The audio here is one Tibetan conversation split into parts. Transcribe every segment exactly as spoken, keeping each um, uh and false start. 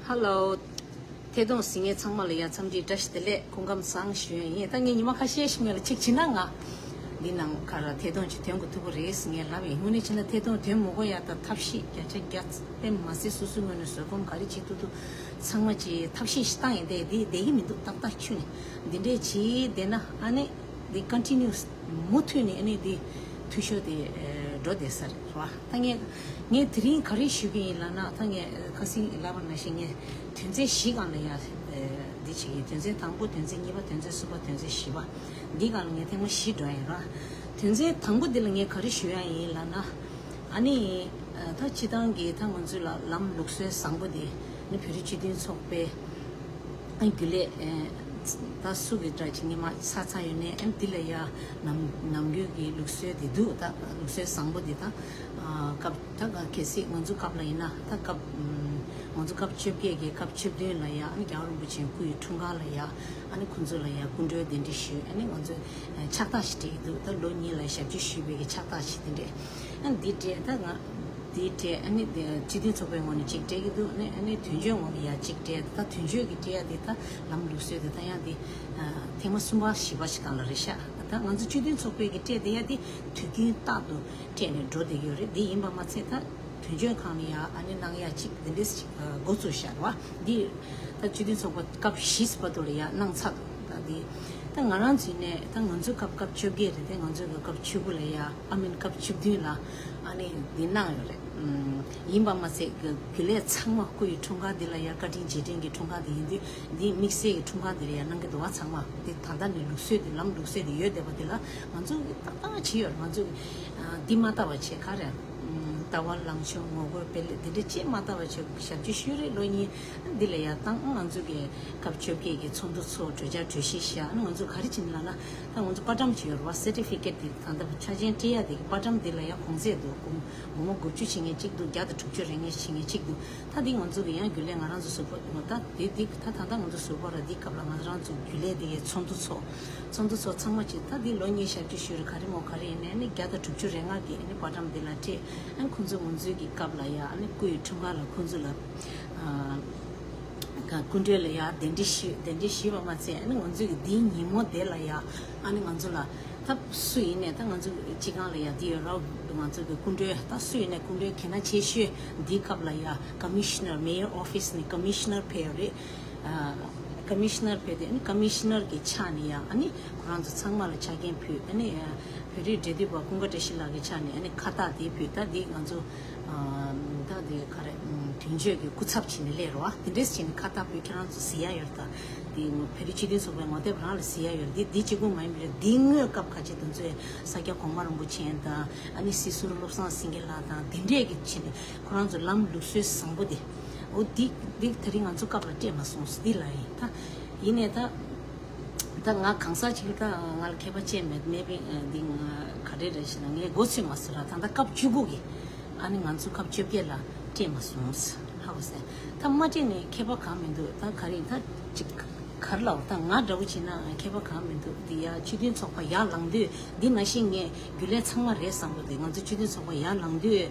ཧེ་ལོ། ཐད་གཏོང་གཟིགས་མཁན་ཚང་མ་ལ་ཡ་འཚམས་འདྲི་བཀྲ་ཤིས་བདེ་ལེགས། སྐུ་ཁམས་བཟང་ཞུ་ཡ་ཡིན། ད་ངས་ཉི་མ་ཁ་ཤས་ཤིག་སྔོན་ལ་ཅིག་བྱིན་ན་ང་འདི་ནང་ཁ་ར་ཐད་གཏོང་ཅིག་ཐོན་དགོས་ཐུག་གི་རེད་ཟེར་ངས་ལབ་ཡིན། དངོས་གནས་བྱས་ན་ཐད་གཏོང་ཐོན་མི་དགོས་ཡ། ད་ཐབས་ཤེས་བརྒྱ་ཆ་བརྒྱ་དཔེ་མ་ཟད་སོ་སོའི་ངོས་ནས་བཟོད་སྒོམ་ག་རེ་བྱེད་ཐུབ་ཐུབ་ཚང་མ་ཅིག་ཐབས་ཤེས་ཤིག་བཏང་ཡིན། དེ་འདི་བསྡད་ཀྱི་མི་འདུག་ཏག་ཏག་ཁྱོད་ནས་འདི་འདྲས་བྱེད་བསྡད་ན་ཨ་ནི་འདི་ཀོན་ཊི་ནིའུ་སི་མུ་མཐུད་ནས་ཨ་ནི་འདི་འཐུས་ཤོར་དེ་འགྲོ་བསྡད་ས་རེད་བ། ད་ངས་ངས་དེ་རིང་ག་རེ་ཞུ་གི་ཡིན་ལབ་ན། ད་ངས་ཁ་སང་ལབ་པ་ནང་བཞིན་ངས་དོན་ཚན་བཞི་སྒང་ལ་ཡ་འདི་བྱེད་ཀྱི་ཡིན། དོན་ཚན་དང་པོ། དོན་ཚན་གཉིས་པ། དོན་ཚན་གསུམ་པ། དོན་ཚན་བཞི་པ། འདི་སྒང་ལ་ངས་ཐེངས་མ་བཞི་འགྲོ་ཡིན་ར། དོན་ཚན་དང་པོ་འདི་ལ་ངས་ག་རེ་ཞུ་ཡ་ཡིན་ལབ་ན། ཨ་ནི་ད་སྤྱི་བཏང་གི་ད་ང་ཚོའི་ལ་ལམ་ལུགས་སྲོལ་བཟང་པོ་འདི་ནི་བོད་རིགས་སྤྱི་མཐུན་ཚོགས་པའི་རྒྱུན་ལས་ད་སུ་གི་འདྲ་ཅིག་ངས་མ་ཚར་ཚར་ཡོད་ནས། ཨེམ་འདི་ལ་ཡ་ནམ་ནམ་རྒྱུན་གྱི་ལུགས་སྲོལ་འདི་འདུག་ད་ལུགས་སྲོལ་བཟང་པོ་འདི་ད་སྐབས་ད་ག་གལ་སྲིད་ང་ཚོ་སྐབས་ལ་ཡིན་ན། ད་སྐབས་ང་ཚོ་སྐབས་བཅོ་བརྒྱད་ཀྱི་སྐབས་བཅུ་བདུན་ལ་ཡ་ཨ་ནི་རྒྱལ་བ་རིན་པོ་ཆེའི་སྐུ་ཡི་འཁྲུངས་སྐར་ལ་ཡ་ཨ་ནི་ཁོང་ཚོ་ལ་ཡ་སྐུ་མགྲོན་གདན་འདྲེན་ཞུས། ཨ་ནི་ང་ཚོས་ཕྱག་རྟགས་ཤིག་སྤྲད་ཀྱི་འདུག་ད་ལོ་གཉིས་ལ་ཞབས་ཕྱི་ཞུས་པའི་གི་ཕྱག་རྟགས་ཤིག་དེ་འདྲས། ཨ་འདི་སྤྲད་ད་ང་འདི་སྤྲད། ཨ་ནི་སྤྱི་མཐུན་ཚོགས་པའི་ངོས་ནས་གཅིག་སྤྲད་ཀྱི་འདུག་ཨ་ནི་ཨ་ནི་དོན་གཅོད་ངོས་ནས་ཡ་གཅིག་སྤྲད། ད་དོན་གཅོད་ཀྱི་སྤྲད་ཡ་དེ་ད་ལམ་ལུགས་སྲོལ་དེ་ད་ཡང་དེ་ཐེངས་མ་གསུམ་པ་བཞི་པ་ཞིག་སྒང་ལ་རེད་ཤག་ད་ང་ཚོ་སྤྱི་མཐུན་ཚོགས་པའི་གི་སྤྲད་དེ་ཡ་དེ་དུས་རྒྱུན་རྟག་ཏུ་སྤྲད་ནས་འགྲོ་བསྡད་ཡོད་རེད། དེ་ཡིན་པ་མ་ཚད་ད་དོན་གཅོད་ཁང་ནས་ཡ་ཨ་ནི་གནང་ཡ་གཅིག་འདི་འདྲས་ཞིག་འགོ་བཙུགས་ཤག་རེད་བ། འདི་ད་སྤྱི་མཐུན་ཚོགས་པ་སྐབས་བཞི་བར་དུ་ལ་ཡ་གནང་ཚར་འདུག་ད་འདི་ད་ང་རང་ཚོའི་ནས་ད་ང་ཚོའི་སྐབས་སྐབས་བཅོ་བརྒྱད་རེད་དེ། ང་ཚོའི་སྐབས་བཅུ་དགུ་ལ་ཡ་ཨ་མིན་སྐབས་བཅུ་བདུན་ལ་ཨ་ནི་འདི་གནང་ཡོད་རེད། ཡིན་པ་མ་ཚད་རྒྱུན་ལས་ཚང་མ་སྐུ་ཡི་འཁྲུངས་སྐར་འདི་ལ་ཡ་བཀའ་དྲིན་རྗེས་དྲན་གྱི་འཁྲུངས་སྐར་འདི་ཡིན་དུས་འདི་དམིགས་བསལ་གྱི་འཁྲུངས་སྐར་འདི་ལ་ཡ་གནང་གི་འདུག་བ། ཚང་མ་འདི་ད་ལྟ་ནས་ལུགས་སྲོལ་འདི་ལམ་ལུགས་སྲོལ་འདི་ཡོད་བསྡད་པ་འདི་ལ་ང་ཚོ་ཏག་ཏག་བྱས་ཡོད་རེད། ང་ཚོ་འདི་མ་ལྟ་བ་བྱས་ག་རེ། ལྟ་བ་ལངས་ཕྱོགས་ངོ་རྒོལ་སྤེལ་ལེ་འདི་འདྲ་ཅིག་མ་ལྟ་བ་བྱས་ཞབས་ཕྱི་ཞུས་རེད། ལོ་གཉིས་འདི་ལ་ཡ་བཏང་། ང་ཚོ་གི་སྐབས་བཅོ་བརྒྱད་ཀྱི་ཚོགས་འདུ་ཚོགས་གྲོས་འཆར་གྲོས་གཞི་བཞག་ང་ཚོ་ག་རེ་བྱེད་ན་ལབ་ན། ད་ང་ཚོ་པར་སྒྲོམ་ཅིག་ཡོད་རེད་བ། སར་ཊི་ཕི་ཀེཊ་འདི་ད་ལྟ་ཆ་རྐྱེན་སྤྲད་ཡ་དེ་གི་པར་སྒྲོམ་འདི་ལ་ཡ་གོང་ཚད་འདུག་སྒོར་མོ་དགུ་བཅུ་བྱེད་མཁན་གཅིག་འདུག་བརྒྱ་དང་དྲུག་ཅུ་རེ་ལྔ་བྱེད་མཁན་གཅིག་འདུག་ད་འདི་ང་ཚོ་གི་ཡང་རྒྱུན་ལས་ང་རང་ཚོ་ཟུར་པ་ད་འདི་འདི་ད་ད་ལྟ་ང་ཚོ་ཟུར་པ་ར་འདི་སྐབས་ལ་ང་རང་ཚོ་རྒྱུན་ལས་འདི་གའི་ཚོགས་འདུ་ཚོགས། ཚོགས་འདུ་ཚོགས་ཚང་མ་ཅིག་ད་འདི་ལོ་གཉིས་ཞབས་ཕྱི་ཞུས་རེད། ག་རེ་མོ་ག་རེ་ཡིན་ནའི་ནི་བརྒྱ་དང་དྲུག་ཅུ་རེ་ལྔ་གི་ནི་པར་སྒྲོམ་འདི་ལ་སྤྲད། ཨ་ཁོང་ཚོ་ང་ཚོའི་གི་སྐབས་ལ་ཡ་ཨ་ནི་སྐུ་ཡི་འཁྲུངས་སྐར་ལ་ཁོང་ཚོ་ལ་ཨ་སྐུ་མགྲོན་ལ་ཡ་གདན་འདྲེན་ཞུས། གདན་འདྲེན་ཞུས་པ་མ་ཚད་ཨ་ནི་ང་ཚོའི་གི་འདིའི་ཉིན་མོ་དེ་ལ་ཡ་ཨ་ནི་ང་ཚོ་ལ་ད་སུ་ཡིན་ནའི་ད་ང་ཚོ་སྤྱི་ཁང་ལ་ཡ་འདི་ཡོད་ར། ང་ཚོ་གི་སྐུ་མགྲོན་ད་སུ་ཡིན་ནའི་སྐུ་མགྲོན་གལ་ཆེ་ཤོས་འདིའི་སྐབས་ལ་ཡ་ཀོ་མི་ཤི་ནར་མེ་ཡར་ཨོ་ཕི་སི་ནས་ཀོ་མི་ཤི་ནར་ཕེབས་ཡོད་རེད། ཀོ་མི་ཤི་ནར་ཕེབས་དུས་ཨ་ནི་ཀོ་མི་ཤི་ནར་གྱི་ཕྱག་ནས་ཡ་ཨ་ནི་ཁོ་རང་ཚོ་ཚང་མ་ལ་ཕྱག་འགན་ཕུལ། ཨ་ནི་བོད་རིགས་འབྲེལ་མཐུད་པ་ཀུན་དགའ་བཀྲ་ཤིས་ལགས་ཀྱི་ཕྱག་ནས་ཨ་ནི་ཁ་བཏགས་དེ་ཕུལ། ད་འདི་ང་ཚོ་ད་འདི་ག་རེ་དོན་གཅོད་ཀྱི་སྐུ་ཚབ་བྱས་ནས་སླེབས་རོགས། དེ་འདྲས་བྱས་ནས་ཁ་བཏགས་ཕུལ། ཁྱེད་རང་ཚོ་གཟིགས་ཡ་ཡོད་ད། འདི་བོད་རིགས་སྤྱི་མཐུན་ཚོགས་པའི་ངོ་དེབ་རང་ལ་གཟིགས་ཡ་ཡོད། འདི་འདི་གཅིག་པུ་མ་ཡིན་པར་འདི་སྔོན་སྐབས་ཁ་ཆེ་དེ་ཚོས་ས་སྐྱ་གོང་མ་རིན་པོ་ཆེ་དང་ཨ་ནི་སྲིད་ཟུར་བློ་བཟང་སེང་གེ་ལགས་དང་འདི་འདྲས་ཀྱི་བྱས་ནས་ཁོ་རང་ཚོ་ལམ་ལུགས་སྲོལ་བཟང་པོ་དེ། འོ་འདི་འདི་དེ་རིང་ང་ཚོ་སྐབས་ལ་སྤྲད་མ་སོང་། འདི་ལ་ཡིན་ད། ཡིན་ནའི་ད་ད་ང་གང་ཟག་ཅིག་ལ་ད་ང་ལ་མཁས་པ་བཅས་མེད། མེད་པའི་འདི་ང་ག་རེ་རེད་ཞེ་ན་ངས་མགོ་ཚོས་མ་སོང་ར། ད་ལྟ་སྐབས་བཅུ་དགུ་གི་ཨ་ནི་ང་ཚོ་སྐབས་བཅོ་བརྒྱད་ལ་སྤྲད་མ་སོང་། ཧ་གོ་སོང་། ད་མ་སྤྲད་ནས་ཁྱད་པར་གང་མི་འདུག་ད་ག་རེ་ཡིན་ད་ཅིག་ག་རེ་ལབ་ད་ང་འདྲ་བོ་བྱས་ན་ཁྱད་པར་གང་མི་འདུག་འདི་ཡ་སྤྱི་མཐུན་ཚོགས་པ་ཡར་ལངས་དུས་འདི་ནང་བཞིན་ངས་རྒྱུན་ལས་ཚང་མ་རེད་བསམ་གི་འདུག་ང་ཚོ་སྤྱི་མཐུན་ཚོགས་པ་ཡར་ལངས་དུས་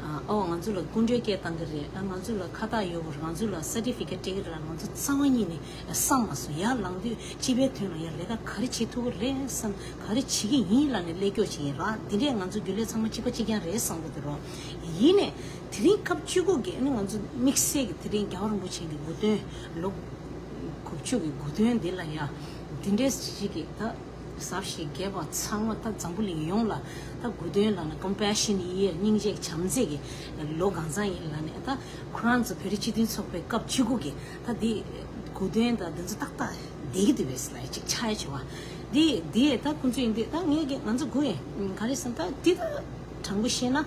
ཨ་ཨོ་ང་ཚོ་ལ་སྐུ་མགྲོན་སྐད་བཏང་གི་རེད། ཨ་ང་ཚོ་ལ་ཁ་བཏགས་ཡོད་དགོས་རེད། ང་ཚོ་ལ་སར་ཊི་ཕི་ཀེཊ་སྤྲད་ཀྱི་རེད་ལ་ང་ཚོ་རྩ་བ་ཉིད་ནས་བསམ་མ་སོང་། ཡར་ལངས་དུས་སྤྱི་པའི་དོན་ལ་ཡར་ལས་ཀ་ག་རེ་བྱེད་ཐུབ་ཀྱི་རེད་བསམ། ག་རེ་བྱེད་ཀྱི་ཡིན་ལབ་ནས་སླེབས་ཀྱོག་བྱེད་ཀྱི་ཡིན་ར། འདི་འདྲས་ང་ཚོ་རྒྱུན་ལས་ཚང་མ་གཅིག་པ་གཅིག་རྐྱང་རེད་བསམ་གི་འདུག་རོ། ཡིན་ནས་དེ་རིང་སྐབས་བཅུ་དགུ་གི་ཨ་ནི་ང་ཚོ་དམིགས་བསལ་གྱི་དེ་རིང་རྒྱལ་བ་རིན་པོ་ཆེ་གི་དགུང་སྟོན་ལོ་དགུ་བཅུ་གི་དགུང་སྟོན་འདི་ལ་ཡ་འདི་འདྲས་ཞིག་གི་ད་ཟབ་ཞི་རྒྱས་པ་ཚང་མ་ད་འཛམ་བུ་གླིང་ཡོངས་ལ་ད་དགུང་སྟོན་ལབ་ན་ཀོམ་པེ་ཤན་ཡིན། སྙིང་རྗེ་བྱམས་བརྩེ་གི་ལོ་གང་ཚང་ཡིན་ལབ་ནས་ད་ཁོ་རང་ཚོ་བོད་རིགས་སྤྱི་མཐུན་ཚོགས་པའི་སྐབས་བཅུ་དགུ་གི་ད་འདི་དགུང་སྟོན་ད་འདི་ཚོ་ཏག་ཏག་བསྡད་ཀྱི་འདུག་པས་ལ་ཅིག་ཆགས་ཡ་བྱུང་བ། འདི་འདི་ད་ཁོང་ཚོ་ཡིན་དུས་ད་ངས་ཀྱི་ང་ཚོ་དགུ་ཡིན་ག་རེ་ཟེར་ན་ད་འདི་ད་དྲང་པོ་བཤད་ན།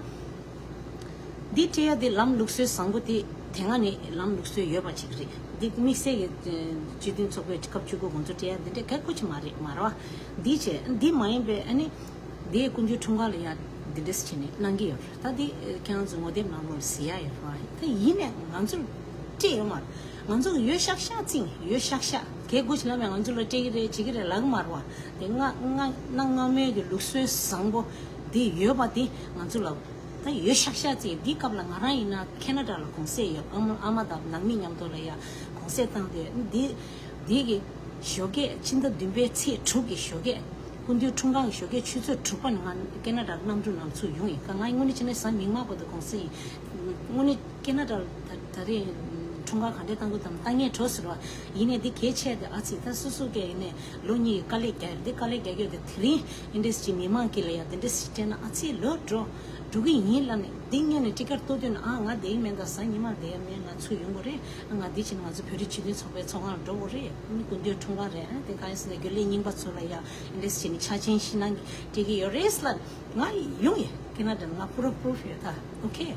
འདི་སྤྲད་ཡ་དེ་ལམ་ལུགས་སྲོལ་བཟང་པོ་དེ་དེ་སྔ་ནས་ལམ་ལུགས་སྲོལ་ཡོད་པ་ཅིག་རེད། འདི་དམིགས་བསལ་གྱི་སྤྱི་མཐུན་ཚོགས་པའི་སྐབས་བཅུ་དགུ་དགོང་ཚོགས་སྤྲད་ཡ་འདི་འདྲའི་གལ་ཁོ་ཆེ་མ་རེད་མ་རེད་བ། འདི་བྱས་འདི་མ་ཡིན་པའི་ཨ་ནི་འདིའི་སྐུ་མདུན་འཁྲུངས་སྐར་ལ་ཡ་འདི་འདྲས་བྱས་ནས་གནང་གི་ཡོད་རེད། ད་འདི་ཁྱེད་རང་ཚོ་ངོ་དེབ་ནང་ལོགས་ལ་གཟིགས་ཡ་ཡོད་རེད་བ། ད་ཡིན་ནས་ང་ཚོར་སྤྲད་ཡོད་མ་རེད། ང་ཚོ་ཡོད་ཤག་ཤག་བཙིང་ཡོད་ཤག་ཤག་གལ་ཁོ་ཆེ་ལབ་ཡ་ང་ཚོ་ལ་སྤྲད་ཀྱི་རེད་བྱེད་ཀྱི་རེད་ལབ་ཀྱི་མ་རེད་བ། དེ་སྔ་སྔ་གནའ་སྔ་མོའི་གི་ལུགས་སྲོལ་བཟང་པོ་འདི་ཡོད་པ་དེ་ང་ཚོ་ལ། ད་ཡོད་ཤག་ཤག་ཅིག་འདི་སྐབས་ལ་ང་རང་ཡིན་ན་ཁེ་ན་ཌ་ལ་གུང་སེང་ཡོད། ཨ་མ་ཨ་མ་དང་ནང་མི་མཉམ་དུ་ལ་ཡ་གུང་སེང་བཏང་དུས་འདི་འདི་གི་ཞོགས་ཀས་ཕྱི་ཟླ་བདུན་པའི་ཚེས་དྲུག་གི་ཞོགས་ཀས། སྐུ་མདུན་འཁྲུངས་སྐར་གྱི་ཞོགས་ཀས་ཆུ་ཚོད་དྲུག་པ་ནས་ང་ཁེ་ན་ཌ་གནམ་གྲུ་ནང་ཚུར་ཡོང་ཡིན། ང་དངོས་གནས་བྱས་ན་གཟའ་མིག་དམར་བར་དུ་གུང་སེང་ཡིན། དངོས་གནས་ཁེ་ན་ཌ་ལ་ད་ད་རེས་འཁྲུངས་སྐར་ག་འདྲས་བཏང་དགོས་དམ་བཏང་ངེས་འགྲོ་ཟེར་བ་ཡིན་ནས། འདི་གལ་ཆེ་དེ་ཨ་ཙི་ད་སོ་སོ་གས་ཡིན་ནས་ལོ་གཉིས་ཀྱི་དཀའ་ལས་རྒྱག་འདི་དཀའ་ལས་རྒྱག་རྒྱུ་དེ་དེ་རིང་འདི་འདྲས་ཅིག་མི་མང་གི་ལ་ཡ་འདི་འདྲས་ཅིག་སྤྲད་ན་ཨ་ཙི་ལོས་འགྲོ་འགྲོ་གི་ཡིན་ལབ་ནས། འདི་ངས་ནས་ཊི་ཀེ་ཊི་ལྟོ་དུས་ན་ཨ་ང་བསྡད་ཀྱི་མེད། ད་གཟའ་ཉི་མ་བསྡད་ཡ་མེད། ང་ཚུར་ཡོང་དགོས་རེད། ང་འདི་ཕྱིན་ང་ཚོ་བོད་རིགས་སྤྱི་མཐུན་ཚོགས་པའི་ཚོགས་ཁང་ལ་འགྲོ་དགོས་རེད། ཨ་ནི་སྐུ་མདུན་འཁྲུངས་སྐར་རེད། ཨ་དེ་ག་ཡིན་ཟེར་ན་རྒྱུན་ལས་རྙིང་པ་ཚོ་ལ་ཡ་འདི་འདྲས་ཅིག་ནི་ཆ་ཆེན་ཞིག་གནང་གི་སྤྲད་ཀྱི་ཡོད་རེད་ལབ། ང་ཡོང་ཡིན། ཁེ་ན་ཌ་ང་པུ་ར་པུ་རུ་ཕུ་ཡོད་ད། ཨོ་ཁེ།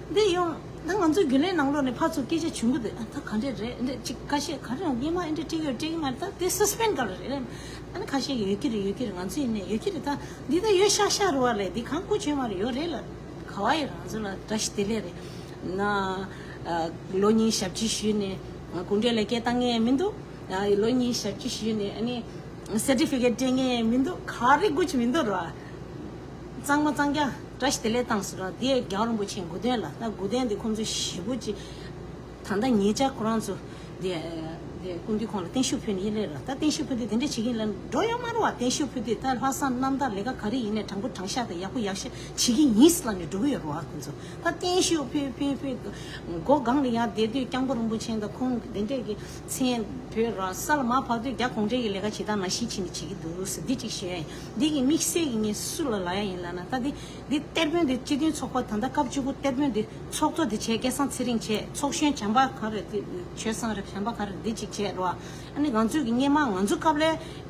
འདི་ཡོང་། ད་ང་ཚོ་རྒྱུན་ལས་ནང་ལོགས་ནས་ཕར་ཚུར་སྐད་ཆ་བྱུང་གི་འདུག་ཨ་ད་ག་འདྲས་རེད། འདི་ཅིག་ཁ་ཤས་ག་རེ་སྔོན་མ་འདི་འདྲས་སྤྲད་ཡོད་སྤྲད་ཀྱི་མ་རེད། ད་དེ་སི་སི་པེན་ཌི་ག་རེ་རེད། ཨ་ནི་ཁ་ཤས་ཡོད་ཀྱི་རེད་ཡོད་ཀྱི་རེད། ང་ཚོ་ཡིན་ནས་ཡོད་ཀྱི་རེད། ད་འདི་ད་ཡོད་ཤག་ཤག་རེད་བ་ལས། འདི་གང་བཀོད་བྱས་མ་རེད། ཡོད་རེད་ལ། ག་བ་ཡོད། ང་ཚོ་ལ་བཀྲ་ཤིས་བདེ་ལེགས་རེད། ན་ལོ་གཉིས་ཞབས་ཕྱི་ཞུས་ནས་གུང་ཁྲན་ལ་སྐད་བཏང་ངེས་མི་འདུག་ཡ་ལོ་གཉིས་ཞབས་ཕྱི་ཞུས་ནས་ཨ་ནི་སར་ཊི་ཕི་ཀེ་ཊི་སྤྲད་ངེས་མི་འདུག་ག་རེ་དགོས་ཀྱི་མི་འདུག་ར། གཙང་མ་གཙང་རྐྱང་བཀྲ་ཤིས་བདེ་ལེགས་བཏང་སོང་ར། དེ་རྒྱལ་བ་རིན་པོ་ཆེ་མགོ་སྟོན་ལ། ད་མགོ་སྟོན་དེ་ཁོང་ཚོས་ཞེ་པོ་ཅིག་ད་ལྟ་ཉེ་ཆར་ཁོ་རང་ཚོ་དེ་དེ་སྐུ་མདུན་ཁོང་ལ་བརྟན་བཞུགས་ཕུལ་ནས་ཡིན་ལེ་ར། ད་བརྟན་བཞུགས་ཕུལ་དུས་དེ་འདྲ་བྱེད་ཀྱིན་ལ་འགྲོ་ཡོད་མ་རེད་བ། བརྟན་བཞུགས་ཕུལ་དུས་ད་ལྷག་བསམ་རྣམ་དག་ལས་ཀ་ག་རེ་ཡིན་ནས་དྲང་པོ་དྲང་བཞག་དང་ཡག་པོ་ཡག་ཤོས་བྱེད་ཀྱི་ཡིན་ལབ་ནས་འགྲོ་གི་ཡོད་རེད་བ། ཁོང་ཚོ་ད་བརྟན་བཞུགས་ཕུལ་ཕུལ་ཕུལ་སྒོ་སྒང་ལ་ཡར་བསྡད་དུས་སྐྱབས་མགོན་རིན་པོ་ཆེ་དང་ཁོང་དེ་འདྲས་ཀྱི་མཚན་བོད་ར་ས་ལ་མར་བབས་དུས་རྒྱ་གུང་ཁྲན་གྱི་ལས་ཀ་བྱེད་སྟངས་ནང་བཞིན་བྱས་ནས་བྱེད་ཀྱི་འདུག་ཟེར་འདི་གཅིག་ཞུ་ཡ་ཡིན། འདི་གི་དམིགས་བསལ་གྱི་ངས་སུ་ལ་ལབ་ཡ་ཡིན་ལབ་ན། ད་འདི་འདི་གཏེར་དཔོན་འདི་སྤྱི་མཐུན་ཚོགས་པ་ད་ལྟ་སྐབས་བཅུ་དགུ་གཏེར་དཔོན་འདི་ཚོགས་གཙོ་འདི་བྱས། སྐལ་བཟང་ཚེ་རིང་བྱས། ཚོགས་གཞོན་བྱམས་པ་ག་རེ་འདི་ཆོས་བཟང་རེད། བྱམས་པ་ག་རེ་འདི་གཅིག་བྱས་རེད་བ། ཨ་ནི་ང་ཚོའི་གི་སྔོན་མ་ང་ཚོ་སྐབས་ལ་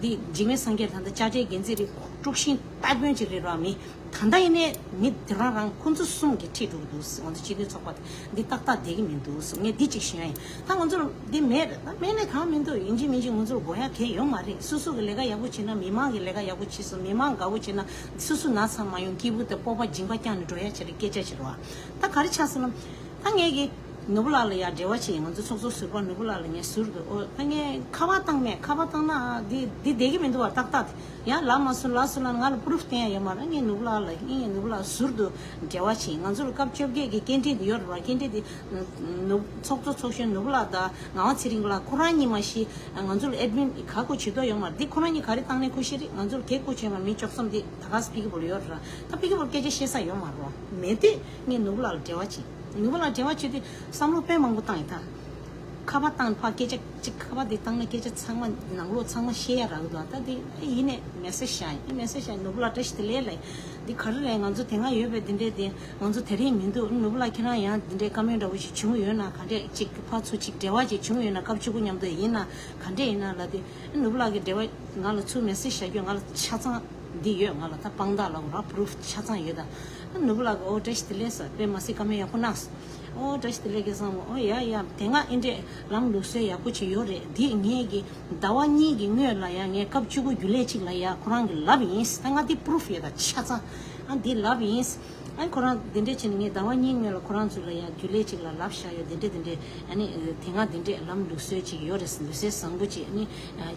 འདི་འཇིགས་མེད་སངས་རྒྱས་ད་ལྟ་དཔྱ་ཁྲལ་འགན་འཛིན་རེད། དཀྲུག་ཤིང་གཏེར་དཔོན་ཅིག་རེད་ར། མི་ད་ལྟ་ཡིན་ནའི་མི་དེ་རང་རང་ཁོང་ཚོ་གསུམ་གྱིས་ཁྲིད་འགྲོ་གི་འདུག་ཟེར། ང་ཚོ་སྤྱི་མཐུན་ཚོགས་པ་འདི་ཏག་ཏག་བསྡད་ཀྱི་མི་འདུག་ཟེར། ངས་འདི་གཅིག་ཞུ་ཡ་ཡིན། ད་ང་ཚོ་ལ་འདི་མེད་རེད། ད་མེད་ནས་གང་མི་འདུག་ཡིན་གཅིག་མིན་གཅིག་ང་ཚོར་དགོས་ཡ་གང་ཡོད་མ་རེད། སོ་སོ་གི་ལས་ཀ་ཡག་པོ་བྱེད་ན་མི་མང་གི་ལས་ཀ་ཡག་པོ་བྱེད་སོང་། མི་མང་དགའ་བོ་བྱེད་ན་སོ་སོ་ན་ཚ་མ་ཡོང་། སྐྱིད་པོ་དང་སྤོབས་པ་སྦྱིན་པ་བསྐྱངས་ནས་འགྲོ་ཡ་བྱེད་རེད། སྐད་ཆ་བྱེད་རོགས། ད་ག་རེ་ཆགས་སོང་ན། ད་ངས་ཀྱི་ནོར་བུ་ལགས་ལ་ཡ་འབྲེལ་བ་བྱས། ང་ཚོ་ཚོགས་གཙོ་ཟུར་པ་ནོར་བུ་ལགས་ལ་ངས་ཟུར་དུ། ཨོ་ད་ངས་ཁ་པར་བཏང་མེད། ཁ་པར་བཏང་ན་འདི་འདི་བསྡད་ཀྱི་མི་འདུག་བ། ཏག་ཏག་ཡང་ལབ་མ་སོང་ལབ་སོང་ལབ་ན་ང་ལ་པུ་རུབ་བསྟན་ཡ་ཡོད་མ་རེད། ངས་ནོར་བུ་ལགས་ལ་ངས་ནོར་བུ་ལགས་ཟུར་དུ་འབྲེལ་བ་བྱས། ང་ཚོ་ལ་སྐབས་བཅོ་བརྒྱད་ཀྱི་སྐད་འཕྲིན་འདི་ཡོད་རེད་བ། སྐད་འཕྲིན་འདི་ནོར་ཚོགས་གཙོ་ཚོགས་གཞོན་ནོར་བུ་ལགས་དང་ངག་དབང་ཚེ་རིང་ལགས་ཁོ་རང་གཉིས་མ་གཞི་ང་ཚོ་ལ་ཨེ་ཌི་མིན་ག་གོ་བྱེད་དོ་ཡོད་མ་རེད། འདི་ཁོ་རང་གཉིས་ག་རེ་བཏང་ནས་ཁུ་ཤི་རེད། ང་ཚོ་ལ་ག་གོ་བྱེད་མ་རེད། མི་བཅུ་གསུམ་འདི་ད་ག་ས་ཕི་གི་བོར་ཡོད་རེད། ད་ཕི་གི་བོར་སྐད་ཆ་བཤད་ས་ཡོད་མ་རེད་བ། མེད་དུས་ངས་ནོར་བུ་ལགས་ལ་འབྲེལ་བ་བྱས། ནོར་བུ་ལགས་འབྲེལ་བ་བྱེད་དུས་བསམ་བློ་དཔེ་མང་པོ་བཏང་ཡིན། ད་ཁ་པར་བཏང་ཕར་སྐད་ཆ་གཅིག་ཁ་པར་དེ་བཏང་ན་སྐད་ཆ་ཚང་མ་ནང་ལོགས་ཚང་མ་ཤེས་ཡ་རག་གི་འདུག་ད་དེ་ཡིན་ནས་མེ་སེ་ཇི་བཞག་ཡིན། མེ་སེ་ཇི་བཞག་ཡིན། ནོར་བུ་ལགས་བཀྲ་ཤིས་བདེ་ལེགས་ལབ་ཡིན། འདི་ག་རེ་རེད། ང་ཚོ་དེ་སྔ་ཡོད་པའི་འདི་འདྲས་དེ་ང་ཚོ་དེ་རིང་མི་འདུག་ནོར་བུ་ལགས་ཁྱེད་རང་ཡང་འདི་འདྲས་བཀའ་མོལ་འདྲ་བོ་ཞིག་བྱུང་ཡོད་ན་ག་འདྲས། གཅིག་ཕར་ཚུར་གཅིག་འབྲེལ་བ་ཅིག་བྱུང་ཡོད་ན་སྐབས་བཅུ་དགུ་མཉམ་དུ་ཡིན་ན་ག་འདྲས་ཡིན་ན་ལབ་དུས། ནོར་བུ་ལགས་ཀྱི་འབྲེལ་བ་ང་ལ་ཚུར་མེ་སེ་ཇི་བཞག་རྒྱུ་ང་ལ་ཆ་ཚང་འདི་ཡོད། ང་ལ་ད་དཔང་རྟགས་ལབ་དགོས་ར། པུ་རུབ་ཆ་ཚང་ཡོད་ད། ནོར་བུ་ལགས་ཀྱིས་ཨོ་བཀྲ་ཤིས་བདེ་ལེགས་ཟེར། དཔེ་མ་སྲིད་བཀའ་མོལ་ཡག་པོ་གནང་སོང་། ཨོ་བཀྲ་ཤིས་བདེ་ལེགས་ཀྱི་བསམ་བློ། ཨོ་ཡ་ཡ་དེ་སྔ་ཨེ་འདྲས་ལམ་ལུགས་སྲོལ་ཡག་པོ་ཅིག་ཡོད་རེད། འདི་ངས་ཀྱི་ཟླ་བ་གཉིས་ཀྱི་སྔོན་ལ་ཡ་ངས་སྐབས་བཅུ་དགུ་རྒྱུན་ལས་གཅིག་ལ་ཡ་ཁོ་རང་གི་ལབ་ཡིན། ད་ང་འདི་པུ་རུབ་ཡོད་ད་ཆ་ཚང་། ཨ་འདི་ལབ་ཡིན། ཨ་ཁོ་རང་འདི་འདྲས་བྱས་ནས་ངས་ཟླ་བ་གཉིས་སྔོན་ལ་ཁོ་རང་ཚོ་ལ་ཡ་རྒྱུན་ལས་གཅིག་ལ་ལབ་བཞག་ཡོད། འདི་འདྲས་འདི་འདྲས་ཨ་ནི་དེ་སྔ་འདི་འདྲས་ལམ་ལུགས་སྲོལ་གཅིག་ཡོད་རེད། ལུགས་སྲོལ་བཟང་པོ་གཅིག་ཨ་ནི་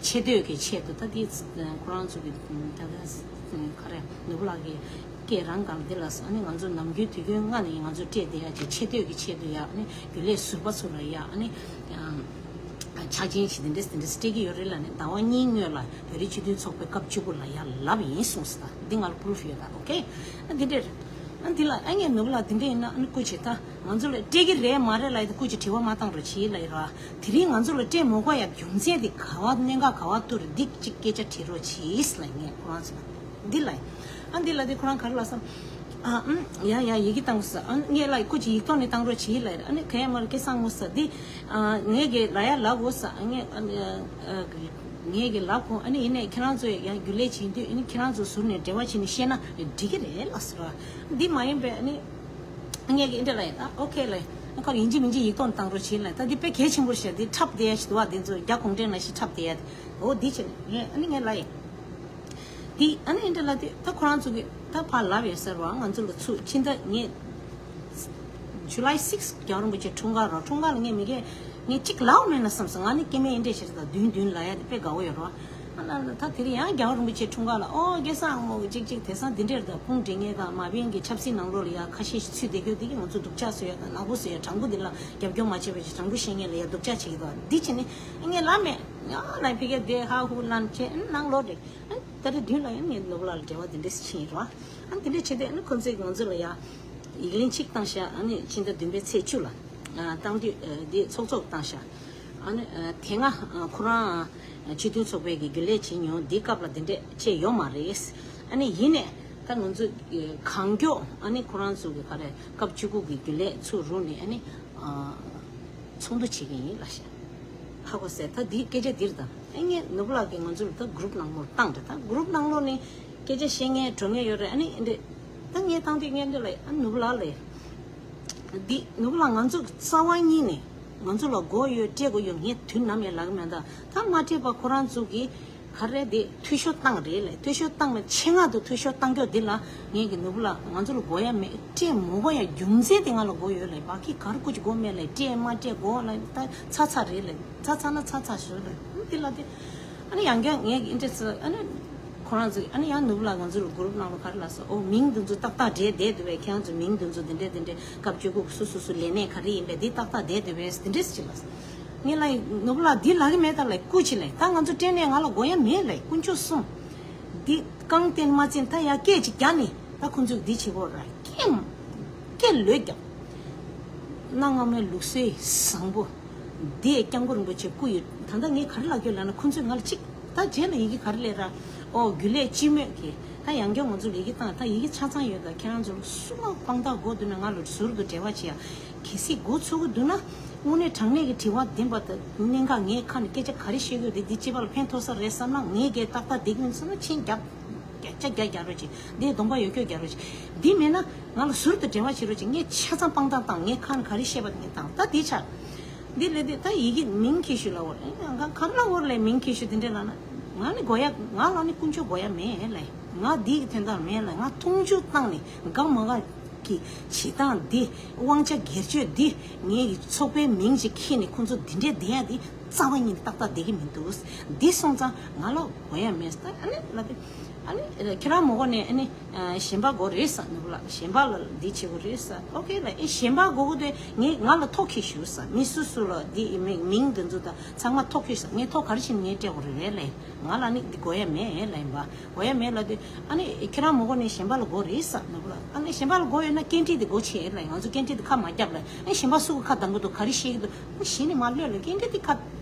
ཆེ་བསྟོད་ཀྱི་ཆེད་དུ། ད་འདི་ཁོ་རང་ཚོ་གི་ད་ག་རེ་ནོར་བུ་ལགས་ཀྱི་སྐད་རང་གང་འདི་ལ་ཨ་ནི་ང་ཚོ་ནམ་རྒྱུན་དུས་རྒྱུན་སྔ་ནས་ང་ཚོ་སྤྲད་བསྡད་ཡ་གཅིག་ཆེ་བསྟོད་ཀྱི་ཆེད་དུ་ཡ། ཨ་ནི་རྒྱུན་ལས་ཟུར་པ་ཚོ་ལ་ཡ་ཨ་ནི་ཆགས་ཅན་ཞིག་འདི་འདྲས་འདི་འདྲས་སྤྲད་ཀྱི་ཡོད་རེད་ལབ་ནས་ཟླ་བ་གཉིས་སྔོན་ལ་བོད་རིགས་སྤྱི་མཐུན་ཚོགས་པའི་སྐབས་བཅུ་དགུ་ལ་ཡ་ལབ་ཡིན་གསུངས་སོང་། ད་འདི་ང་ལ་པུ་རུབ་ཡོད་ད། ཨོ་ཁེ། ཨ་འདི་འདྲས་རེད། ཨ་འདི་ལ་ཨ་ངས་ནོར་བུ་ལགས་འདི་འདྲས་ཡིན་ན་ཨ་ནི་སྐུ་མཁྱེན་ད་ང་ཚོ་ལ་སྤྲད་ཀྱི་རེད་མ་རེད་ལབ་ཡ་དེ་སྐུ་མཁྱེན་དྲི་བ་མ་བཏང་རོགས་གྱིས་ལབ་ཡ་ར། དེ་རིང་ང་ཚོ་ལ་སྤྲད་མ་དགོས་ཡ་རྒྱུ་མཚན་དེ་ག་བ་གནད་འགག་ག་བ་ཐུག་རེད། འདི་གཅིག་སྐད་ཆ་དྲི་རོགས་གྱིས་ལབ་ངས་ཁོ་རང་ཚོ་ལ་འདི་ལབ་ཡིན། ཨ་འདི་ལ་དེ་ཁོ་རང་ག་རེ་ལབ་སམ། ཨ་ཨམ་ཡ་ཡ་ཡི་གེ་བཏང་ས། ཨ་ངས་ལབ་སྐུ་མཁྱེན་ཡིག་ཐོག་ནས་བཏང་རོགས་གྱིས་ལབ་ཡ། ཨ་ནི་ག་ཡ་མ་རེད་སྐལ་བཟང་མོ་ས་འདི། ཨ་ངས་གི་ལབ་ཡ་ལབ་དགོས་ས། ཨ་ངས་ཨ་ཨ་ངས་གི་ལབ་གོ། ཨ་ནི་ཡིན་ནའི་ཁྱེད་རང་ཚོས་ཡང་རྒྱུན་ལས་བྱེད་དུས་ཨ་ནི་ཁྱེད་རང་ཚོ་ཟུར་ནས་འབྲེལ་བ་བྱས་ནས་བཤད་ན་འགྲིག་གི་རེད་ལབ་ཟེར་བ། འདི་མ་ཡིན་པའི་ཨ་ནི་ངས་གི་འདི་ལབ་ཡ། ད་ཨོ་ཁེ་ལབ་ཡ། ཁོ་ཡིན་གཅིག་མིན་གཅིག་ཡིག་ཐོག་ནས་བཏང་རོགས་བྱེད་ལབ་ཡ། ད་འདི་དཔེ་གལ་ཆེན་པོ་རེད་ཤག་འདི་འཁྲབ་བསྡད་ཡ་ཞིག་འདུག་བ། འདི་ཚོ་རྒྱ་གུང་ཁྲན་ལ་ཞིག་འཁྲབ་བསྡད་ཡ་དེ། འོ་འདི་བྱས་ནས་ངས་ཨ་ནི་ངས་ལབ་ཡ། དེ་ཨ་ནི་ཨེ་འདྲ་ལབ་དུས་ད་ཁོ་རང་ཚོ་གིས་ད་ཕར་ལབ་ཡོད་ཟེར་བ། ང་ཚོ་ལ་ཚུར་ཕྱི་ཟླ་ངས་July six རྒྱལ་བ་རིན་པོ་ཆེ་འཁྲུངས་སྐར་རོ། འཁྲུངས་སྐར་ལ་ངས་མི་སྐད་ངས་གཅིག་ལབ་མེད་ན་བསམ་སོང་། ང་ནི་སྐྱེ་དམན་ཨེ་འདྲས་ཞིག་རེད། ད་བདུན་བདུན་ལབ་ཡ་དེ་དཔེ་དགའ་བོ་ཡོད་རོ། ལ་ལ་ད་དེ་རིང་ཡང་རྒྱལ་བ་རིན་པོ་ཆེའི་འཁྲུངས་སྐར་ལ་ཨོ་སྐལ་བཟང་ཨང་མོ་གཅིག་གཅིག་དེང་སང་འདི་འདྲར་ད་ཕུང་འདྲེ་ངེས་དང་མ་བེན་གྱི་ཆབ་སྲིད་ནང་ལོགས་ལ་ཡ་ཁ་ཤས་ཤིག་ཚུད་བསྡད་རྒྱུ་འདི་གི་ང་ཚོ་སྡུག་ཅག་བཟོ་ཡ་དང་ནག་པོ་བཟོ་ཡ་དྲང་པོ་འདི་ལ་རྒྱབ་སྐྱོར་མ་བྱས་པ་ཞིག་དྲང་པོ་བཤད་མཁན་ལ་ཡ་སྡུག་ཅག་བྱེད་ཀྱི་འདུག་འདི་བྱས་ནས་ངས་ལ་མེད་ཡང་ལ་ཕི་གེ་བསྡད་ཧ་ཧུ་ལན་བྱས་ནང་ལོགས་འདྲེ་ད་རེས་མདུན་ལ་ཡང་ངས་ནོར་བུ་ལགས་ལ་འབྲེལ་བ་འདི་འདྲས་ཕྱིན་ཡིན་རོགས་ཨ་འདི་འདྲས་བྱས་ཏེ་ཨ་ནི་ཁོང་ཚོས་ང་ཚོ་ལ་ཡ་ཡིག་ལན་གཅིག་བཏང་ཤག་ཨ་ནི་ཕྱི་ཟླ་བདུན་པའི་ཚེས་བཅུ་ལ་བཏང་དུས་འདི་ཚོགས་གཙོ་བཏང་ཤག་ཨ་ནི་དེ་སྔ་ཁོ་རང་སྤྱི་མཐུན་ཚོགས་པའི་གི་རྒྱུན་ལས་བྱེད་མྱོང་འདི་སྐབས་ལ་འདི་འདྲས་བྱས་ཡོད་མ་རེད། ཨ་ནི་ཡིན་ནས་ད་ང་ཚོ་གང་མགྱོགས་ཨ་ནི་ཁོ་རང་ཚོ་གི་ག་རེ་སྐབས་བཅུ་དགུ་གི་རྒྱུན་ལས་ཚུར་རུང་ནས་ཨ་ནི་ཚོགས་འདུ་བྱེད་ཀྱི་ཡིན་ལ་ཤག་ཧ་གོ་སོང་། ད་འདི་སྐད་ཆ་འདིར་དང་ཨ་ངས་ནོར་བུ་ལགས་ཀྱིས་ང་ཚོ་ལ་ད་གུ་རུབ་ནང་མོར་བཏང་འདྲ་ད་གུ་རུབ་ནང་ལོགས་ནས་སྐད་ཆ་བཤད་མཁན་འགྲོ་མཁན་ཡོད་རེད། ཨ་ནི་འདི་ད་ངས་བཏང་དུས་ངས་འདི་ལ་ཨ་ནོར་བུ་ལགས་ལས། འདི་ནོར་བུ་ལགས་ང་ཚོ་རྩ་བ་ཉིད་ནས་ང་ཚོ་ལ་མགོ་ཡོད་སྤྲད་དགོས་ཡོད་ངས་དུས་ནམ་ཡང་ལབ་ཀྱི་མེད། ད་ད་མ་སྤྲད་པ་ཁོ་རང་ཚོ་གིས་ག་རེ་དེ་འཐུས་ཤོར་བཏང་རེད་ལས། འཐུས་ཤོར་བཏང་ལས་ཆེད་མངགས་དུ་འཐུས་ཤོར་བཏང་རྒྱུ་འདི་ལ་ངས་ཀྱི་ནོར་བུ་ལགས་ང་ཚོ་ལ་དགོས་ཡ་མེད། སྤྲད་མ་དགོས་ཡ་རྒྱུ་མཚན་དེ་ང་ལ་དགོས་ཡོད་ལས། བ་ཁི་གར་ཀུ་ཅི་དགོས་མེད་ལས། སྤྲད་མ་སྤྲད་དགོས་ལ་ད་ཚ་ཚ་རེད་ལས། ཚ་ཚ་ན་ཚ་ཚ་ཞོར་ལས་འདི་ལ་དེ། ཨ་ནི་ཡང་བསྐྱར་ངས་ཀྱི་ཨིན་ཊི་རེ་སི་ཨ་ནི་ཁོ་རང་ཚོས་ཨ་ནི་ཡང་ནོར་བུ་ལགས་ང་ཚོ་ལ་གུ་རུབ་ནང་ལ་ག་རེ་ལབ་སོང་། ཨོ་མིང་འདི་ཚོ་ཏག་ཏག་བྲིས་བསྡད་འདུག་པས། ཁྱེད་རང་ཚོ་མིང་འདི་ཚོ་འདི་འདྲས་འདི་འདྲས་སྐབས་བཅུ་དགུ་སུ་སུ་སུ་ལས་གནས་ག་རེ་ཡིན་པས་འདི་ཏག་ཏག་བསྡད་འདུག་པས་འདི་འདྲས་ཅིག་ལབ་སོང་། ངས་ལབ་ཡིན་ནོར་བུ་ལགས་འདི་ལབ་ཀྱི་མེད་ད་ལབ་སྐུ་མཁྱེན་ལབ། ད་ང་ཚོ་སྤྲད་ནས་ང་ལ་དགོས་ཡ་མེད་ལབ། དཀོན་མཆོག་གསུམ་འདི་རྐང་སྟེང་མ་བཙན་ད་ཡ་སྐད་ཅིག་རྒྱག་ནས་ད་ཁོ་ཚོས་འདི་བྱེད་དགོས་ར་སྐད་སྐད་ལོས་རྒྱག་གནའ་སྔ་མོའི་ལུགས་སྲོལ་བཟང་པོ། དེ་སྐྱབས་མགོན་རིན་པོ་ཆེ་སྐུ་ཡོད། ད་ལྟ་ངས་ག་རེ་ལབ་ཀྱི་ཡོད་ལབ་ན་ཁོང་ཚོས་ང་ལ་གཅིག་ད་རྗེས་ལ་ཡི་གེ་ག་རེ་སླེབས་ར། ཨོ་རྒྱུན་ལས་སྤྱི་མོས་ཀྱིས་ད་ཡང་བསྐྱར་ང་ཚོ་ལ་ཡི་གེ་བཏང་། ད་ཡི་གེ་ཆ་ཚང་ཡོད། ད་ཁྱེད་རང་ཚོ་ལ་སུ་ལ་དཔང་རྟགས་དགོས་འདུག་ན་ང་ལ་ཟུར་དུ་འབྲེལ་བ་བྱེད་ཡ། གལ་སྲིད་མགོ་ཚོས་ཀྱི་འདུག་ན་དངོས་གནས་དྲང་གནས་ཀྱི་དྲི་བ་བདེན་པ་དང་གནད་འགག་ངའི་ཁ་ནས་སྐད་ཆ་ག་རེ་བཤད་ཀྱི་ཡོད་དེ་འདི་སྤྱི་པ་ལ་ཕན་ཐོགས་ས་རེད་བསམ་ན་ངས་གས་ཏག་ཏག་བསྡད་ཀྱི་མིན་བསམ་ན་མཆན་རྒྱབ། བརྒྱ་ཆ་བརྒྱ་རྒྱག་རོགས་གྱིས། འདིའི་གདོང་པ་ཡོད་སྐྱོ་རྒྱག་རོགས་གྱིས། འདི་མེད་ན་ང་ལ་ཟུར་དུ་འབྲེལ་བ་བྱེད་རོགས་གྱིས། ངས་ཆ་ཚང་དཔང་རྟགས་བཏང་། ངས་ཁ་ནས་ག་རེ་བཤད་པ་དེ་ངས་བཏང་། ད་འདི་ཆ། འདི་ལས་དེ་ད་ཡི་གེ་མིང་གི་ཞུ་ལ་འོར། ཨེ་ང་ག་རེ་ལ་འོར་ལས་མིང་གི་ཞུ་དེ་འདྲས་ལ་ན། ང་ནི་དགོས་ཡ་ང་ལ་ནི་དཀོན་མཆོག་དགོས་ཡ་མེད་ལས། ང་འདི་གི་དོན་དག་མེད་ལས། ང་མཐོང་ཆུང་བཏང་ནས་དགའ་མ་དགའ་གི་བྱེད་སྟངས་འདི་དབང་ཆ་སྒེར་གཅོད་འདི་ངའི་གི་ཚོགས་པའི་མིང་ཞིག་ཁྱེར་ནས་ཁོང་ཚོ་འདི་འདྲས་བསྡད་ཡ་འདི་རྩ་བ་ཉིད་ནས་ཏག་ཏག་བསྡད་ཀྱི་མི་འདུག་འདི་སོང་ཙང་ང་ལ་དགོས་ཡ་མེད་ད། ཨ་ནི་ལ་དེ་ཨ་ནི་ཁྱེད་རང་མོ་གོ་ནས་ཨ་ནི། གཞན་པ་དགོས་རེད་ས་ནོར་བུ་ལགས། གཞན་པ་ལ་འདི་བྱེད་དགོས་རེད་ས། ཨོ་ཁེ་ལ་ཨེ་གཞན་པ་དགོས་དགོས་དེ་ངས་ང་ལ་ཐོ་ཁེ་ཞུ་ས། མི་སུ་སུ་ལ་འདི་མིང་མིང་འདི་ཚོ་དང་ཚང་མ་ཐོ་ཁེ་ས། ངས་ཐོ་ག་རེ་བྱས་ནས་ངས་སྤྲད་དགོས་རེད་རེད་ལས། ང་ལ་ནི་འདི་དགོས་ཡ་མེད་ལ་ཡིན་པ། དགོས་ཡ་མེད་ལ་དེ་ཨ་ནི་ཁྱེད་རང་མོ་གོ་ནས་གཞན་པ་ལ་དགོས་རེད་ས་ནོར་བུ་ལགས། ཨ་ནི་གཞན་པ་ལ་དགོས་ཡོད་ན་སྐད་འཕྲིན་དེ་སྒོ་ཕྱེ་ལ་ང་ཚོ་སྐད་འཕྲིན་དེ་ཁ་མ་བརྒྱབ་ལ་ཨ་གཞན་པ་སུ་གི་ཁ་གདང་གི་འདུག་ག་རེ་བཤད་གི་འདུག་ཨ་གཞི་ནས་མ་ལོས་ལ་སྐད་འཕྲིན་དེ་ཁ་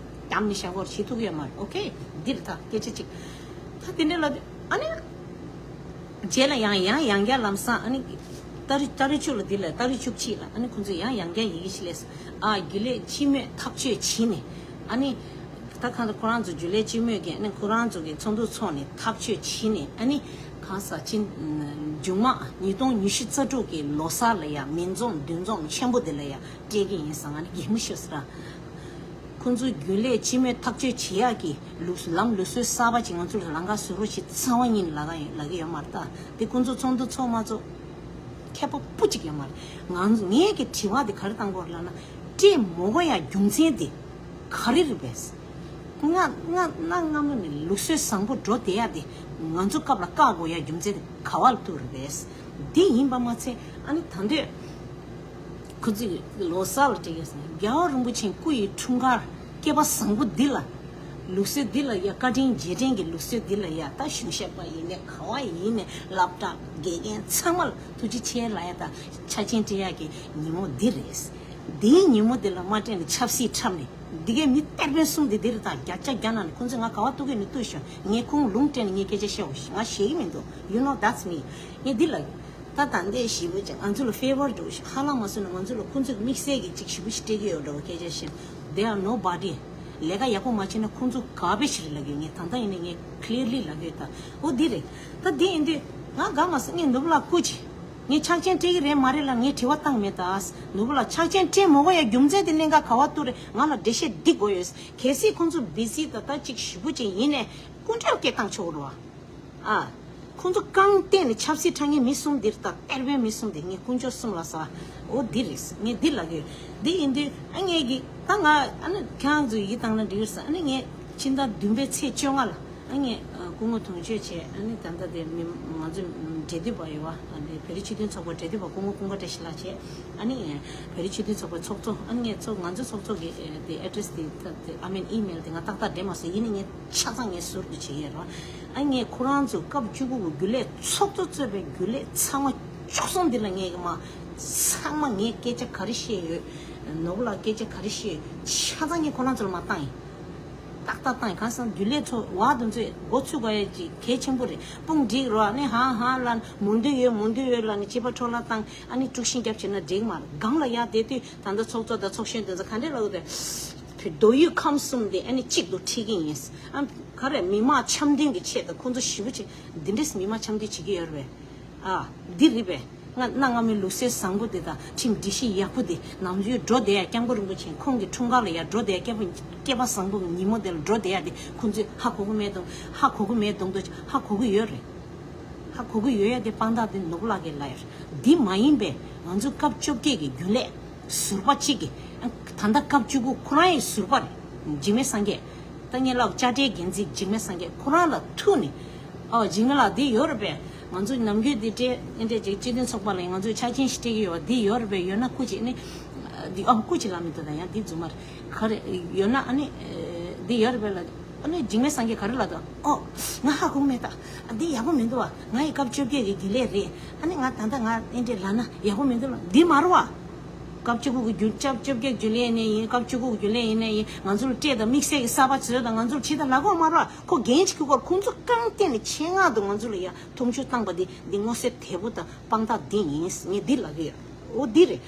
བརྒྱབ་ནས་བཞག་དགོས་རེད། བྱེད་ཐུབ་ཀྱི་ཡོད་མ་རེད། ཨོ་ཁེ་འདི་རེད་ད་སྐད་ཆ་གཅིག་ད་དེ་འདྲ་ལ་དེ་ཨ་ནི། རྗེས་ལ་ཡང་ཡང་ཡང་བསྐྱར་ལམ་སང་ཨ་ནི། ཏ་རིག་ཏ་རིག་བཅུ་ལ་འདི་ལ་ཏ་རིག་བཅུ་གཅིག་ལ་ཨ་ནི་ཁོང་ཚོས་ཡང་ཡང་བསྐྱར་ཡི་གེ་ཞིག་སླེབས་སོང་། ཨ་རྒྱུན་ལས་སྤྱི་མོས་ཐག་གཅོད་བྱས་ནས་ཨ་ནི། ད་གང་ལྟར་ཁོ་རང་ཚོ་རྒྱུན་ལས་སྤྱི་མོས་ཀྱིས་ཨ་ནི་ཁོ་རང་ཚོ་གི་ཚོགས་འདུ་ཚོགས་ནས་ཐག་གཅོད་བྱས་ནས་ཨ་ནི། གང་ཟག་ཅིག་མཇུག་མ་ཉིས་སྟོང་ཉི་ཤུ་རྩ་དྲུག་གི་ལོ་གསར་ལ་ཡང་མི་འཛོམས་འདུ་འཛོམས་ཆེན་པོ་འདི་ལ་ཡང་སྤྲད་ཀྱི་ཡིན་ཟེར་ང་ནི་གད་མོ་ཤོར་སོང་ར། ཁོང་ཚོའི་རྒྱུན་ལས་སྤྱི་མོས་ཐག་གཅོད་བྱེད་ཡག་གི་ལུགས་ལམ་ལུགས་སྲོལ་གསར་པ་ཅིག་ང་ཚོ་ལ་ལམ་ཁ་བཟོ་རོགས་བྱེད་རྩ་བ་ཉིད་ནས་ལབ་ཀ་ཡོད་ལབ་ཀྱི་ཡོད་མ་རེད་ད། དེ་ཁོང་ཚོ་ཚོགས་འདུ་ཚོགས་མ་ཚོགས་ཁྱད་པར་སྤུ་གཅིག་ཡོད་མ་རེད། ང་ཚོ་ངས་ཀྱི་དྲི་བ་དེ་ག་རེ་བཏང་དགོས་རེད་ལབ་ན་སྤྲད་མ་དགོས་ཡ་རྒྱུ་མཚན་དེ་ག་རེ་རེད་པས། ང་ང་གནའ་སྔ་མོ་ནས་ལུགས་སྲོལ་བཟང་པོ་འགྲོ་བསྡད་ཡ་དེ་ང་ཚོ་སྐབས་ལ་བཀག་དགོས་ཡ་རྒྱུ་མཚན་དེ་ག་བ་ལ་ཐུག་རེད་པས། དེ་ཡིན་པ་མ་ཚད་ཨ་ནི་ད་འདོད། ཁོ་ཚོས་ལོ་གསར་ལ་སྤྲད་ཡོད་ཟེར། རྒྱལ་བ་རིན་པོ་ཆེ་སྐུ་ཡི་འཁྲུངས་སྐར་སྐལ་པ་བཟང་པོ་འདི་ལ། ལུགས་སྲོལ་འདི་ལ་ཡ་བཀའ་དྲིན་རྗེས་དྲན་གྱི་ལུགས་སྲོལ་འདི་ལ་ཡ་ད་གཞུང་ཞབས་པ་ཡིན་ནའི་ག་བ་ཡིན་ནའི་སློབ་གྲྭ་དགེ་རྒན་ཚང་མ་ལ་ཐུགས་རྗེ་ཆེ་ལབ་ཡ་ད་ཆ་རྐྱེན་སྤྲད་ཡ་གི་ཉིན་མོ་འདི་རེད། འདིའི་ཉིན་མོ་འདི་ལ་མ་སྤྲད་ནས་ཆབ་སྲིད་འཁྲབ་ནས་འདི་གའི་མི་གཏེར་སྟོན་གསུམ་འདི་འདིར་ད་བརྒྱ་ཆ་བརྒྱ་ནང་ནས་ཁོང་ཚོས་ང་ག་བ་གཏུག་གི་ནས་གཏུག་ཤོག་ངས་ཁོང་ལུང་སྤྲད་ནས་ངས་སྐད་ཆ་བཤད་འོ་ང་ཞེད་ཀྱི་མི་འདུག you know that's me ངས་འདི་ལ་ཡོད། ད་ད་ལྟའི་ཞི་བོ་ཅིག་ང་ཚོ་ལ་ཕེ་ཝར་འགྲོ་ཞིག་ཧ་ལམ་མ་སོང་ན་ང་ཚོ་ལ་ཁོང་ཚོས་དམིགས་བསལ་གྱི་ཅིག་ཞི་བོ་ཞིག་སྤྲད་ཀྱི་ཡོད་འདྲ་བོ་སྐད་ཆ་བཤད། They are nobody. ལས་ཀ་ཡག་པོ་མ་བྱས་ན་ཁོང་ཚོ་ག་བེ་ཞིག་རེད་ལབ་ཡོད། ངས་ད་ལྟ་ཡིན་ན་ངས་ཀི་ལི་ཡར་ལི་ལབ་ཡོད་ད། འོ་འདི་རེད། ད་འདི་ཡིན་དུས་ང་དགའ་མ་སོང་ངས་ནོར་བུ་ལགས་སྐུ་མཁྱེན། ངས་ཆ་རྐྱེན་སྤྲད་ཀྱི་རེད་མ་རེད་ལ་ངས་དྲི་བ་བཏང་མེད་ད། ནོར་བུ་ལགས་ཆ་རྐྱེན་སྤྲད་མ་དགོས་ཡ་རྒྱུ་མཚན་དེ་གནད་འགག་ག་བ་ཐུག་རེད། ང་ལ་འགྲེལ་བཤད་འདི་དགོས་ཡོད། གལ་སྲིད་ཁོང་ཚོ་བི་སི་ད་ལྟ་ཅིག་ཞི་བོ་ཅིག་ཡིན་ནས་སྐུ་མགྲོན་སྐད་བཏང་ཆོག་རོགས། ཨ། ཁོང་ཚོ་རྐང་སྟེང་ནས་ཆབ་སྲིད་འཁྲབ་མཁན་མི་གསུམ་འདིར་ལྟ་གཏེར་དཔོན་མི་གསུམ་འདི་ངས་དཀོན་མཆོག་གསུམ་ལ་ཟ། འོ་འདི་རེད། ངས་འདི་ལབ་ཀྱི་ཡོད། འདི་ཡིན་དུས་ཨ་ངས་ཀྱི་ད་ང་ཨ་ནི་ཁྱེད་རང་ཚོ་ཡིད་བཏང་ན་འགྲིག་ཡོད་ས། ཨ་ནི་ངས་ཕྱི་ཟླ་བདུན་པའི་ཚེས་བཅོ་ལྔ་ལ་ ཨ་ངས་སྐུ་ངོ་དུང་ཆོས་བྱས། ཨ་ནི་ད་ལྟ་དེ་མི་ང་ཚོ་འབྲེལ་མཐུད་པ་ཡོད་བ། ཨ་ནི་བོད་རིགས་སྤྱི་མཐུན་ཚོགས་པ་འབྲེལ་མཐུད་པ་སྐུ་ངོ་ཀུན་དགའ་བཀྲ་ཤིས་ལགས་བྱས། ཨ་ནི་བོད་རིགས་སྤྱི་མཐུན་ཚོགས་པའི་ཚོགས་གཙོ། ཨ་ནི་ངས་ཚོགས་ང་ཚོ་ཚོགས་གཙོ་གི་དེ་ཨེ་ཌི་རེ་སི་དེ་ད་དེ་ཨ་མིན་ཨི་མེལ་དེ་ང་ཏག་ཏག་འབྲི་མ་སོང་། ཡིན་ནའི་ངས་ཆ་ཚང་ངས་ཟུར་དུ་བྱེད་ཡས་རོ། ཨ་ངས་ཁོ་རང་ཚོ་སྐབས་བཅུ་དགུ་གི་རྒྱུན་ལས་ཚོགས་གཙོ་གཙོས་པའི་རྒྱུན་ལས་ཚང་མ་བཅུ་གསུམ་འདི་ལ་ངས་མ་ཚང་མ་ངས་སྐད་ཆ་ག་རེ་བཤད་ཡོད། ནོར་བུ་ལགས་སྐད་ཆ་ག་རེ་བཤད་ཡོད། ཆ་ཚང་ངས་ཁོ་རང་ཚོ་ལ་མ་བཏང་ཡིན། ཏག་ཏག་བཏང་ཡིན། གང་ཟེར་ན་རྒྱུན་ལས་ཚོ་བ་དེ་ཚོས་འགོ་ཚུགས་དགོས་ཡ་ཅིག་གལ་ཆེན་པོ་རེད། དཔུང་སྒྲིག་རོགས། ཨ་ནི་ཧང་ཧང་ལ་མོལ་འདོད་ཡོད་མོལ་འདོད་ཡོད་ལ་ནི་སྐྱེས་པ་འཕྲོ་བརླག་བཏང་། ཨ་ནི་དཀྲུག་ཤིང་རྒྱབ་བྱས་ན་འགྲིག་མ་རེད། སྒང་ལ་ཡ་དེ་དུས་ད་ལྟ་ཚོགས་གཙོ་དང་ཚོགས་གཞོན་དེ་ཚོ་ག་འདྲས་ལབ་དགོས་དེ། བོད་མདོ་དབུས་ཁམས་གསུམ་དེ་ཨ་ནི་གཅིག་ཏུ་ཁྲིད་ཀྱི་ཡིན། ཨ་ག་རེ་མི་མང་འཆམ་མཐུན་གྱི་ཆེད་དུ་ཁོང་ཚོ་ཞེ་པོ་ཅིག་འདི་འདྲས་མི་མང་འཆམ་མཐུན་བྱེད་ཀྱི་ཡོད་རེད་པས། ཨ་འདི་རེད་པས། ང་གནའ་སྔ་མོའི་ལུགས་སྲོལ་བཟང་པོ་དེ་དང་ཁྲིམས་སྒྲིག་གཞི་ཡག་པོ་དེ་ནམ་རྒྱུན་འགྲོ་བསྡད་ཡ། སྐྱབས་མགོན་རིན་པོ་ཆེ་ཁོང་གི་འཁྲུངས་སྐར་ལ་ཡ་འགྲོ་བསྡད་ཡ། སྐྱེས་པ་སྐྱེས་པ་བཟང་པོ་གི་ཉིན་མོ་དེ་ལ་འགྲོ་བསྡད་ཡ་དེ་ཁོང་ཚོས་ཧ་གོ་གི་མེད་དང་། ཧ་གོ་གི་མེད་དང་དུ་ཧ་གོ་གི་ཡོད་རེད། ཧ་གོ་གི་ཡོད་ཡ་དེ་དཔང་རྟགས་དེ་ནོར་བུ་ལགས་ཀྱིས་ལབ་ཡ་རེད། འདི་མ་ཡིན་པའི་ང་ཚོའི་སྐབས་བཅོ་བརྒྱད་ཀྱི་རྒྱུན་ལས་ཟུར་པ་གཅིག་གིས་ད་ལྟ་སྐབས་བཅུ་དགུ་ཁོ་རང་ཡི་ཟུར་པ་རེད། འཇིགས་མེད་སངས་རྒྱས། ད་ངེད་ལ་དཔྱ་ཁྲལ་འགན་འཛིན་འཇིགས་མེད་སངས་རྒྱས་ཁོ་རང་ལ་ཐུག་ནས། ཨོ་འཇིགས་མེད་ལགས་འདི་ཡོད་རེད་པས། ང་ཚོ་ནམ་རྒྱུན་འདི་སྤྲད་ཨེ་འདྲས་ཅིག་སྤྱི་མཐུན་ཚོགས་པ་ལ་ང་ཚོས་ཆ་རྐྱེན་ཞིག་སྤྲད་ཀྱི་ཡོད་པ་འདི་ཡོད་རེད་པས། ཡོད་ན་སྐུ་མཁྱེན་ནི་འདི་ཨོ་སྐུ་མཁྱེན་ལབ་མི་འདུག་ད་ཡང་འདི་རྫུན་མ་རེད། ག་རེ་ཡོད་ན་ཨ་ནི་འདི་ཡོད་རེད་པས་ལ། ཨ་ནི་འཇིགས་མེད་སངས་རྒྱས་ག་རེ་ལབ་འདུག་ཨོ་ང་ཧ་གོ་མེད་ད། ཨ་འདི་ཡག་པོ་མི་འདུག་བ། ང་ཡི་སྐབས་བཅོ་བརྒྱད་ཀྱི་རྒྱུན་ལས་རེད། ཨ་ནི་ང་ད་ལྟ་ང་ཨེ་འདྲས་ལབ་ན་ཡག་པོ་མི་འདུག་ལ་འདི་མ་རེད་བ། སྐབས་བཅུ་དགུ་གི་རྒྱུན་སྐབས་བཅོ་བརྒྱད་རྒྱུན་ལས་ཡིན་ནའི་ཡིན། སྐབས་བཅུ་དགུ་གི་རྒྱུན་ལས་ཡིན་ནའི་ཡིན། ང་ཚོ་ལ་སྤྲད་དང་དམིགས་བསལ་གྱི་གསར་པ་བཟོས་དང་ང་ཚོ་ལ་བྱེད་དང་ལབ་དགོས་མ་རེད་བ། ཁོ་འགན་ཅིག་ཁུར་སྐོར་ཁོང་ཚོ་རྐང་སྟེང་ནས་ཆེད་མངགས་དུ་ང་ཚོ་ལ་ཡ་མཐོང་ཆུང་བཏང་པ་འདི་འདི་མངོན་གསལ་དོད་པོ་དང་དཔང་རྟགས་འདི་ཡིན། ངས་འདི་ལབ་ཀྱི་ཡོད། འོ་འདི་རེད།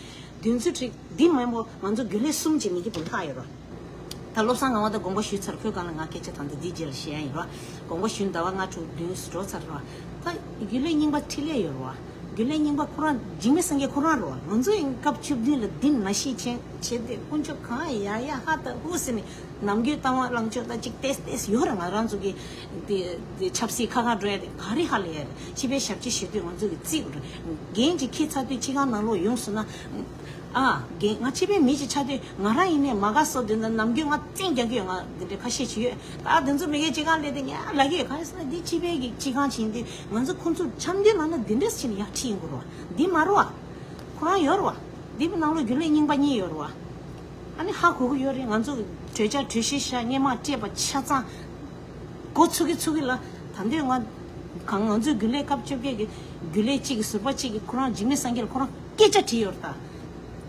དོན་ཚུལ་ཁྲིག་འདི་མ་ཡིན་པོ་ང་ཚོ་རྒྱུན་ལས་གསུམ་གྱི་མི་གི་བུ་ལྷག་ཡོད་རོ། ད་བློ་བཟང་ངག་དབང་ད་དགོངས་པ་ཞུས་ཚར། ཁོའི་སྒང་ལ་ང་སྐད་ཆ་ད་ལྟ་འདི་རྗེས་ལ་བཤད་ཡ་ཡིན་རོ། དགོངས་པ་ཞུས་ཟླ་བ་ལྔ་དྲུག་བདུན་འགྲོ་ཚར་རོ། ད་རྒྱུན་ལས་རྙིང་པ་འཕྲིན་ལས་ཡོད་རོ། རྒྱུན་ལས་རྙིང་པ་ཁོ་རང་འཇིགས་མེད་སངས་རྒྱས་ཁོ་རང་རོ། ང་ཚོ་ཡིན་སྐབས་བཅུ་བདུན་ལ་འདི་ནང་བཞིན་བྱས་བྱས་ཏེ་དཀོན་མཆོག་གང་ཡ་ཡ་ཧ་ད་ཧུ་ཟེར་ནས་ནམ་རྒྱུན་ལྟ་བ་ལངས་ཕྱོགས་ད་ཅིག་ཏེས་ཏེས་ཡོད་ར། ང་རང་ཚོ་གི་དེ་དེ་ཆབ་སྲིད་ཁ་ཁ་འགྲོ་ཡ་དེ་ག་རེ་ཧ་ལས་ཡ་རེད། སྤྱི་པའི་ཞབས་ཕྱི་ཞུ་དུས་ང་ཚོ་གི་རྩིས་རེད། འགན་ཅིག་འཁྱེར་ཚར་དུས་སྤྱི་ཁང་ནང་ལོགས་ཡོང་སོང་ན། ཨ་རྒན་ང་སྤྱི་པའི་མི་ཅིག་ཆགས་དུས་ང་རང་ཡིན་ནའི་མ་དགའ་བསོད་དེ་འདྲ་ནམ་རྒྱུན་ང་བཙན་རྒྱག་གི་ཡོད། ང་འདི་འདྲའི་ཁ་ཤས་ཅིག་ཡོད། ད་དེ་ཚོ་མི་སྒེར་སྤྱི་ཁང་སླེབས་དུས་ངས་ལབ་ཀྱི་ཡོད། གང་ཡིན་ཟེར་ན་འདི་སྤྱི་པའི་གི་སྤྱི་ཁང་ཅིག་ཡིན་དུས་ང་ཚོ་ཁོང་ཚོ་འཆམ་མཐུན་ལབ་ན་འདི་འདྲས་ཅིག་ནས་ཡར་ཁྲིད་ཡོང་དགོས་རེད་བ། འདི་མ་རེད་བ། ཁོ་རང་ཡོད་རེད་བ། འདི་མི་ནང་ལོགས་རྒྱུན་ལས་རྙིང་པ་གཉིས་ཡོད་རེད་བ། ཨ་ནི་ཧ་གོ་གི་ཡོད་རེད། ང་ཚོ་གྲོས་འཆར་གྲོས་གཞི་བཞག་སྔོན་མ་སྤྲད་པ་ཆ་ཚང་འགོ་ཚུགས་ཀྱི་ཚུགས་ཀྱི་ལ། ད་འདོད་ང་གང་ང་ཚོའི་རྒྱུན་ལས་སྐབས་བཅོ་བརྒྱད་ཀྱི་རྒྱུན་ལས་གཅིག་གི་ཟུར་པ་གཅིག་གིས་ཁོ་རང་འཇིགས་མེད་སངས་རྒྱས་ལ་ཁོ་རང་སྐད་ཆ་དྲིས་ཡོད་རེད་ད།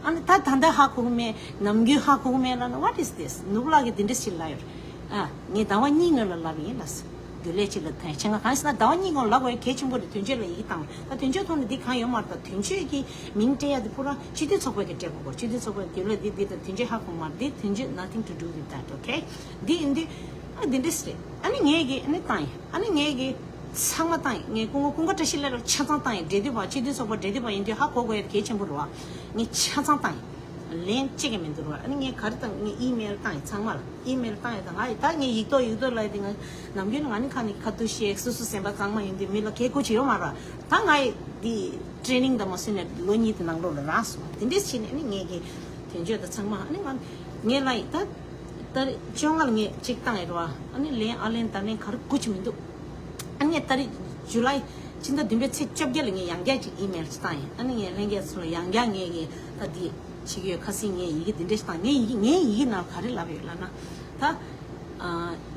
ཨ་ནི་ད་ད་ལྟ་ཧ་གོ་གི་མེད། ནམ་རྒྱུན་ཧ་གོ་གི་མེད་ལབ་ན། What is this? ནོར་བུ་ལགས་ཀྱིས་འདི་འདྲ་ཞིག་ལབ་ཡོད་རེད། ཨ་ངས་ཟླ་བ་གཉིས་སྔོན་ལ་ལབ་ཡིན་ལ། རྒྱུན་ལས་གཅིག་ལ་ཐོན་ཆེ་ང་གང་ཟེར་ན་ཟླ་བ་གཉིས་སྔོན་ལབ་དགོས་ཡ་གལ་ཆེན་པོ་རེད། དོན་གཅོད་ལ་ཡི་གེ་བཏང་བ་ད་དོན་གཅོད་ཐོག་ནས་འདི་གང་ཡོད་མ་རེད། ད་དོན་གཅོད་ཀྱི་མིང་སྤྲད་ཡ་དེ་ཕུ་ར་སྤྱི་འཐུས་ཚོགས་པ་གི་སྤྲད་དགོས་གོ་སྤྱི་འཐུས་ཚོགས་པ་རྒྱུན་ལས་འདི་འདི་ད་དོན་གཅོད་ཧ་གོ་མ་རེད། འདི་དོན་གཅོད་nothing to do with that, okay? འདི་ཡིན་དུས་ཨ་འདི་འདྲས་རེད། ཨ་ནི་ངས་གི་ཨ་ནི་བཏང་ཡིན། ཨ་ནི་ངས་གི་ཚང་མ་བཏང་ཡིན། ངས་སྐུ་ངོ་ཀུན་དགའ་བཀྲ་ཤིས་ལགས་ལ་ཆ་ཚང་བཏང་ཡིན། འབྲེལ་མཐུད་པ་སྤྱི་འཐུས་ཚོགས་པ་འབྲེལ་མཐུད་པ་ཡིན་དུས་ཧ་གོ་དགོས་ཡ་གལ་ཆེན་པོ་རེད་བ། ངས་ཆ་ཚང་བཏང་ཡིན། ལན་གཅིག་ཀྱང་མི་འདུག་ར། ཨ་ནི་ངས་ག་རེ་བཏང་། ངས་ཨི་མེལ་བཏང་ཡིན་ཚང་མ་ལ། ཨི་མེལ་བཏང་ཡིན། ད་ང་ཡི་ད་ངས་ཡིག་ཐོག་ཡིག་ཐོག་ལ་ཡི་དེ་ང་ནམ་རྒྱུན་ང་ནི་ཁ་ནས་ཁ་ཐུག་བཤད། སོ་སོ་སེམས་པ་གཙང་མ་ཡིན་དུས་མི་ལ་གལ་དགོས་ཅི་ཡོད་མ་ར། ད་ང་ཡི་འདི་ཊེ་ནིང་དང་མ་སོན་ནས་ལོ་གཉིས་དེ་ནང་ལོགས་ལ་རག་སོང་། དེ་འདྲས་བྱས་ནས་ཨ་ནི་ངས་ཀྱི་དོན་གཅོད་དང་ཚང་མ་ཨ་ནི་ང་ངས་ལ་ཡི་ད་ད་རེས་བཅོ་ལྔ་ལ་ངས་གཅིག་བཏང་ཡོད་ར། ཨ་ནི་ལན་ཨ་ལན་ད་ལན་ག་རེ་དགོས་ཅི་མི་འདུག་ཨ་ནི་ད་རེས་ཇུ་ལའི་ཕྱི་ཟླ་བདུན་པའི་ཚེས་བཅོ་བརྒྱད་ལ་ངས་ཡང་བསྐྱར་ཅིག་ཨི་མེལ་ཅིག་བཏང་ཡིན། ཨ་ནི་ངས་ལྷན་རྒྱས་ཚོ་ལ་ཡང་བསྐྱར་ངས་ཀྱི་ད་འདི་བྱེད་ཀྱི་ཡོད། ཁ་སང་ངས་ཡི་གེ་འདི་འདྲ་ཞིག་བཏང་། ངས་ཡི་གེ་ངའི་ཡི་གེ་ནང་ག་རེ་ལབ་ཡོད་ལབ་ན། ད་ཨ་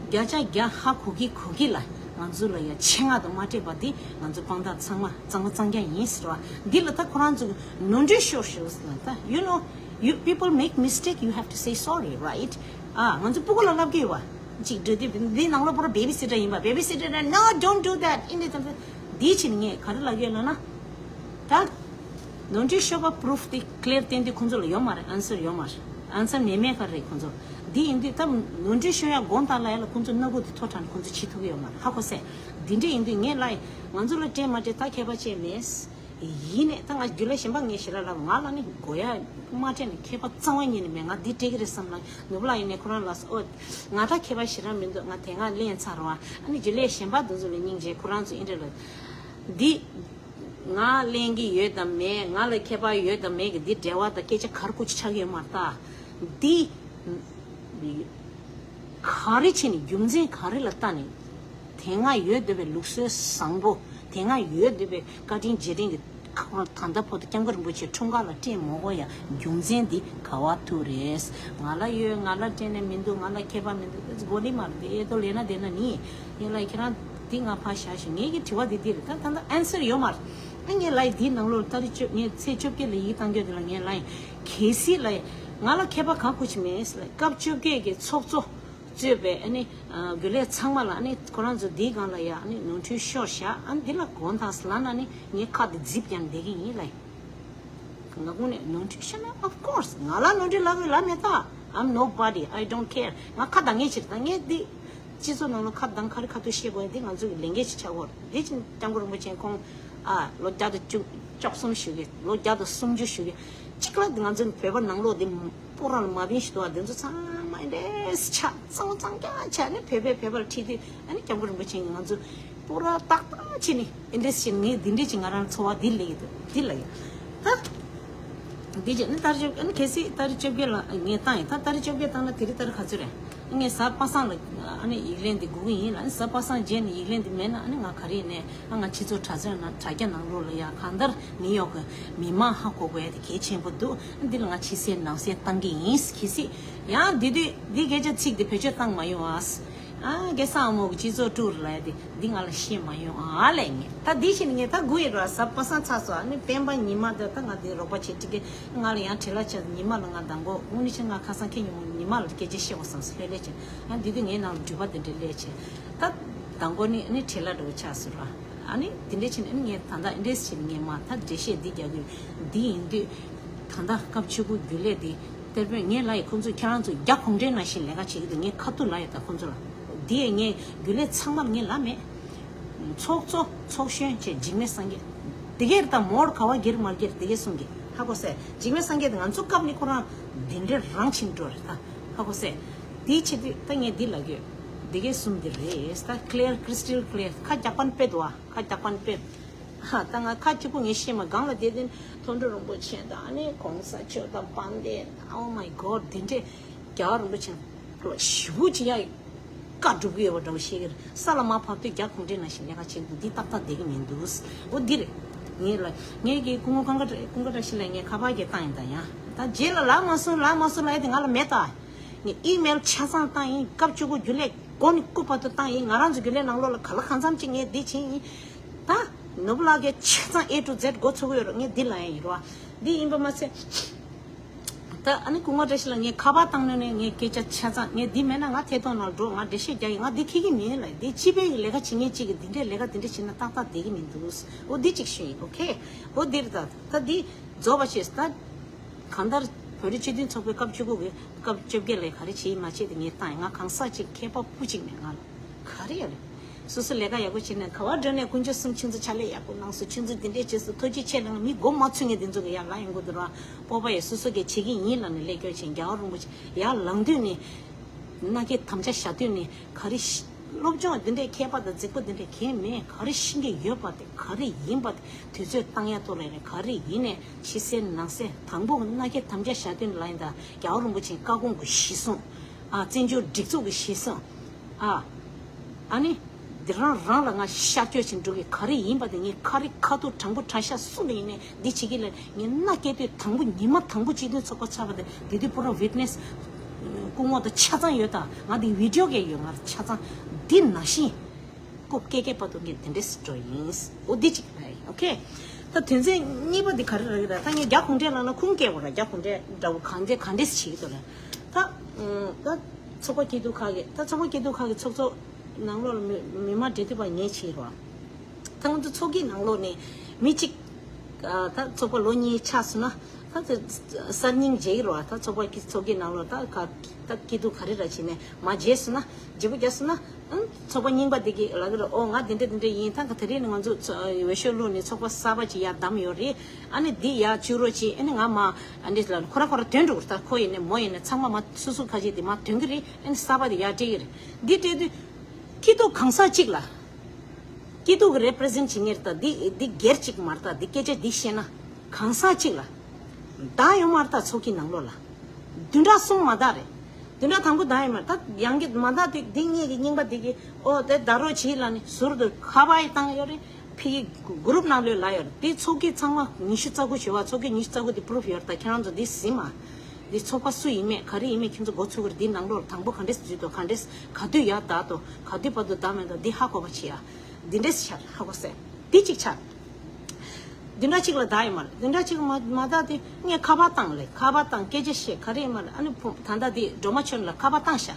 བརྒྱ་ཆ་བརྒྱ་ཧ་གོ་གི་གོ་གི་ལ་ང་ཚོ་ལ་ཡ་ཆེད་མངགས་དང་མ་སྤྲད་པ་འདི་ང་ཚོ་དཔང་རྟགས་ཚང་མ་གཙང་མ་གཙང་རྐྱང་ཡིན་ཟེར་བ་འདི་ལ་ད་ཁོ་རང་ཚོ་གི་ནོར་འཁྲུལ་ཤོར་ཤོར་ཟེར་ལ། ད་you know, you people make mistake, you have to say sorry, right? ཨ་ང་ཚོ་སྤུ་གུ་ལ་ལབ་ཀྱི་ཡོད་བ། ཅིག་འགྲོ་དུས་འདི་ནང་ལོགས་པོ་ར་བེ་བི་སི་ཊར་ཡིན་པ། བེ་བི་སི་ཊར་no, don't do that. ཨིན་དེ་ཙམ་དེ་འདིའི་ཕྱིར་ངས་ག་རེ་ལབ་ཡོད་ལབ་ན། ད་ནོར་འཁྲུལ་ཤོར་བ་པུ་རུཕ་དེ་ཀླེར་བསྟན་དུས་ཁོང་ཚོ་ལ་ཡོད་མ་རེད། ཨན་སར་ཡོད་མ་རེད། ཨན་སར་མེད་མེད་ག་རེད་ཁོང་ཚོ། འདི་ཡིན་དུས་ད་ནོར་འཁྲུལ་ཤོར་ཡ་དགོངས་དག་ལ་ཡ་ལ་ཁོང་ཚོ་སྣ་ཁུག་དེ་ཐོ་དྲངས་ནས་ཁོང་ཚོ་བྱེད་ཐུབ་ཀྱི་ཡོད་མ་རེད། ཧ་གོ་སོང་། འདི་འདྲ་ཡིན་དུས་ངས་ལབ་ཡིན། ང་ཚོ་ལ་སྤྲད་མ་སྤྲད་ད་ཁྱད་པར་ཅིག་མེད། ཡིན་ནས་ད་ང་རྒྱུན་ལས་གཞན་པ་ངས་ཞེ་དྲག་ལབ། ང་ལ་ནི་དགོས་ཡ་མ་སྤྲད་ནས་ཁྱད་པར་རྩ་བ་ཉིད་ནས་མེད། ང་འདི་སྤྲད་ཀྱི་རེད་བསམ་ན་ནོར་བུ་ལགས་ཡིན་ནས་ཁོ་རང་ལ་སོ་ང་ད་ཁྱད་པར་ཞེ་དྲག་མི་འདུག་ང་དེ་སྔ་ལེན་ཚར་བ། ཨ་ནི་རྒྱུན་ལས་གཞན་པ་འདི་ཚོ་ལ་སྙིང་རྗེ། ཁོ་རང་ཚོ་ཨིན་དྲ་ལ་འདི་ང་ལེན་གྱི་ཡོད་དམ་མེད། ང་ལ་ཁྱད་པར་ཡོད་དམ་མེད་ཀྱི་འདི་འབྲེལ་བ་དང་སྐད་ཆ་ག་རེ་ཀུ་ཅི་ཆགས་ཀྱི་ཡོད་མ་རེད། ད་འདི་ག་རེ་བྱས་ནས་རྒྱུ་མཚན་ག་རེ་ལ་ལྟ་ནས། དེ་སྔ་ཡོད་བསྡད་པའི་ལུགས་སྲོལ་བཟང་པོ། དེ་སྔ་ཡོད་བསྡད་པའི་བཀའ་དྲིན་རྗེས་དྲན་གྱི་ཁ་ད་ལྟ་བར་དུ་སྐྱབས་མགོན་རིན་པོ་ཆེ་འཁྲུངས་སྐར་ལ་སྤྲད་མ་དགོས་ཡ་རྒྱུ་མཚན་འདི་ག་བ་ཐུག་རེད། ང་ལ་ཡོད། ང་ལ་སྤྲད་ནས་མི་འདུག་ང་ལ་ཁྱད་པར་མི་འདུག་མགོ་ལི་མ་རེད། དེ་ཨེ་ཏོ་ལེ་ན་དེ་ན་ནི་ངས་ལ་ཁྱེད་རང་འདི་ང་ཕར་བཞག་ཞིག་ངས་ཀྱི་དྲི་བ་འདི་འདི་རེད། ད་ད་ལྟ་ཨན་སར་ཡོད་མ་རེད། ཨ་ངས་ལ་འདི་ནང་ལོགས་ད་རེས་བཅོ་ངས་ཚེས་བཅོ་བརྒྱད་ལ་ཡིག་བཏང་རྒྱུ་དེ་ལ་ངས་ལ་གལ་སྲིད་ལ་ང་ལ་ཁྱད་པར་གང་ཁུ་ཆི་མེད་ལ་སྐབས་བཅོ་བརྒྱད་ཀྱི་ཚོགས་གཙོ་གཙོས་པའི་ཨ་ནི་རྒྱུན་ལས་ཚང་མ་ལ་ཨ་ནི་ཁོ་རང་ཚོ་འདིའི་སྒང་ལ་ཡ་ཨ་ནི་ནོར་འཁྲུལ་ཤོར་བཞག་ཨ་ནི་འདི་ལ་དགོངས་དག་ལབ་ན་ནི་ངས་ཁ་འདི་ཛིབ་ཀྱང་བསྡད་ཀྱི་ཡིན་ལ། ང་ཁོང་ནས་ནོར་འཁྲུལ་ཤོར་ན་of course ང་ལ་ནོར་འཁྲུལ་ལབ་དགོས་ལབ་མེད་ད། I'm nobody, I don't care. ང་ཁ་གདངས་ངེས་ཕྱིར་ད་ངས་འདི་སྤྱི་ཚོགས་ནང་ལ་ཁ་གདངས་ག་རེ་ཁ་ཐུག་བཤད་དགོས་འདི་ང་ཚོ་གི་ལས་འགན་ཞིག་ཆགས་ཡོད་རེད། འདི་ཕྱིན་སྐྱབས་མགོན་རིན་པོ་ཆེ་ཁོང་ཨ་ལོ་བརྒྱ་དང་བཅུ་བཅུ་གསུམ་བཞུགས་ཀྱི་ལོ་བརྒྱ་དང་སུམ་ཅུ་བཞུགས་ཀྱི་གཅིག་ལ་འདི་ང་ཚོ་བོད་པ་ནང་ལོགས་འདི་སྤུ་ར་ལ་མ་བིན་ཞིག་འདུག་བ། འདི་ཚོ་ཚང་མ་འདྲེས་ཆགས་གཙང་གཙང་རྐྱང་ཆགས་ནས་བོད་པའི་བོད་པར་ཁྲིད་དུས་ཨ་ནི་སྐྱབས་མགོན་རིན་པོ་ཆེ་ང་ཚོ་སྤུ་ར་ཏག་ཏག་བྱས་ནས་འདི་འདྲས་བྱས་ནས་ངས་འདི་འདྲས་ཀྱི་ང་རང་འཚོ་བ་འདི་ལས་ཀྱི་འདུག་འདི་ལ་ཡོད་ད། འདི་བྱས་ནས་ཏ་རིག་བཅོ་ཨ་ནི་གལ་སྲིད་ཏ་རིག་བཅོ་བརྒྱད་ལ་ངས་བཏང་ཡིན་ད། ཏ་རིག་བཅོ་བརྒྱད་བཏང་ན་དེ་རིང་ཏ་རིག་ག་ཚོད་རེད། ངས་གཟའ་པ་སངས་ལ་ཨ་ནི་ཡིག་ལན་འདི་སྒུག་གི་ཡིན་ལ། ཨ་ནི་གཟའ་པ་སངས་རྗེས་ནས་ཡིག་ལན་འདི་མེད་ན་ཨ་ནི་ང་ག་རེ་ཡིན་ནས་ཨ་ང་ཕྱི་ཚོགས་དྲ་ཚོགས་ནང་དྲ་རྒྱ་ནང་ལོགས་ལ་ཡ་གང་ལྟར་ནིའུ་ཡོག་གི་མི་མང་ཧ་གོ་དགོས་ཡ་དེ་གལ་ཆེན་པོ་འདུག་འདི་ལ་ང་ཕྱི་གསལ་ནང་གསལ་བཏང་གི་ཡིན། གལ་སྲིད་ཡང་འདི་དུས་འདི་སྐད་ཆ་ཚིག་འདི་བེད་སྤྱོད་བཏང་མ་ཡོང་ཨ། ཨ་སྐལ་བཟང་ཨ་མོ་གི་སྤྱི་ཚོགས་དཀྲུག་རེད་ལབ་ཡ་དེ་འདི་ང་ལ་བཤད་མ་ཡོང་ཨ་ལས་ངས་ད་འདི་བཤད་ནས་ངས་ད་སྒུག་ཡོད་ར། གཟའ་པ་སངས་ཚར་སོང་ཨ་ནི་སྤེན་པ་ཉི་མ་དེ་ད་ང་དེ་རོགས་པ་བྱེད་ཀྱི་ང་ལ་ཡང་བྲེལ་བ་ཆེ་ཉི་མ་ལ་ང་མདང་དགོང་དངོས་གནས་བྱས་ང་ཁ་སང་ཁྱེད་ཉི་མ་ཉི་མ་ལ་སྐད་ཆ་བཤད་དགོས་བསམ་སོང་ལྷོད་ལྷོད་བྱས་ཨ་འདི་དུས་ངའི་ནང་ལ་འགྲུལ་པ་དེ་འདྲ་སླེབས་བྱས་ད་མདང་དགོང་ནི་ཨ་ནི་བྲེལ་བ་འགྲོ་ཆགས་སོང་ར། ཨ་ནི་དེ་འདྲ་བྱས་ནས་ཨ་ནི་ངས་ད་ལྟ་འདི་འདྲས་བྱས་ནས་ངས་མ་ད་འགྲེལ་བཤད་འདི་རྒྱག་གི་འདི་ཡིན་དུས་ད་ལྟ་སྐབས་ཆུ་བོ་རྒྱུན་ལས་འདི། གཏེར་དཔོན་ངས་ལབ་ཡི་ཁོང་ཚོས་ཁྱེད་རང་ཚོ་རྒྱ་གུང་ཁྲན་ནང་བཞིན་ལས་ཀ་བྱེད་ཀྱི་འདུག་ངས་ཁ་ཐུག་ལབ་ཡོད་ད་ཁོང་ཚོ་ལ། འདི་ཡས་ངས་རྒྱུན་ལས་ཚང་མར་ངས་ལབ་མེད། ཚོགས་གཙོ་ཚོགས་གཞོན་བཅས་འཇིགས་མེད་སངས་རྒྱས། དེ་གས་ད་མོར་ག་བ་སྒེར་མ་སྒེར་དེ་གས་གསུང་གི་ཧ་གོ་སེ། འཇིགས་མེད་སངས་རྒྱས་དེ་ང་ཚོ་སྐབས་ནི་ཁོ་རང་དེ་འདྲའི་རང་ཕྱིན་འགྲོ་རེད་ད་ཧ་གོ་སེ། དེའི་ཆེད་དུ་ད་ངས་འདི་ལབ་གི་ཡོད། དེ་གས་གསུང་གི་རེད་ད། clear, crystal clear. ཁ་རྒྱག་པ་ནི་དཔེ་འདུག་ཨ། ཁ་རྒྱག་པ་ནི་དཔེ། ཧ་ད་ང་ཁ་གཅིག་པུ་ངས་བཤད་མ་སྒང་ལ་བསྡད་དེ་མཐོང་གྲོལ་རིན་པོ་ཆེ་དང་ཨ་ནི་གོང་ས་མཆོག་དང་དཔལ་ལྡན། Oh my God. དེ་འདྲས་རྒྱལ་བ་རིན་པོ་ཆེ་ལ་ཞེ་པོ་ཅིག་ཡ་བཀའ་སྒྲུབ་ཀྱི་ཡོད་པ་འདྲ་བོ་བཤད་ཀྱི་རེད། ས་ལ་མར་བབས་དུས་རྒྱ་གུང་ཁྲན་ནང་བཞིན་ལས་ཀ་བྱེད་དགོས་འདི་ཏག་ཏག་བསྡད་ཀྱི་མི་འདུག་འོ་འདི་རེད། ངས་ལ་ངས་ཀྱི་སྐུ་ངོ་ཀུན་དགའ་བཀྲ་ཀུན་དགའ་བཀྲ་ཤིས་ལ་ངས་ཁ་པར་གྱི་བཏང་ཡིན་ད་ཡང་ད་རྗེས་ལ་ལབ་མ་སོང་ལབ་མ་སོང་ལབ་ཡ་དེ་ང་ལ་མེད་ད། ངས་ཨི་མེལ་ཆ་ཚང་བཏང་ཡིན། སྐབས་བཅུ་དགུ་རྒྱུན་ལས་མགོ་ནས་སྐུ་བར་དུ་བཏང་ཡིན། ང་རང་ཚོ་རྒྱུན་ལས་ནང་ལོགས་ལ་ག་ལ་གང་འཚམ་ཅིག་ངས་འདི་བྱས་ཡིན། ད་ནོར་བུ་ལགས་ཀྱིས་ཆ་ཚང་A to Z འགོ་ཚུགས་ཀྱི་ཡོད་རེད། ངས་འདི་ལབ་ཡ་ཡིན་རོ། འདི་ཡིན་པ་མ་ཚད། ད་ཨ་ནི་སྐུ་ངོ་བཀྲ་ཤིས་ལ་ངས་ཁ་པར་བཏང་ནས་ནས་ངས་སྐད་ཆ་ཆ་ཚང་ངས་འདི་མེད་ན་ང་ཐད་གཏོང་ནང་འགྲོ་ང་འགྲེལ་བཤད་རྒྱག་ཡིན། ང་འདི་ཁྱེད་ཀྱི་མིན་ལ་འདི་སྤྱི་པའི་ལས་ཀ་བྱེད་མཁན་གཅིག་གིས་འདི་འདྲའི་ལས་ཀ་འདི་འདྲ་བྱེད་ན་ཏག་ཏག་བསྡད་ཀྱི་མི་འདུག་འོ་འདི་གཅིག་ཞུ་ཡིན། ཨོ་ཁེ། འོ་འདིར་ད་ད་འདི་རྫོགས་པ་བྱས་ད། གང་ལྟར་བོད་རིགས་སྤྱི་མཐུན་ཚོགས་པའི་སྐབས་བཅུ་དགུ་གི་སྐབས་བཅོ་བརྒྱད་ལས་ག་རེ་བྱེད་ཡིན་མ་བྱེད་དེ་ངས་བཏང་ཡིན། ང་གང་ཟག་ཅིག་མཁས་པ་སྤུ་གཅིག་མེད་ང་ལ་ག་རེ་ཡོད་རེད། སོ་སོ་ལས་ཀ་ཡག་པོ་བྱེད་ནས་ག་བ་འགྲོ་ནས་དཀོན་མཆོག་གསུམ་ཁྱེད་ཚོ་ཕྱག་ལས་ཡག་པོ་གནང་སོང་། ཁྱེད་ཚོ་འདི་འདྲས་བྱས་སོང་། ཐུགས་རྗེ་ཆེ་གནང་། མི་མགོ་མ་ཚོས་མཁན་འདི་ཚོ་གི་ཡར་ལངས་ཡོང་གི་འདུག་ར། སྤོབས་པ་ཡོད། སོ་སོ་གི་བྱེད་ཀྱི་ཡིན་ལབ་ནས་ལས་སྐྱོར་བྱེད། རྒྱལ་བ་རིན་པོ་ཆེ་ཡར་ལངས་དུས་ནས་མནའ་སྐྱེལ་དམ་བཅའ་བཞག་དུས་ནས་ག་རེ་ཤི། སློབ་སྦྱོང་འདི་འདྲའི་མཁས་པ་དང་རྫིག་པ་འདི་འདྲའི་གང་མེད། ག་རེ་ཤེས་ཀྱི་ཡོད་པ་དེ་ག་རེ་ཡིན་པ་དེ་དུས་ཚོད་བཏང་ཡ་ཐོག་ལ་ཡིན་ན་ག་རེ་ཡིན་ནས་ཕྱི་གསལ་ནང་གསལ། དང་པོ་མནའ་སྐྱེལ་དམ་བཅའ་བཞག་དུས་ལ་ཡིན་ད་རྒྱལ་བ་རིན་པོ་ཆེའི་བཀའ་དགོངས་ཀྱི་གཞི་བཟུང་། ཨ་བཙན་བྱོལ་སྒྲིག་འཛུགས་ཀྱི་གཞི་བཟུང་། ཨ་ཨ་ནི་འདི་རང་རང་ལ་ང་ཤར་བསྐྱོད་བྱེད་འགྲོ་གི་ག་རེ་ཡིན་པ་དེ་ངས་ཁ་རི་ཁ་ཐུག་དྲང་པོ་དྲང་བཞག་གསུངས་པ་ཡིན་ནས་འདི་བྱེད་ཀྱི་ལ་ངས་མནའ་སྐྱེལ་དུས་དང་པོ་ཉི་མ་དང་པོ་སྤྱི་མཐུན་ཚོགས་པ་ཚར་བ་དེ་དེ་དུས་པོ་ར་ཝིཊ་ནེ་སི་སྐུ་ངོ་དང་ཆ་ཚང་ཡོད་ད། ང་དེ་བི་ཌི་ཡོ་གས་ཡོད། ང་ཆ་ཚང་འདི་ནང་བཞིན། སྐུ་སྐེ་སྐེ་བར་དུ་ངས་དེ་འདྲས་འགྲོ་ཡིན། འོ་འདི་གཅིག་རེད། ཨོ་ཁེ། ད་དོན་ཚན་གཉིས་པ་འདི་ག་རེ་རེད་ད། ད་ངས་རྒྱ་གུང་ཁྲན་ལབ་ན་ཁུངས་སྐྱེལ་དགོས་ར། རྒྱ་གུང་ཁྲན་འདྲ་བོ་གང་འདྲས་གང་འདྲས་བྱེད་ཀྱི་འདུག་ར། ད་ད་ཚོགས་པ་སྐྱིད་སྡུག་ཁག་གི་ད་ཚོགས་པ་སྐྱིད་སྡུག་ཁག་གི་ཚོགས་གཙོ་ནང་ལོགས་ལ་མི་མི་མང་འབྲེལ་མཐུད་པ་ངས་བྱེད་རོགས། ད་ང་ཚོ་ཚོགས་ཀྱི་ནང་ལོགས་ནས་མི་གཅིག་ད་ཚོགས་པ་ལོ་གཉིས་ཆགས་སོང་ན། ད་དེ་གསར་རྙིང་བརྗེ་གི་རེད་བ། ད་ཚོགས་པ་ཀི་ཚོགས་ཀྱི་ནང་ལོགས་ད་ག་ད་སྐྱིད་སྡུག་ག་རེ་ར་བྱས་ནས་མ་བརྗེ་སོང་ན། བརྗེ་པོ་རྒྱག་སོང་ན། ཨང་ཚོགས་པ་རྙིང་པ་དེ་གི་ལ་གི་ལ་ཨོ་ང་དེ་འདྲ་དེ་འདྲ་ཡིན། ད་ག་དེ་རིང་ནས་ང་ཚོ་འོས་ཤོག་བླུགས་ནས་ཚོགས་པ་གསར་པ་ཅིག་ཡར་བདམས་ཡོད་རེད། ཨ་ནི་འདི་ཡར་བཅུག་རོགས་གྱིས། ཨ་ནི་ང་མ་ཨ་འདྲས་ལ་ཁོ་ར་ཁོ་ར་དོན་འགྲོ་གི་རེད། ད་ཁོ་ཡིན་ནས་མོ་ཡིན་ནས་ཚང་མ་མ་སོ་སོ་ཁ་ཤས་དེ་མ་དོན་གི་རེད། ཨ་ནི་གསར་པ་དེ་ཡར་སྤྲད་གི་རེད། འདི་སྤྲད་དུས་སྐྱིད་སྡུག་གང་ཟག་གཅིག་ལ། སྐྱིད་སྡུག་གི་རེ་པི་རི་ཛེན་ཊི་བྱེད་མཁན་རེད་ད། འདི་འདི་སྒེར་གཅིག་མ་རེད་ད། འདི་སྐད་ཆ་འདི་བཤད་ན་གང་ཟག་གཅིག་ལ་བདག་ཡོད་མ་རེད་ད། ཚོགས་ཀྱི་ནང་ལོགས་ལ་བདུན་ཕྲག་གསུམ་མ་བདག་རེད། བདུན་ཕྲག་དང་པོ་ད་ཡིན་མ་རེད། ད་ཡང་གི་མ་ད་དེ་འདི་ངེད་ཀྱི་རྙིང་པ་དེ་གི་ཨོ་དེ་ད་རོགས་བྱེད་ལ་ནི་ཟུར་དུ་ཁ་པར་ཡི་བཏང་ཡོད་རེད། ཕི་གི་གུ་རུབ་ནང་ལོས་ལ་ཡོད་རེད། དེ་ཚོགས་ཀྱི་ཚང་མ་ཉི་ཤུ་རྩ་དགུ་བྱེད་པ། ཚོགས་ཀྱི་ཉི་ཤུ་རྩ་དགུ་དེ་པུ་རུབ་ཡོད་རེད། ད་ཁྱེད་རང་ཚོ་འདི་ཟིན་མ། འདི་ཚོགས་པ་སུ་ཡིན་མེད་ག་རེ་ཡིན་མེད་ཁྱེད་ཚོ་འགོ་ཚུགས་གི་རེད། འདི་ནང་ལོགས་དང་པོ་ག་འདྲས་འཛུལ་དོ། ག་འདྲས་ག་དུས་ཡར་བསྡད་དོ། ག་དུས་བར་དུ་བསྡད་མེད་དོ། འདི་ཧ་གོ་བ་བྱེད་ཡ། འདི་འདྲས་ཆགས་ཧ་གོ་སེ། འདི་གཅིག་ཆགས། བདུན་ཕྲག་གཅིག་ལ་བསྡད་ཡོད་མ་རེད། བདུན་ཕྲག་གཅིག་མ་མ་བསྡད་དེ་ངས་ཁ་པར་བཏང་ལེ། ཁ་པར་བཏང་སྐད་ཆ་བཤད་ག་རེ་ཡིན་མ་རེད། ཨ་ནི་ཕུ་ད་ལྟ་དེ་སྒྲོལ་མ་ཆོས་ལ་ཁ་པར་བཏང་ཤག་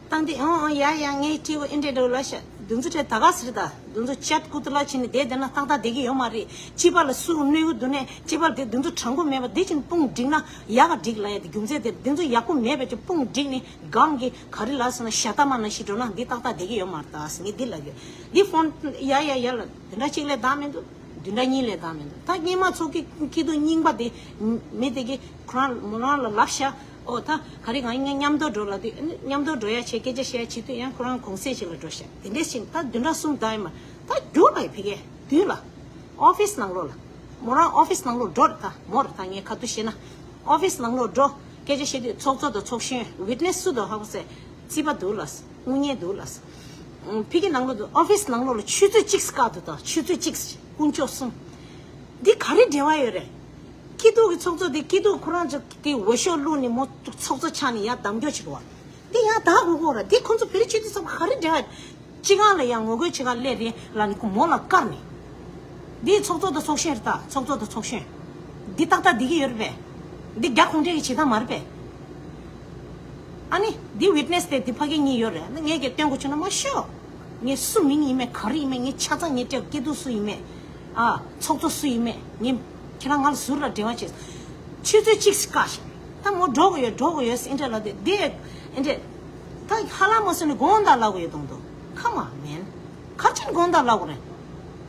བཏང་དེ་ཨང་ཨང་ཡ་ཡ་ངས་ཁྲིད་འོ་ཨེ་འདྲས་འགྲོ་ལ་ཤག་བདུན་ཚོ་ཁྲལ་ད་ག་ཟེར་ད། བདུན་ཚོ་ཅད་ཀུ་ཏུ་ལ་ཕྱིན་ནས་བསྡད་བསྡད་ན་ཏག་ཏག་བསྡད་ཀྱི་ཡོད་མ་རེད། སྤྱི་པ་ལ་སུ་གནོད་གི་འདུག་ནས་སྤྱི་པ་ལ་དེ་བདུན་ཚོ་དྲང་པོ་མེད་པ་འདི་ཕྱིན་དཔུང་བསྒྲིགས་ན་ཡག་ག་འགྲིག་ལ་ཡ། དེ་རྒྱུ་མཚན་དེ་བདུན་ཚོ་ཡག་པོ་མེད་པ་ཅིག་དཔུང་བསྒྲིགས་ནས་སྒང་གི་ག་རེ་ལ་སོང་ན་ཞྭ་ཏ་མ་ནང་བཞིན་འགྲོ་ན་འདི་ཏག་ཏག་བསྡད་ཀྱི་ཡོད་མ་རེད་ད་ཟེར་ངས་འདི་ལབ་ཡོད། འདི་ཕོན་ཡ་ཡ་ཡ་ལ་བདུན་ཕྲག་གཅིག་ལས་ལྡང་མི་འདུག་བདུན་ཕྲག་གཉིས་ལས་ལྡང་མི་འདུག་ད་སྔོན་མ་ཚོགས་ཀྱི་སྐྱིད་སྡུག་རྙིང་པ་དེ་མི་དེ་གི་ཁོ་རང་མོ་རང་ལ་ལབ་ཤག་ཨོ་ད་ག་རེ་ང་ངས་མཉམ་དུ་འགྲོ་ལབ་དུས་ཨ་ནི་མཉམ་དུ་འགྲོ་ཡ་བྱས་སྐད་ཆ་བཤད་ཡ་བྱེད་དུས་ཡང་ཁོ་རང་གུང་སེང་ཞིག་ལ་འགྲོ་ཤག་དེ་འདྲས་ཕྱིན་ད་བདུན་ཕྲག་གསུམ་ལྡང་ཡོད་མ་རེད། ད་རྒྱུགས་ལ་ཡི་ཕ་གི་བདུན་ལ་ཨོ་ཕིས་ནང་ལོགས་ལ་མོ་རང་ཨོ་ཕིས་ནང་ལོགས་འགྲོ་རེད། ད་མོ་རེད། ད་ངས་ཁ་ཐུག་བཤད་ན་ཨོ་ཕིས་ནང་ལོགས་འགྲོ་སྐད་ཆ་བཤད་དུས་ཚོགས་གཙོ་དང་ཚོགས་གཞོན་ཝིཊ་ནེ་སི་སུ་དང་ཧ་གོ་སེ་རྩིས་པ་འདུག་ལ། དངུལ་གཉེར་འདུག་ལ། ཕི་གི་ནང་ལོགས་དུ་ཨོ་ཕིས་ནང་ལོགས་ལ་ཆུ་ཚོད་གཅིག་བཀག་འདུག་ད་ཆུ་ཚོད་གཅིག་དཀོན་མཆོག་གསུམ། འདི་ག་རེ་འབྲེལ་བ་ཡོད་རེད། སྐྱིད་སྡུག་གི་ཚོགས་གཙོ་དེ་སྐྱིད་སྡུག་ཁོ་རང་ཚོ་གི་འོས་ཤོག་བླུགས་ནས་མོ་ཚོགས་གཙོ་ཆགས་ནས་ཡར་གདམ་སྐྱོར་བྱེད་དགོས། འདི་ཡང་ད་གོ་གོ་ར་འདི་ཁོང་ཚོ་བོད་རིགས་སྤྱི་འཐུས་ཚོགས་པ་ག་རེ་འབྲེལ་བ་ཡོད། སྤྱི་ཁང་ལ་ཡང་ངོ་རྒོལ་བྱེད་ག་སླེབས་རེད་ལ་ནི་ཁོ་མོ་ལ་བཀར་ནས། འདི་ཚོགས་གཙོ་དང་ཚོགས་གཞོན་རེད་ད། ཚོགས་གཙོ་དང་ཚོགས་གཞོན། འདི་ཏག་ཏག་འདི་གི་ཡོད་རེད་པས། འདི་རྒྱ་གུང་ཁྲན་གྱི་བྱེད་སྟངས་མ་རེད་པས། ཨ་ནི་འདི་ཝིཊ་ནེ་སི་དེ་འདི་ཕ་གི་གཉིས་ཡོད་རེད། ཨ་ནི་ངས་ཀྱི་སྟོན་དགོས་བྱུང་ན་མ་ཤོག་ངས་སུ་མིང་ཡིན་མེད་ག་རེ་ཡིན་མེད་ངས་ཆ་ཚང་ངས་སྤྲད། སྐྱིད་སྡུག་སུ་ཡིན་མེད། ཨ་ཚོགས་གཙོ་སུ་ཡིན་མེད་ངས་ཁྱེད་རང་ང་ལ་ཟུར་ལ་འབྲེལ་བ་བྱེད། ཆུ་ཚོད་གཅིག་བཀག་ཤག་ད་མོ་འགྲོ་གི་ཡོད་འགྲོ་གི་ཡོད་ཟེར་འདྲ་ལ་དེ་དེ་འདྲ། ད་ཧ་ལམ་མ་སོང་ནས་དགོངས་དག་ལབ་གི་ཡོད་དང་དོ། Come on man། ག་ཅིན་དགོངས་དག་ལབ་གི་རེད།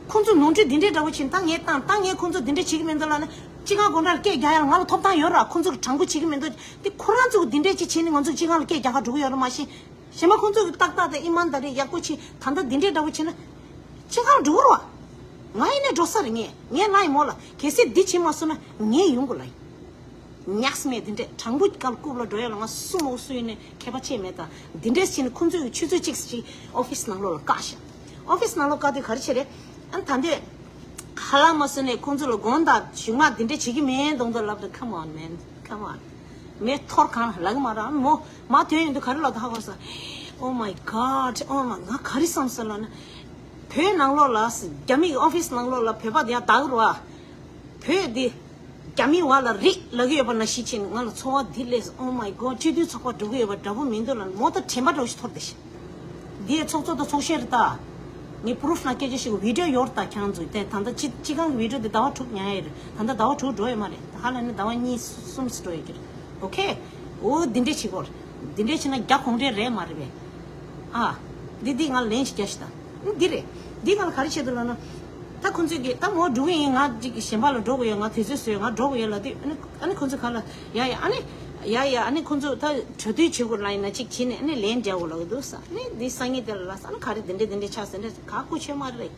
ཁོང་ཚོ་ནོར་འཁྲུལ་འདི་འདྲའི་འདྲ་བོ་ཕྱིན་ད་ངས་བཏང་ད་ངས་ཁོང་ཚོ་འདི་འདྲ་བྱེད་ཀྱི་མི་འདུག་ལབ་ན་སྤྱི་ཁང་སྒོ་འགྲམ་ལ་སྐད་རྒྱག་ཡ་ང་ལ་ཐོབ་ཐང་ཡོད་ར། ཁོང་ཚོ་གི་དྲང་པོ་བྱེད་ཀྱི་མི་འདུག་དེ་ཁོ་རང་ཚོ་གི་འདི་འདྲའི་ཅིག་བྱས་ནས་ང་ཚོ་སྤྱི་ཁང་ལ་སྐད་རྒྱག་ག་འགྲོ་གི་ཡོད་ར་མ་གཞི། གཞན་པ་ཁོང་ཚོ་གི་ཏག་ཏག་དང་ཨི་མན་ད་རེ་ཡག་པོ་བྱེད་ད་ལྟ་འདི་འདྲའི་འདྲ་བོ་བྱེད་ན་སྤྱི་ཁང་འགྲོ་གི་ར་བ། ང་ཡིན་ནས་འགྲོ་ས་རེད། ངས་ངས་ལབ་ཡིན་མོ་ལ་གལ་སྲིད་འདི་བྱེད་མ་སོང་ན་ངས་ཡོང་དགོས་ལབ་ཡིན། ཉག་སྨྲས་དེ་འདྲས་དྲང་པོ་སྐབས་རྐུབ་ལ་འགྲོ་ཡ་ལ་ང་སུ་མོ་སུ་ཡིན་ནས་ཁྱད་པར་ཕྱེ་མེད་ད། འདི་འདྲས་བྱས་ནས་ཁོང་ཚོས་ཆུ་ཚོད་གཅིག་ཅིག་ཨོ་ཕིས་ནང་ལོགས་ལ་བཀག་ཤག་ཨོ་ཕིས་ནང་ལོགས་བཀག་དུས་ག་རེ་བྱས་རེད། ཨ་ནི་ད་འདོད་ཧ་ལམ་མ་སོང་ནས་ཁོང་ཚོ་ལ་དགོངས་དག་ཞུས་མ་འདི་འདྲས་བྱེད་ཀྱི་མེད་མདོག་མདོག་ལབ་དུས། Come on man, come on། མེ་ཐོར་གང་ལ་ལབ་ཀྱི་མ་རེད། ཨ་ནི་མོ་མ་དོན་ཡིན་དུས་ག་རེ་ལབ་དུས་ཧ་གོ་ས། Oh my god, oh my། ང་ག་རེ་བསམ་སོང་ལབ་ན། བོད་ནང་ལོགས་ལ་རྒྱ་མི་གི་ཨོ་ཕིས་ནང་ལོགས་ལ་བོད་པ་དེ་ཡང་དག་རུ་བ། བོད་འདི་རྒྱ་མི་བ་ལ་རིགས་ལབ་ཀྱི་ཡོད་པ་ནང་བཞིན་བྱས་ནས་ང་ལ་ཚོར་བ་འདི་སླེབས་སོང་། Oh my god། སྤྱི་འཐུས་ཚོགས་པ་འགྲོ་གི་ཡོད་པ་འདྲ་པོ་མི་འདུག་ལབ་ནས་མོ་ད་དྲན་པ་འདྲ་པོ་ཞིག་ཐོར་བསྡད་ཤག་འདི་ཚོགས་གཙོ་དང་ཚོགས་གཞོན་རེད་ད། ངས་པུ་རུབ་ནང་སྐད་ཆ་བཤད་གི་བི་ཌི་ཡོ་ཡོད་རེད་ད། ཁྱེད་རང་ཚོས་དེ་ད་ལྟ་སྤྱི་སྤྱི་ཁང་གི་བི་ཌི་ཡོ་དེ་ཟླ་བ་དྲུག་ཉར་ཡས་རེད། ད་ལྟ་ཟླ་བ་དྲུག་འགྲོ་ཡོད་མ་རེད། ཧ་ལམ་ནི་ཟླ་བ་གཉིས་གསུམ་ཙམ་འགྲོ་ཡོད་ཀྱི་རེད། ཨོ་ཁེ། འོ་འདི་འདྲས་བྱེད་དགོས་རེད། འདི་འདྲས་བྱས་ན་རྒྱ་གུང་ཁྲན་རེད་མ་རེད་པས། ཨ། འདི་འདི་ང་ལན་ཞིག་རྒྱག་ཤི་ད། འདི་རེད། འདི་ང་ལ་ག་རེ་བྱེད་འདུག་ལབ་ན། ད་ཁོང་ཚོས་ཀྱི་ད་མོ་འགྲོ་གི་ཡིན། ང་ཅིག་གཞན་པ་ལ་འགྲོ་དགོས་ཡོད། ང་དུས་ཚོད་བཟོས་ཡོད། ང་འགྲོ་དགོས་ཡོད་ལབ་དུས་ཨ་ནི་ཨ་ནི་ཁོང་ཚོ་ག་ལ་ཡ་ཡ་ཨ་ནི་ཡ་ཡ་ཨ་ནི་ཁོང་ཚོ་ད་གྲོས་བསྡུར་བྱེད་དགོས་ལབ་ཡིན་ན་ཅིག་བྱས་ནས་ཨ་ནི་ལན་རྒྱག་དགོས་ལབ་ཀྱི་འདུག་ས། ཨ་ནི་འདི་སང་ཉིན་དེ་ལ་ལབ་ས། ཨ་ནི་ག་རེ་འདི་འདྲས་འདི་འདྲས་ཆགས་ཟེར་འདྲ་ག་སྐུ་ཆོས་མ་རེད།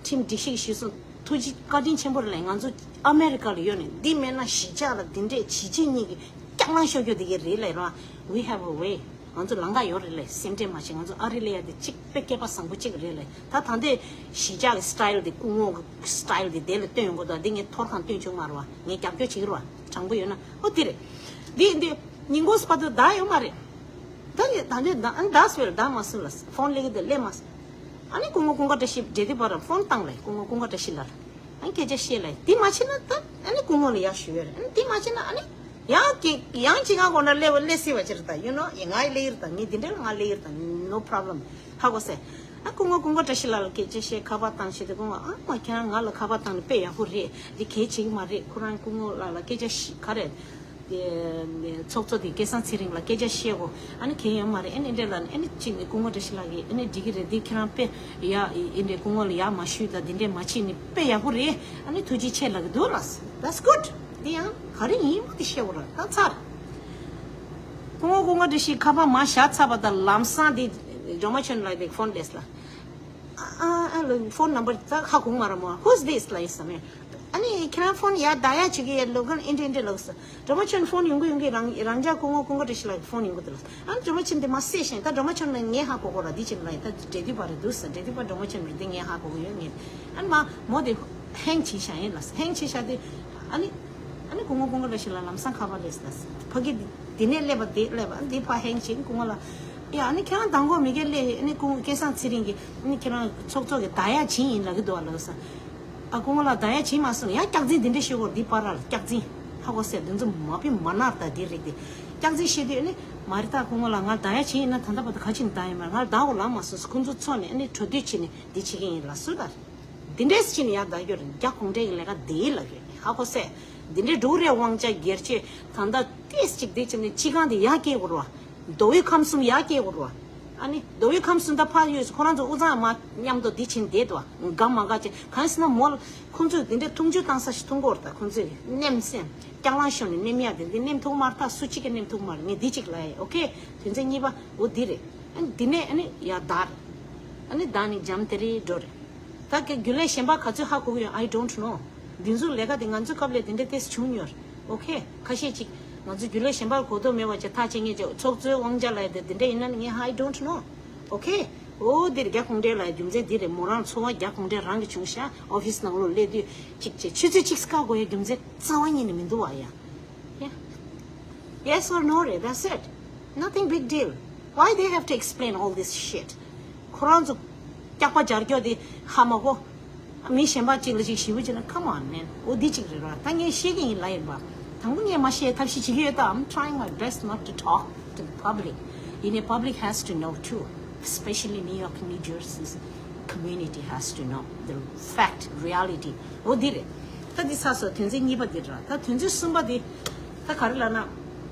ཁྲིམས་སྒྲིག་གཞི་གཞི་བཟུང་། ཐུགས་རྗེ་བཀའ་དྲིན་ཆེན་པོ་རེད་ལབ། ང་ཚོ་ཨ་མེ་རི་ཀ་ལ་ཡོད་ནས་འདི་མེད་ན་གཞིས་ཆགས་ལ་འདི་འདྲས་བྱིས་བྱིས་གཉིས་ཀྱིས་སྐྱག་ལང་ཤོར་རྒྱུ་དེ་ག་རེད་ལབ་ར། We have a way། ང་ཚོ་ལམ་ཁ་ཡོད་རེད་ལབ། སེམས་ཁྲལ་མ་བྱེད། ང་ཚོ་ཨ་རི་ལ་ཡ་དེ་གཅིག་དཔེ་སྐལ་པ་བཟང་པོ་གཅིག་རེད་ལབ། ད་ད་འདི་གཞིས་ཆགས་ཀྱི་སི་ཊའིལ་དེ་སྐུ་ངོ་གི་སི་ཊའིལ་དེ་དེ་ལ་སྟོན་ཡོང་གི་འདུག་འདི་ངས་ཐོར་ཁང་སྟོན་བྱུང་མ་རེད་བ། ངས་རྒྱབ་སྐྱོར་བྱེད་ཀྱི་རེད་བ། དྲང་པོ་ཡོད་ན་ཨོ་དེ་རེད། འདི་འདི་ཉིན་གུང་བར་དུ་བདག་ཡོད་མ་རེད། ད་ནི་ད་ནི་ད་ཨ་ནི་ད་སུ་ལ་ད་མ་སུ་ལ་ཕོན་སླེབས་ཀྱི་འདུག་སླེབས་མ་སོང་། ཨ་ནི་སྐུ་ངོ་ཀུན་དགའ་བཀྲ་ཤིས་འབྲེལ་དེ་བར་ཕོན་བཏང་ལེ། སྐུ་ངོ་ཀུན་དགའ་བཀྲ་ཤིས་ལགས་ལ། ཨ་ནི་སྐད་ཆ་བཤད་ལེ། དེ་མ་བྱས་ན་ད་ཨ་ནི་སྐུ་ངོ་ལ་ཡག་ཞུ་ཡོད་རེད། ཨ་ནི་དེ་མ་བྱས་ན་ཨ་ནི་ཡང་གི་ཡང་ཅི་གང་གོ་ན་སླེབས་སླེབས་སྲིད་པ་ཅིག་རེད་ད། You know ཡ་ང་ཡི་སླེབས་ཀྱི་རེད་ད། ངས་འདི་འདྲ་ལ་ང་སླེབས་ཀྱི་རེད་ད། No problem། ཧ་གོ་སེ། ཨ་སྐུ་ངོ་ཀུན་དགའ་བཀྲ་ཤིས་ལགས་ལ་སྐད་ཆ་བཤད་ཁ་པར་བཏང་བྱས་དེ་སྐུ་ངོ་ཨ་མ་ཁྱེད་རང་ང་ལ་ཁ་པར་བཏང་ནས་དཔེ་ཡག་པོ་རེད། འདི་གལ་ཆེ་གི་མ་རེད། ཁོ་རང་སྐུ་ངོ་ལགས་ལ་སྐད་ཆ་ཤི་ག་རེད། དེ་ཚོགས་གཙོ་དེ་སྐལ་བཟང་ཚེ་རིང་ལ་སྐད་ཆ་བཤད་གོ། ཨ་ནི་གལ་ཡོད་མ་རེད། ཨ་ནི་འདྲ་ལ་ནི་ཨ་ནི་གཅིག་ནི་སྐུ་ངོ་བཀྲ་ཤིས་ལགས་ཀྱིས་ཨ་ནི་འགྲིག་གི་རེད། འདི་ཁྱེད་རང་དཔེ་ཡ་ཨི་འདྲའི་སྐུ་ངོ་ལ་ཡག་མ་ཞུས་ད་འདི་འདྲས་མ་བྱེད་ནི་དཔེ་ཡག་པོ་རེད། ཨ་ནི་ཐུགས་རྗེ་ཆེ་ལབ་གི་འདུག་ལགས། That's good། འདི་ཡང་ག་རེ་ཡིན་པ་དེ་བཤད་གོ་ར་ད་ཚར། སྐུ་ངོ་ཀུན་དགའ་བཀྲ་ཤིས་ཁ་པར་མར་བཞག་ཚར་བ་དང་ལམ་སང་དེ་སྒྲོལ་མ་ཆོས་ལགས་དེ་ཕོན་སླེབས་ལ། ཨ་ཨ་ཨ་ལ་ཕོན་ནམ་བར་ད་ཧ་གོ་མ་རེད་མོ། Who's this ལབ་ཡིན་ས་མེད། ནི་ཁྱེད་རང་ཕོན་ཡར་བདའ་ཡ་བྱེད་ཀྱི་ཡོད་ལབ་མཁན་ཨེ་འདྲ་ཨེ་འདྲ་ལབ་སོང་། སྒྲོལ་མ་ཆོན་ཕོན་ཡོང་གི་ཡོང་གི་རང་རང་ཅག་སྐུ་ངོ་ཀུན་དགའ་བཀྲ་ཤིས་ལགས་ཀྱི་ཕོན་ཡོང་གི་འདུག་ལབ། ཨ་ནི་སྒྲོལ་མ་ཆོན་དེ་མ་བསད་ཤེས། ད་སྒྲོལ་མ་ཆོན་ལ་ངས་ཧ་གོ་གོ་ལ་འདི་བྱེད་ལ་ཡིན། ད་འབྲེལ་མཐུད་པ་རེད་འདུག་ཟེར། འབྲེལ་མཐུད་པ་སྒྲོལ་མ་ཆོན་རེད་དེ་ངས་ཧ་གོ་གི་ཡོད། ངས་ཨ་ནི་མ་མོ་དེ་ཧེང་བྱས་ཤག་ཡིན་ལ། ཧེང་བྱས་ཤག་དེ་ཨ་ནི་ཨ་ནི་སྐུ་ངོ་ཀུན་དགའ་བཀྲ་ཤིས་ལགས་ལམ་སང་ཁ་པར་རེད་ཟེར། ཕ་གི་འདི་ནས་སླེབས་པ་དེ་སླེབས་པ་འདི་ཕ་ཧེང་བྱས། སྐུ་ངོ་ལ་ཡ་ཨ་ནི་ཁྱེད་རང་མདང་དགོང་མི་སྒེར་སླེབས། ཨ་ནི་སྐུ་ངོ་སྐལ་བཟང་ཚེ་རིང་གིས་ཨ་ནི་ཁྱེད་རང་ཚོགས་གཙོ་གི་བདའ་ཡ་བྱིན་ཡིན་ལབ་ཀྱི་འདུག་ཨ་ལབ་ས། ཨ་སྐུ་ངོ་ལགས་བདའ་ཡ་བྱིན་མ་སོང་། ཡང་སྐྱག་རྫུན་འདི་འདྲ་ཤོད་གོ་འདི་པར་ར་ལ་སྐྱག་རྫུན་ཧ་གོ་སེ། འདི་ཚོ་མ་ཕི་མ་ནར་ད་འདི་རིགས་དེ་སྐྱག་རྫུན་བཤད་དུས་ཨ་ནི་མ་རི་ཐག་སྐུ་ངོ་ལགས་ང་བདའ་ཡ་བྱིན་ཡིན་ན་ད་ལྟ་བར་དུ་ག་ཅིག་བདའ་ཡིན་མ་ང་བདའ་གོ་ལབ་མ་སོང་། ཁོང་ཚོ་ཚོགས་ནས་ཨ་ནི་གྲོས་བསྡུར་བྱས་ནས་འདི་བྱེད་ཀྱི་ཡིན་ལབ་སུ་ད། འདི་འདྲས་ཕྱིན་ཡ་ད་ཡོད་རེད། རྒྱ་གུང་ཁྲན་གྱི་ལས་ཀ་འདི་ལ་ཡོད་ཧ་གོ་སེ། འདི་འདྲས་འགྲོ་རེད། དབང་ཆ་སྒེར་གཅོད་ད་ལྟ་ཏིས་ཅིག་འདི་ཕྱིན་ནས་སྤྱི་ཁང་འདི་ཡ་སྐྱེལ་དགོས་རེད་བ། མདོ་དབུས་ཁམས་གསུམ་ཡ་སྐྱེལ་དགོས་རེད་བ། ཨ་ནི་མདོ་དབུས་ཁམས་གསུམ་ད་ཕར་ཡོད་ཁོ་རང་ཚོ་དབུ་གཙང་མ་མཉམ་དུ་འདི་ཕྱིན་བསྡད་འདུག་བ། དགའ་མ་དགའ་བྱས་གང་ཡིན་ཟེར་ན་མོ་ལ་ཁོང་ཚོས་འདི་འདྲས་འཐུང་ཆུ་བཏང་ས་ཞིག་འཐུང་གི་ཡོད་རེད། ད་ཁོང་ཚོས་ནེམ་སེམས་སྐྱག་ལང་ཤོར་ནས་ནེམ་ཡ་དེ་འདི་ནེམ་ཐུབ་མ་རེད། ད་སུ་གཅིག་གིས་ནེམ་ཐུབ་མ་རེད། ངས་འདི་གཅིག་ལབ་ཡ་ཡིན། ཨོ་ཁེ། དོན་ཚན་གཉིས་པ་འོ་འདི་རེད། ཨ་ནི་འདི་ནས་ཨ་ནི་ཡ་ད་རེད། ཨ་ནི་ད་ནི་འཇམ་དེ་རེད་འགྲོ་རེད། ད་གི་རྒྱུན་ལས་གཞན་པ་ག་ཚོད་ཧ་གོ་གི་ཡོད། I don't know། འདི་ཚོ་ལས་ཀ་དེ་ང་ཚོའི་སྐབས་ལ་དེ་འདྲ་ཏོག་ཙམ་བྱུང་མྱོང་། ཨོ་ཁེ། ཁ་ཤས་ཅིག་ང་ཚོ་རྒྱུན་ལས་གཞན་པ་གོ་ཐོས་མེད་པ་ཅིག་ཐག་བཅད་མཁན་ཅིག་ཚོགས་གཙོའི་དབང་ཆ་ལ་ཡ་དེ་དེ་འདྲ་ཡིན་ན་ངས་I don't know། ཨོ་ཁེ། ཨོ་འདིར་རྒྱ་གུང་ཁྲན་ལ་རྒྱུ་མཚན་འདི་རེད། མོ་རང་འཚོ་བ་རྒྱ་གུང་ཁྲན་རང་གི་བྱུང་ཤག་ཨོ་ཕིས་ནང་ལོགས་སླེབས་དུས་ཅིག་ཅིག་ཆུ་ཚོད་གཅིག་བཀག་དགོས་ཡ་རྒྱུ་མཚན་རྩ་བ་ཉིད་ནས་མི་འདུག་བ་ཡ། Yeah. Yes or no རེད། That's it. Nothing big deal. Why they have to explain all this shit? ཁོ་རང་ཚོ་སྐྱག་པ་སྦྱར་རྒྱུ་དེ་ཧ་མ་གོ། མི་གཞན་པ་གཅིག་ལ་གཅིག་ཞེ་པོ་བྱས་ན། Come on man. འོ་འདི་གཅིག་རེད་ར། ད་ངས་བཤད་ཀྱི་ཡིན་ལབ་ཡིན་པ། དང་པོ་ངས་མ་བཤད་ཐབས་ཤེས་བྱེད་ཀྱི་ཡོད། ད་I'm trying my best not to talk to the public. ཡིན་ནའི་public has to know too. Especially New York, New Jersey's community has to know the fact, reality. འོ་འདི་རེད། ད་འདི་ཚར་སོང་། དོན་ཚན་གཉིས་པ་འདི་རེད་ར། ད་དོན་ཚན་གསུམ་པ་འདི་ད་ག་རེ་ལབ་ན།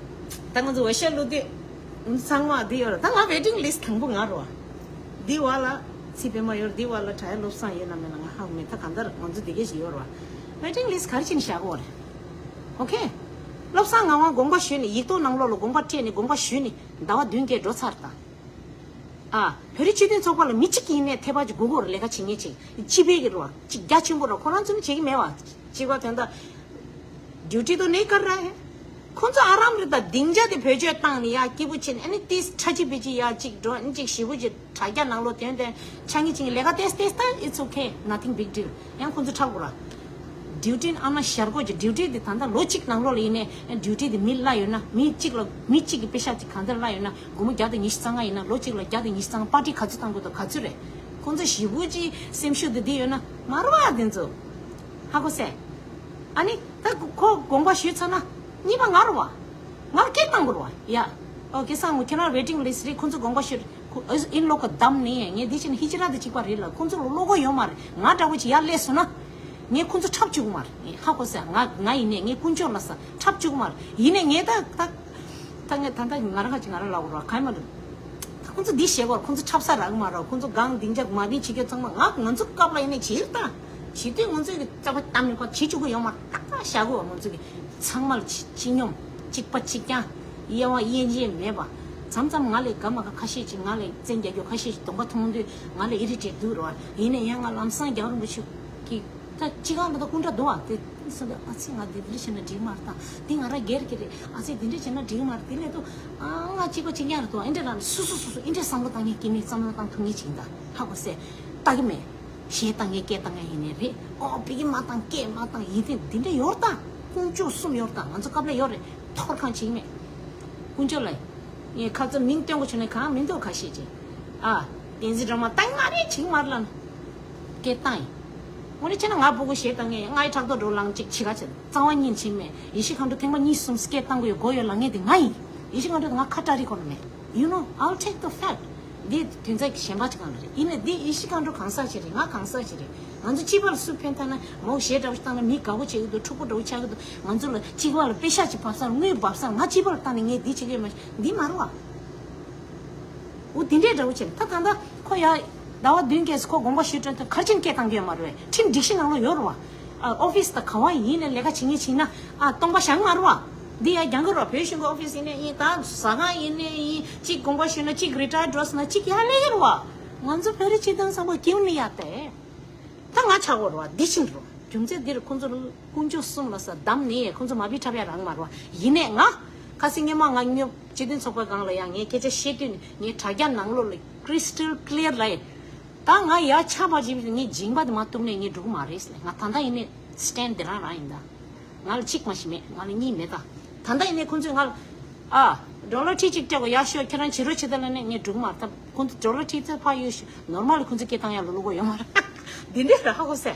ད་ང་ཚོ་འོས་ཤོག་བླུགས་དུས་ཚང་མ་འདི་ཡོད་ར། ད་ང་waiting list དང་པོ་ང་རེད་བ། འདི་བ་ལ་ཚེ་པད་མ་ཡོད་ར། འདི་བ་ལ་བྲག་གཡབ་བློ་བཟང་ཡོད་ན་མེད་ན་ང་ཧ་གོ་མེད། ད་གང་ལྟར་ང་ཚོ་འདི་གས་ཞིག་ཡོད་ར་བ། Waiting list ག་རེ་བྱས་ནས་བཞག་གོ་རེད། ཨོ་ཁེ། བློ་བཟང་ངག་དབང་དགོངས་པ་ཞུས་ནས་ཡིག་ཐོག་ནང་ལོགས་ལ་དགོངས་པ་སྤྲད་ནས་དགོངས་པ་ཞུས་ནས་ཟླ་བ་བདུན་བརྒྱད་འགྲོ་ཚར་ད། ཨ། བོད་རིགས་སྤྱི་མཐུན་ཚོགས་པ་ལ་མི་གཅིག་ཡིན་ནའི་ཐད་པ་ཅིག་དགོས་ཀྱི་རེད། ལས་ཀ་བྱེད་མཁན་ཅིག་སྤྱི་པའི་གི་རོ་ཅིག་རྒྱ་ཆེན་པོ་ར། ཁོ་རང་ཚོ་ནི་བྱེད་ཀྱི་མེད་བ། གཅིག་པ་དོན་དག་duty to naik kar rahe hain། ཁོ་ཚོ་ཨ་རམ་རི་དང་སྡིངས་ཆ་དེ་བེད་སྤྱོད་བཏང་ནས་ཡ་སྐྱིད་པོ་བྱེད་ནས་ཨ་ནི་ཏིས་ཁྲ་ཅི་བེ་ཅི་ཡ་གཅིག་འགྲོ་ཨ་ནི་གཅིག་ཞེ་པོ་ཅིག་དྲ་རྒྱ་ནང་ལོགས་དོན་དོན་ཆ་ངེ་ཅིག་ལས་ཀ་ཏེས་ཏེས་ད་it's okay, nothing big deal། ཡང་ཁོ་ཚོ་འཁྲབ་དགོས་ར། duty ཨ་ན་ཤར་གོ་ཅི་duty དེ་ད་ལྟ་ལོ་གཅིག་ནང་ལོགས་ལ་ཡིན་ནའི་duty དེ་མི་གླ་ཡོད་ན། མི་གཅིག་ལ་མི་གཅིག་གི་པེ་ཤག་ཅིག་གང་འདྲ་གླ་ཡོད་ན། སྒོར་མོ་བརྒྱ་དང་ཉི་ཤུ་རྩ་ལྔ་ཡིན་ན་ལོ་གཅིག་ལ་བརྒྱ་དང་ཉི་ཤུ་རྩ་ལྔ་པར་ཊི་ག་ཚོད་བཏང་དགོས་དང་ག་ཚོད་རེད། ཁོང་ཚོ་ཞེ་པོ་ཅིག་སེམས་ཤུགས་དེ་འདི་ཡོད་ན་མ་རེད་བ། དེ་ཚོ་ཧ་གོ་སེ། ཨ་ནི་ད་ཁོ་དགོངས་པ་ཞུས་ཚར་ན་གཉིས་པ་ང་རེད་བ། ང་ལ་སྐད་བཏང་དགོས་རེད་བ་ཡ། ཨོ་ཁེ་སང་ངོ་ཁྱེད་རང་waiting list རེད། ཁོང་ཚོ་དགོངས་པ་ཞུས། ཁོ་ཨིན་ལོ་ཀ་བདམས་ནས་ངས་འདི་བྱས་ན་ཧི་ཅི་ར་དེ་གཅིག་པ་རེད་ལ། ཁོང་ཚོ་ལ་བློ་ཁོག་ཡོད་མ་རེད། ང་འདྲ་བོ་ཅིག་ཡར་སླེབས་སོང་ན་ངས་ཁོང་ཚོ་འཁྲབ་བཅུག་གི་མ་རེད། ཧ་གོ་སེ། ང་ང་ཡིན་ནས་ངས་དཀོན་མཆོག་ལ་ས་འཁྲབ་བཅུག་གི་མ་རེད། ཡིན་ནས་ངས་ད་ད། ད་ངས་ད་ལྟ་ང་རང་ཁ་ཅིག་ང་རང་ལབ་དགོས་ར། གང་ཡིན་མ་རེད། ད་ཁོང་ཚོ་འདི་བཤད་དགོས་ར། ཁོང་ཚོ་འཁྲབ་ས་རག་གི་མ་རེད། ཁོང་ཚོ་སྒང་སྡིངས་ཆ་མ་བདེ་བྱེད་མཁན་ཚང་མ་ང་ང་ཚོ་སྐབས་ལ་ཡིན་ནས་བྱེད་ད། བྱེད་དུས་ང་ཚོས་ཀྱི་རྩ་བ་གཏམ་ནས་ཕར་བྱེད་བཅུག་གི་ཡོད་མ་རེད། ཏག་ཏག་བཞག་དགོས་པ། ང་ཚོ་གི་ཚང་མ་ལ་གཅིག་སྙོམས་གཅིག་པ་གཅིག་རྐྱང་། དབྱེ་བ་དབྱེ་འབྱེད་མེད་པ། མཚམས་མཚམས་ང་ལས་དགའ་མ་དགའ་ཁ་ཤས་ཅིག་ང་ལས་བཙན་རྒྱག་རྒྱུ་ཁ་ཤས་ཅིག་གདོང་པ་མཐོང་དུས་ང་ལས་ཨི་རི་ཊེཊ་འདུག་ར། ཡིན་ནས་ཡང་ང་ལམ་སང་རྒྱལ་བ་རིན་པོ་ཆེ་གི་ད་སྤྱི་ཁང་ལ་ད་སྐུ་འདྲ་འདུག་ཨ། དེ་སོང་ཙང་ཨ་ཙི་ང་འདི་འདྲ་བྱས་ན་འགྲིག་མ་རེད། ད་འདི་ང་རང་སྒེར་གྱི་རེད། ཨ་ཙི་འདི་འདྲ་བྱས་ན་འགྲིག་མ་རེད། དེ་ལས་དུ་ཨ་ང་གཅིག་པ་གཅིག་རྐྱང་རེད་འདུག་ཨ། འདི་འདྲ་རང་སུ་སུ་སུ་སུ་འདི་འདྲ་བསམ་བློ་བཏང་མཁན་སྐྱེ་དམན་བསམ་བློ་བཏང་ཐུབ་མཁན་ཅིག་ཡིན་ད། ཧ་གོ་སེ། ལྟ་གི་མེད། གཞས་བཏང་མཁན་སྐད་བཏང་མཁན་ཡིན་ནའི་རེད། ཨོ་བི་གི་མ་བཏང་སྐད་མ་བཏང་ཡིན་ཏེ་འདི་འདྲ་ཡོད་ད། དཀོན་མཆོག་གསུམ་ཡོད་ད། ང་ཚོ་སྐབས་ལ་ཡོད་རེད། ཐོར་ཁང་བྱེད་ཀྱི་མེད། དཀོན་མཆོག་ལ་ངས་ཁ་ཚ་མིང་སྟོན་དགོས་བྱུང་ན་གང་མི་འདུག་ཁ་ཤས་ཀྱིས། ཨ། བསྟན་འཛིན་སྒྲོལ་མ་བཏང་མ་རེད་བྱེད་ཀྱི་མ་རེད་ལབ་ན། སྐད་བཏང་ཡིན། དངོས་གནས་བྱས་ན་ང་སྤུ་གུ་གཞས་བཏང་མཁན་ཡིན། ང་ཡི་ཕྲག་དོག་འགྲོ་ལངས་གཅིག་བྱེད་ག་བྱེད། རྩ་བ་ཉིད་ནས་བྱེད་ཀྱི་མེད། ཡེ་ཤེས་མཁའ་འགྲོ་ཐེངས་མ་གཉིས་གསུམ་སྐད་བཏང་གི་ཡོད། མགོ་ཡོད་ལབ་མཁན་དེ་ང་ཡིན། ཡེ་ཤེས་མཁའ་འགྲོ་དེ་ང་ཁ་བྲལ་རིགས་ཁོ་ན་མེད། You know, I'll take the fact. འདི་དོན་ཚན་གཞན་པ་ཅིག་གང་ལ་རེད། ཡིན་ནའི་འདི་ཡེ་ཤེས་མཁའ་འགྲོ་གང་ཟག་ཅིག་རེད། ང་གང་ཟག་ཅིག་རེད། ང་ཚོ་སྤྱི་པ་ལ་སུ་ཕན་ཐོགས་ན། མོ་གཞས་འདྲ་བོ་ཞིག་བཏང་ན་མི་དགའ་པོ་བྱེད་ཀྱི་འདུག་འཁྲུག་པོ་འདྲ་བོ་ཆགས་ཀྱི་འདུག་ང་ཚོ་ལ་སྤྱི་པ་ལ་པེ་ཤག་ཅིག་བབས་ས་དངུལ་བབས་ས་ང་སྤྱི་པ་ལ་བཏང་ནས་ངས་འདི་བྱེད་ཀྱི་ཡོད་མ་རེད། འདི་མ་རེད་བ། འོ་འདི་འདྲའི་འདྲ་བོ་བྱས་ནས་ད་ད་ལྟ་ཁོ་ཡ་ཟླ་བ་བདུན་གྱིས་ཁོ་དགོངས་པ་ཞུས་དྲན་དུ་ག་རེ་བྱས་ནས་སྐད་བཏང་གི་ཡོད་མ་རེད་བས། ཁྲིམས་སྒྲིག་གཞི་ནང་ལོགས་ཡོད་རེད་བ། ཨ་ཨོ་ཕིས་དང་ག་བ་ཡིན་ནས་ལས་ཀ་བྱེད་མཁན་བྱེད་ན་ཨ་སྟོང་པ་བཞག་མ་རེད་བ། འདི་ཡ་རྒྱང་གི་རོ་བོད་གཞུང་གི་ཨོ་ཕིས་ཡིན་ནས་ཡིན། ད་ཟ་ཁང་ཡིན་ནས་ཡིན། གཅིག་དགོངས་པ་ཞུས་ན་གཅིག་རི་ཊ་ཡར་འགྲོ་སོང་ན་གཅིག་ཡར་སླེབས་ཀྱི་རེད་བ། ང་ཚོ་བོད་རིགས་སྤྱི་དོན་བཟང་པོ་སྐྱིད་ནི་ཡ་དེ། ད་ང་ཆག་གོ་རེད་བ། འདི་ཕྱིན་རོ། རྒྱུ་མཚན་འདིར་ཁོང་ཚོ་དཀོན་མཆོག་གསུམ་ལ་ས་བསྡམས་ནས་ཁོང་ཚོ་མ་བི་འཁྲབ་ཡ་རང་མ་རེད་བ། ཡིན་ནའི་ང་ཁ་སང་སྔོན་མ་ང་སྨྱོ་སྤྱི་མཐུན་ཚོགས་པའི་སྒང་ལ་ཡང་ངས་སྐད་ཆ་བཤད་དུས་ངའི་དྲ་རྒྱ་ནང་ལོགས་ལ་crystal clear ལ་ཡིན། ད་ང་ཡ་ཆ་བ་ཅིག་ངའི་སྦྱིན་པ་དེ་མ་གཏུབ་ནས་ངས་འགྲོ་གི་མ་རེད་ཟེར། ང་ད་ལྟ་ཡིན་ནའི་stand དེ་རང་རང་ཡིན་ད། ང་ལ་གཅིག་མ་ཞིག་མེད། ང་ལ་གཉིས་མེད་ད། ད་ལྟ་ཡིན་ནའི་ཁོང་ཚོས་ང་ལ་ཨ་ཌོ་ལར་ཁྲི་གཅིག་སྤྲད་དགོས། ཡག་ཤོས་ཁྱེད་རང་བྱེད་རོགས་བྱེད་ད་ལབ་ནས་ངས་འགྲོ་གི་མ་རེད་ད། ཁོང་ཚོ་ཌོ་ལར་ཁྲི་ཚོད་ཕ་ཡོད་ཤི་ནོར་མལ་ཁོང་ཚོས་སྐད་བཏང་ཡ་ལོ་ལོ་གོ་ཡོད་མ་རེད། འདི་འདྲས་ར་ཧ་གོ་སེ།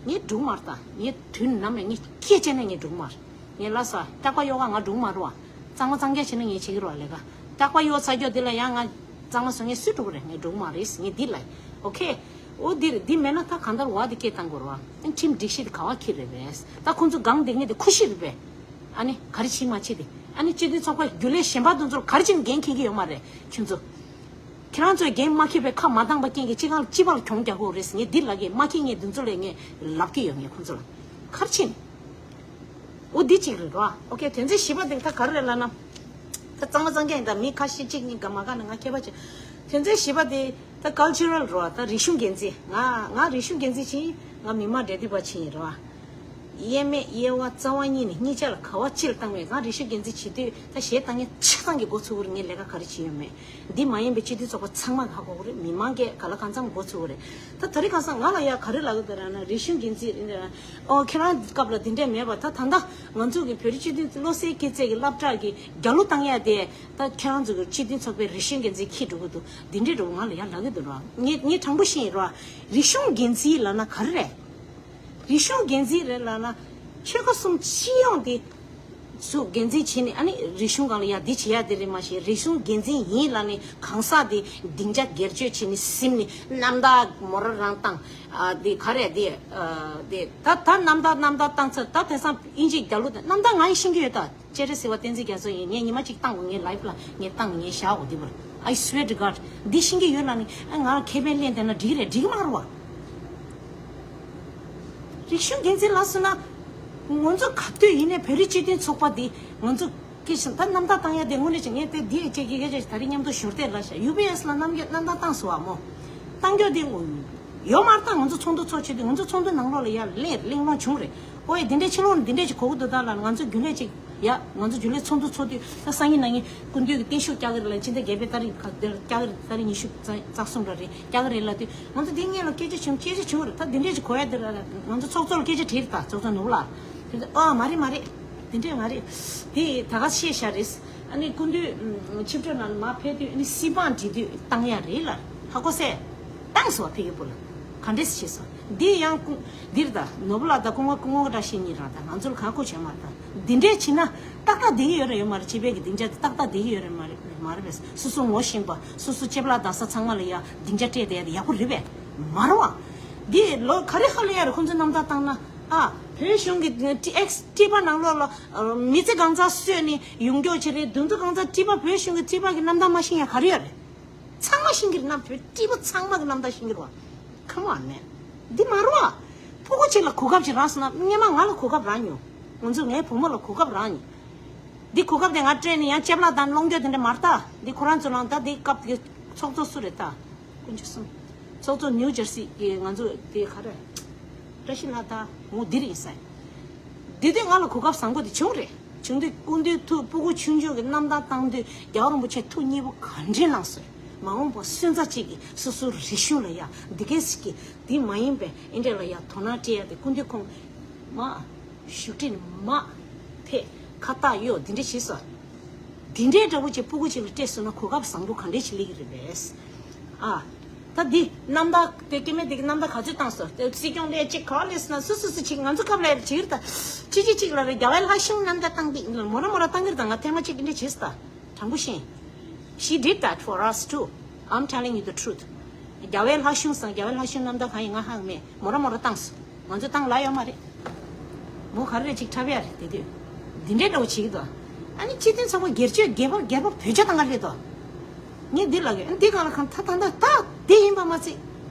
ངས་འགྲོ་གི་མ་རེད་ད། ངས་དུས་ནམ་ཡང་ངས་སྐད་བྱས་ནས་ངས་འགྲོ་གི་མ་རེད། ངས་ལ་ས་རྟག་པ་ཡོ་ག་ང་འགྲོ་གི་མ་རེད་བ། གཙང་མ་གཙང་རྐྱང་བྱས་ན་ངས་བྱེད་ཀྱི་རེད་བ་ལས་ཀ། རྟག་པ་ཡོ་ཚ་རྒྱོ་དེ་ལ་ཡང་ང་གཙང་མ་བཟོ་ངས་སུས་འགྲོ་གི་རེད། ངས་འགྲོ་གི་མ་རེད། ངས་འདི་ལ་ཨོ་ཁེ། ཨོ་འདི་རེད། འདི་མེད་ན་ད་གང་ལྟར་བ་འདི་སྐད་བཏང་དགོས་རེད་བ། ཁྲིམས་སྒྲིག་གཞི་དེ་ག་བ་ཁྱེར་རེད་པས། ད་ཁོང་ཚོ་སྒང་བསྡད་མཁན་དེ་ཁུ་ཤི་རེད་པས། ཨ་ནི་ག་རེ་བྱེད་མ་བྱེད་དེ། ཨ་ནི་སྤྱི་འཐུས་ཚོགས་པ་རྒྱུན་ལས་གཞན་པ་དེ་ཚོར་ག་རེ་བྱེད་འགན་འཁྱེར་གྱི་ཡོད་མ་རེད་ཁྱོད་ཚོ། ཁྱེད་རང་ཚོས་འགན་མ་འཁྱེར་བའི་ཁ་མ་བཏང་པ་རྐྱེན་གྱིས་ཅི་གང་ལ་ཅི་བར་གྱོང་རྒྱག་དགོས་རེད་ཟེར། ངས་འདི་ལབ་གི། མ་འཁྱེར་ངས་འདི་ཚོ་ལས་ངས་ལབ་ཀྱི་ཡོད། ངས་ཁོང་ཚོ་ལ་ག་རེ་བྱེད་ནས། འོ་འདི་གཅིག་རེད་རོ། ཨོ་ཁེ། དོན་ཚན་བཞི་པ་དེ་ད་ག་རེ་རེད་ལབ་ན། ད་གཙང་མ་གཙང་རྐྱང་ཡིན། ད་མི་ཁ་ཤས་གཅིག་གཉིས་ག་མ་ག་ནས་ང་མཁས་པ་བྱེད། དོན་ཚན་བཞི་པ་དེ་ད་ཀལ་ཅར་རལ་རོ། ད་རིག་གཞུང་འགན་འཛིན། ང་ང་རིག་གཞུང་འགན་འཛིན་བྱེད་ཡིན། ང་མི་དམངས་འབྲེལ་མཐུད་པ་བྱེད་ཡིན་རོ། དབྱེར་མེད་དབྱེ་བ་རྩ་བ་ཉིད་ནས་གཉིས་ཆ་ལ་ག་བ་ཕྱིར་བཏང་བས། ང་རིག་གཞུང་འགན་འཛིན་བྱེད་དུས་ད་གཞས་བཏང་མཁན་ཆ་ཚང་གི་མགོ་ཚོས་ཀྱི་རེད། ངས་ལས་ཀ་ག་རེ་བྱེད་ཡོད་མེད། འདི་མ་ཡིན་པའི་སྤྱི་འཐུས་ཚོགས་པ་ཚང་མ་ག་གོ་གི་རེད། མི་མང་གིས་ག་ལ་གང་འཚམ་མགོ་ཚོས་ཀྱི་རེད། ད་དེ་རིང་ཁ་སང་ང་ལ་ཡ་ག་རེ་ལབ་ཀྱི་འདུག་ལབ་ན། རིག་གཞུང་འགན་འཛིན་རེད། ཨོ་ཁྱེད་རང་སྐབས་ལ་འདི་འདྲས་མེད་པ། ད་ད་ལྟ་ང་ཚོ་གི་བོད་རིགས་སྤྱི་མཐུན་བློ་གསལ་སྐྱེས་ཚེ་གི་སློབ་གྲྭ་གི་རྒྱ་ལོ་བཏང་ཡ་དེ་ད་ཁྱེད་རང་ཚོ་གི་སྤྱི་མཐུན་ཚོགས་པའི་རིག་གཞུང་འགན་འཛིན་འཁྱེར་འགྲོ་གི་འདུག་འདི་འདྲས་འགྲོ་ང་ལ་ཡ་ལབ་ཀྱི་འདུག་ར། ངས་ངས་དྲང་པོ་བཤད་ཡིན་ར། རིག་གཞུང་འགན་འཛིན་ལབ་ན་ག་རེ་རེད། རིག་གཞུང་འགན་འཛིན་རེད་ལབ་ན་ཆོལ་ཁ་གསུམ་སྤྱི་ཡོངས་དེ་ཚོ་འགན་འཛིན་བྱས་ནས། ཨ་ནི་རིག་གཞུང་སྒང་ལ་ཡ་འདི་བྱེད་ཡ་དེ་རེད་མ་ཤེས། རིག་གཞུང་འགན་འཛིན་ཡིན་ལབ་ནས་གང་ཟག་དེ་སྡིངས་ཆ་སྒེར་གཅོད་བྱས་ནས་ཟིན་ནས་རྣམ་ཐར་མོ་རང་རང་བཏང་། ཨ་དེ་ག་རེ་དེ་ཨ་དེ་ད་ད་རྣམ་ཐར་རྣམ་ཐར་བཏང་ཚར། ད་དེང་སང་དབྱིན་ཇིའི་རྒྱ་ལོ་དེ་རྣམ་ཐར་ང་ཡིས་ཤེས་ཀྱི་ཡོད་ད། སྤྱན་རས་གཟིགས་དབང་བསྟན་འཛིན་རྒྱ་མཚོ་ཡིན། ངས་ཉི་མ་གཅིག་བཏང་དགོས། ངའི་ལའེབ་ལ་ངས་བཏང་། ངས་བཞག་དགོས། འདི་བར་I swear to God འདི་ཤེས་ཀྱི་ཡོད་ལ་ནི། ཨ་ང་ཁེ་ཕན་ལེན་བསྡད་ན་འགྲིག་རེད། འགྲིག་གི་མ་རེད་བ། རིག་གཞུང་འགན་འཛིན་ལ་སོང་ན་ང་ཚོ་ག་དུས་ཡིན་ནའི་བོད་རིགས་སྤྱི་མཐུན་ཚོགས་པ་འདི་ང་ཚོ་སྐད་ཆ་ད་རྣམ་ཐར་བཏང་ཡ་དེ་དངོས་གནས་ཅིག་ངས་དེ་འདི་ཡི་ཅིག་གི་སྐད་ཆ་ད་རིང་མཉམ་དུ་ཞོར་དེ་ལ་བྱ་ཡུ་པི་ཨེ་སི་ལ་རྣམ་རྒྱལ་རྣམ་ཐར་བཏང་སོང་བ་མོ། བཏང་རྒྱུ་དེ་ངོ་ཡོད་མ་རེད། ད་ང་ཚོ་ཚོགས་འདུ་ཚོགས་ཆེད་དུ་ང་ཚོ་ཚོགས་འདུ་ནང་ལོགས་ལ་ཡར་གླེང་གླེང་སློང་བྱུང་རེད། ཨོ་ཡ་འདི་འདྲས་ཕྱི་ལོགས་ནས་འདི་འདྲས་ཅིག་གོ་གི་འདུག་ད་ལ་ང་ཚོ་རྒྱུན་ལས་ཅིག་ཡ་ང་ཚོ་རྒྱུན་ལས་ཚོགས་འདུ་ཚོགས་དུས་ད་སང་ཉིན་གནངས་ཉིན་སྐུ་མདུན་གྱི་བརྟན་བཞུགས་བསྐྱལ་གི་རེད་ལ། ཕྱི་ཟླ་བརྒྱད་པའི་ཏ་རིག་ག་དེར་བསྐྱལ་གི་རེད། ཏ་རིག་ཉི་ཤུ་རྩ་གསུམ་ར་རེད། བསྐྱལ་གི་རེད་ལབ་དུས་ང་ཚོ་འདི་སྔོན་ལ་སྐད་ཆ་བྱུང་། སྐད་ཆ་བྱུང་རེད། ད་འདི་འདྲས་ཅིག་གོ་ཡ་འདི་ར་ང་ཚོ་ཚོགས་གཙོ་ལ་སྐད་ཆ་དྲིས་རེད། ད་ཚོགས་གཙོ་ནོར་བུ་ལགས་དེ་ཨ་མ་རེད་མ་རེད། དེ་འདྲས་མ་རེད། དེ་ད་ག་བཤད་བཞག་རེད། ཨ་ནི་སྐུ་མདུན་ཆིབས་བསྒྲགས་ནང་མར་ཕེབས་དུས་ཨ་ནི་སྲིད་དབང་བྲིས་དུས་བཏང་ཡ་རེད་ལ། ཧ་གོ་སེ། བཏང་སོང་བ། ཕ་གི་བུ་ལ་ག་འདྲས་བྱས་སོང་། འདི་ཡང་སྐུ་འདིར་ད་ནོར་བུ་ལགས་དང་སྐུ་ངོ་སྐུ་ངོ་བཀྲ་ཤིས་གཉིས་རང་དང་ང་ཚོ་ལ་གང་གོ་བྱས་མ་རེད། ད་འདི་འདྲས་བྱས་ན་ཏག་ཏག་བསྡད་ཀྱི་ཡོད་རེད་ཡོད་མ་རེད། སྤྱི་པའི་གི་སྡིངས་ཆ་དེ་ཏག་ཏག་བསྡད་ཀྱི་ཡོད་རེད་མ་རེད་མ་རེད་པས། སོ་སོ་ངོ་ཤེས་པ་སོ་སོ་སྐྱེས་པ་ལགས་དང་ས་ཚང་མ་ལ་ཡ་སྡིངས་ཆ་སྤྲད་བསྡད་ཡ་དེ་ཡག་པོ་རེད་པས། མ་རེད་བ། འདི་ལོ་ག་རེ་ཧ་ལས་ཡ་རེད། ཁོང་ཚོས་རྣམ་ཐར་བཏང་ན། ཨ་བོད་གཞུང་གི་ཨེག་སི་ཊི་པ་ནང་ལོགས་ལ་མི་ཚེ་གང་ཚང་གསོས་ནས་ཡོང་མགྱོགས་བྱེད་རེད། དུང་དུ་གང་ཚང་ཊི་པ་བོད་གཞུང་གི་ཊི་པ་གི་རྣམ་ཐར་མ་ཤེས་ཡ་ག་རེ་ཡོད་རེད། ཚང་མ་ཤེས་ཀྱི་རེད། རྣམ་བོད་ཊི་པ་ཚང་མ་གི་རྣམ་ཐར་ཤེས་ཀྱི་རེད་བ། ཁམ་བ་མེད། འདི་མ་རེད་བ། ཕྲུ་གུ་གཅིག་ལ་གོ་སྐབས་ཅིག་རག་སོང་ན། སྔོན་མ་ང་ལ་གོ་སྐབས་རག་མྱོང་། ང་ཚོ་ངའི་བུ་མོ་ལ་གོ་སྐབས་རག་མྱོང་། འདི་གོ་སྐབས་དེ་ང་སྤྲད་ནས་ཡང་ལྕེབ་ལ་དང་སློང་རྒྱུ་དེ་འདྲ་མ་རེད་ད། འདི་ཁོ་རང་ཚོ་ལ་ད་འདི་སྐབས་དེ་ཚོགས་གཙོ་སུ་རེད་ད། དཀོན་མཆོག་གསུམ། ཚོགས་གཙོ་ནིའུ་ཇར་སི་གི་ང་ཚོ་དེ་ག་རེ། བཀྲ་ཤིས་ལགས་ད་ངོ་འདིར་ཡིན་ས་ཡིན། འདི་དུས་ང་ལ་གོ་སྐབས་བཟང་པོ་དེ་བྱུང་རེད། བྱུང་དུས་སྐུ་མདུན་ཐུགས་སྤུ་གུ་ཆུང་ཆུང་གི་རྣམ་ཐར་བཏང་དུས་རྒྱལ་བ་རིན་པོ་ཆེ་ཐུགས་མཉེས་པོ་ག་འདྲས་གནང་སོང་། མ་འོངས་པ་སོན་རྩ་གཅིག་གིས་སོ་སོའི་རིག་གཞུང་ལ་ཡ་འདི་གས་ཀྱི་འདི་མ་ཡིན་པའི་ཨེ་འདྲས་ལ་ཡ་དོ་སྣང་སྤྲད་ཡ་དེ་སྐུ་མདུན་ཁོང་མ་བཞུགས་ཁྲི་ནས་མ་ཕེབས་ཁ་བཏགས་གཡོགས་འདི་འདྲས་བྱས་སོང་། འདི་འདྲའི་འདྲ་པོ་ཅིག་སྤུ་གུ་ཅིག་ལ་སྤྲད་སོང་ན་གོ་སྐབས་བཟང་པོ་ག་འདྲས་ཅིག་སླེབས་ཀྱི་རེད་པས། ཨ། ད་འདི་རྣམ་ཐར་དེ་སྐྱེ་དམན་དེ་གི་རྣམ་ཐར་ག་ཚོད་བཏང་སོང་། དེ་སྲིད་སྐྱོང་ལས་ཅིག་ག་ལས་སོང་ན་སུ་སུ་སུ་ཅིག་ང་ཚོ་སྐབས་ལ་ཡར་བྱེད་ཀྱི་རེད་ད། ཅི་ཅི་ཅིག་ལ་རེད། རྒྱལ་བའི་ལྷ་གཞུང་རྣམ་ཐར་བཏང་གི་མོ་ར་མོ་ར་བཏང་གི་རེད་ད། ང་ཐེངས་མ་གཅིག་འདི་འདྲ་བྱས་སོང་ད། དྲང་པོ་བཤད། She did that for us too. I'm telling you the truth. རྒྱལ་བའི་ལྷ་གཞུང་སང་རྒྱལ་བའི་ལྷ་གཞུང་རྣམ་ཐར་གང་ཡིན་ང་ཧ་གོ་མེད། མོ་ར་མོ་ར་བཏང་སོང་། ང་ཚོ་བཏང་ལ་ཡོད་མ་རེད། མོ་ག་རེ་རེ་ཅིག་འཁྲབ་ཡ་རེད་དེ་དུས། འདི་འདྲའི་འདྲ་བོ་བྱེད་ཀྱི་འདུག་ཨ་ནི་སྤྱི་མཐུན་ཚོགས་པ་སྒེར་གཅོད་སྒེར་པ་སྒེར་པ་བོད་ཇ་བཏང་ག་རེད་དོ། ངས་འདི་ལབ་ཡོད། ཨ་ནི་འདི་གང་ལ་གང་ད་ད་ད་ད་འདི་ཡིན་པ་མ་ཚད།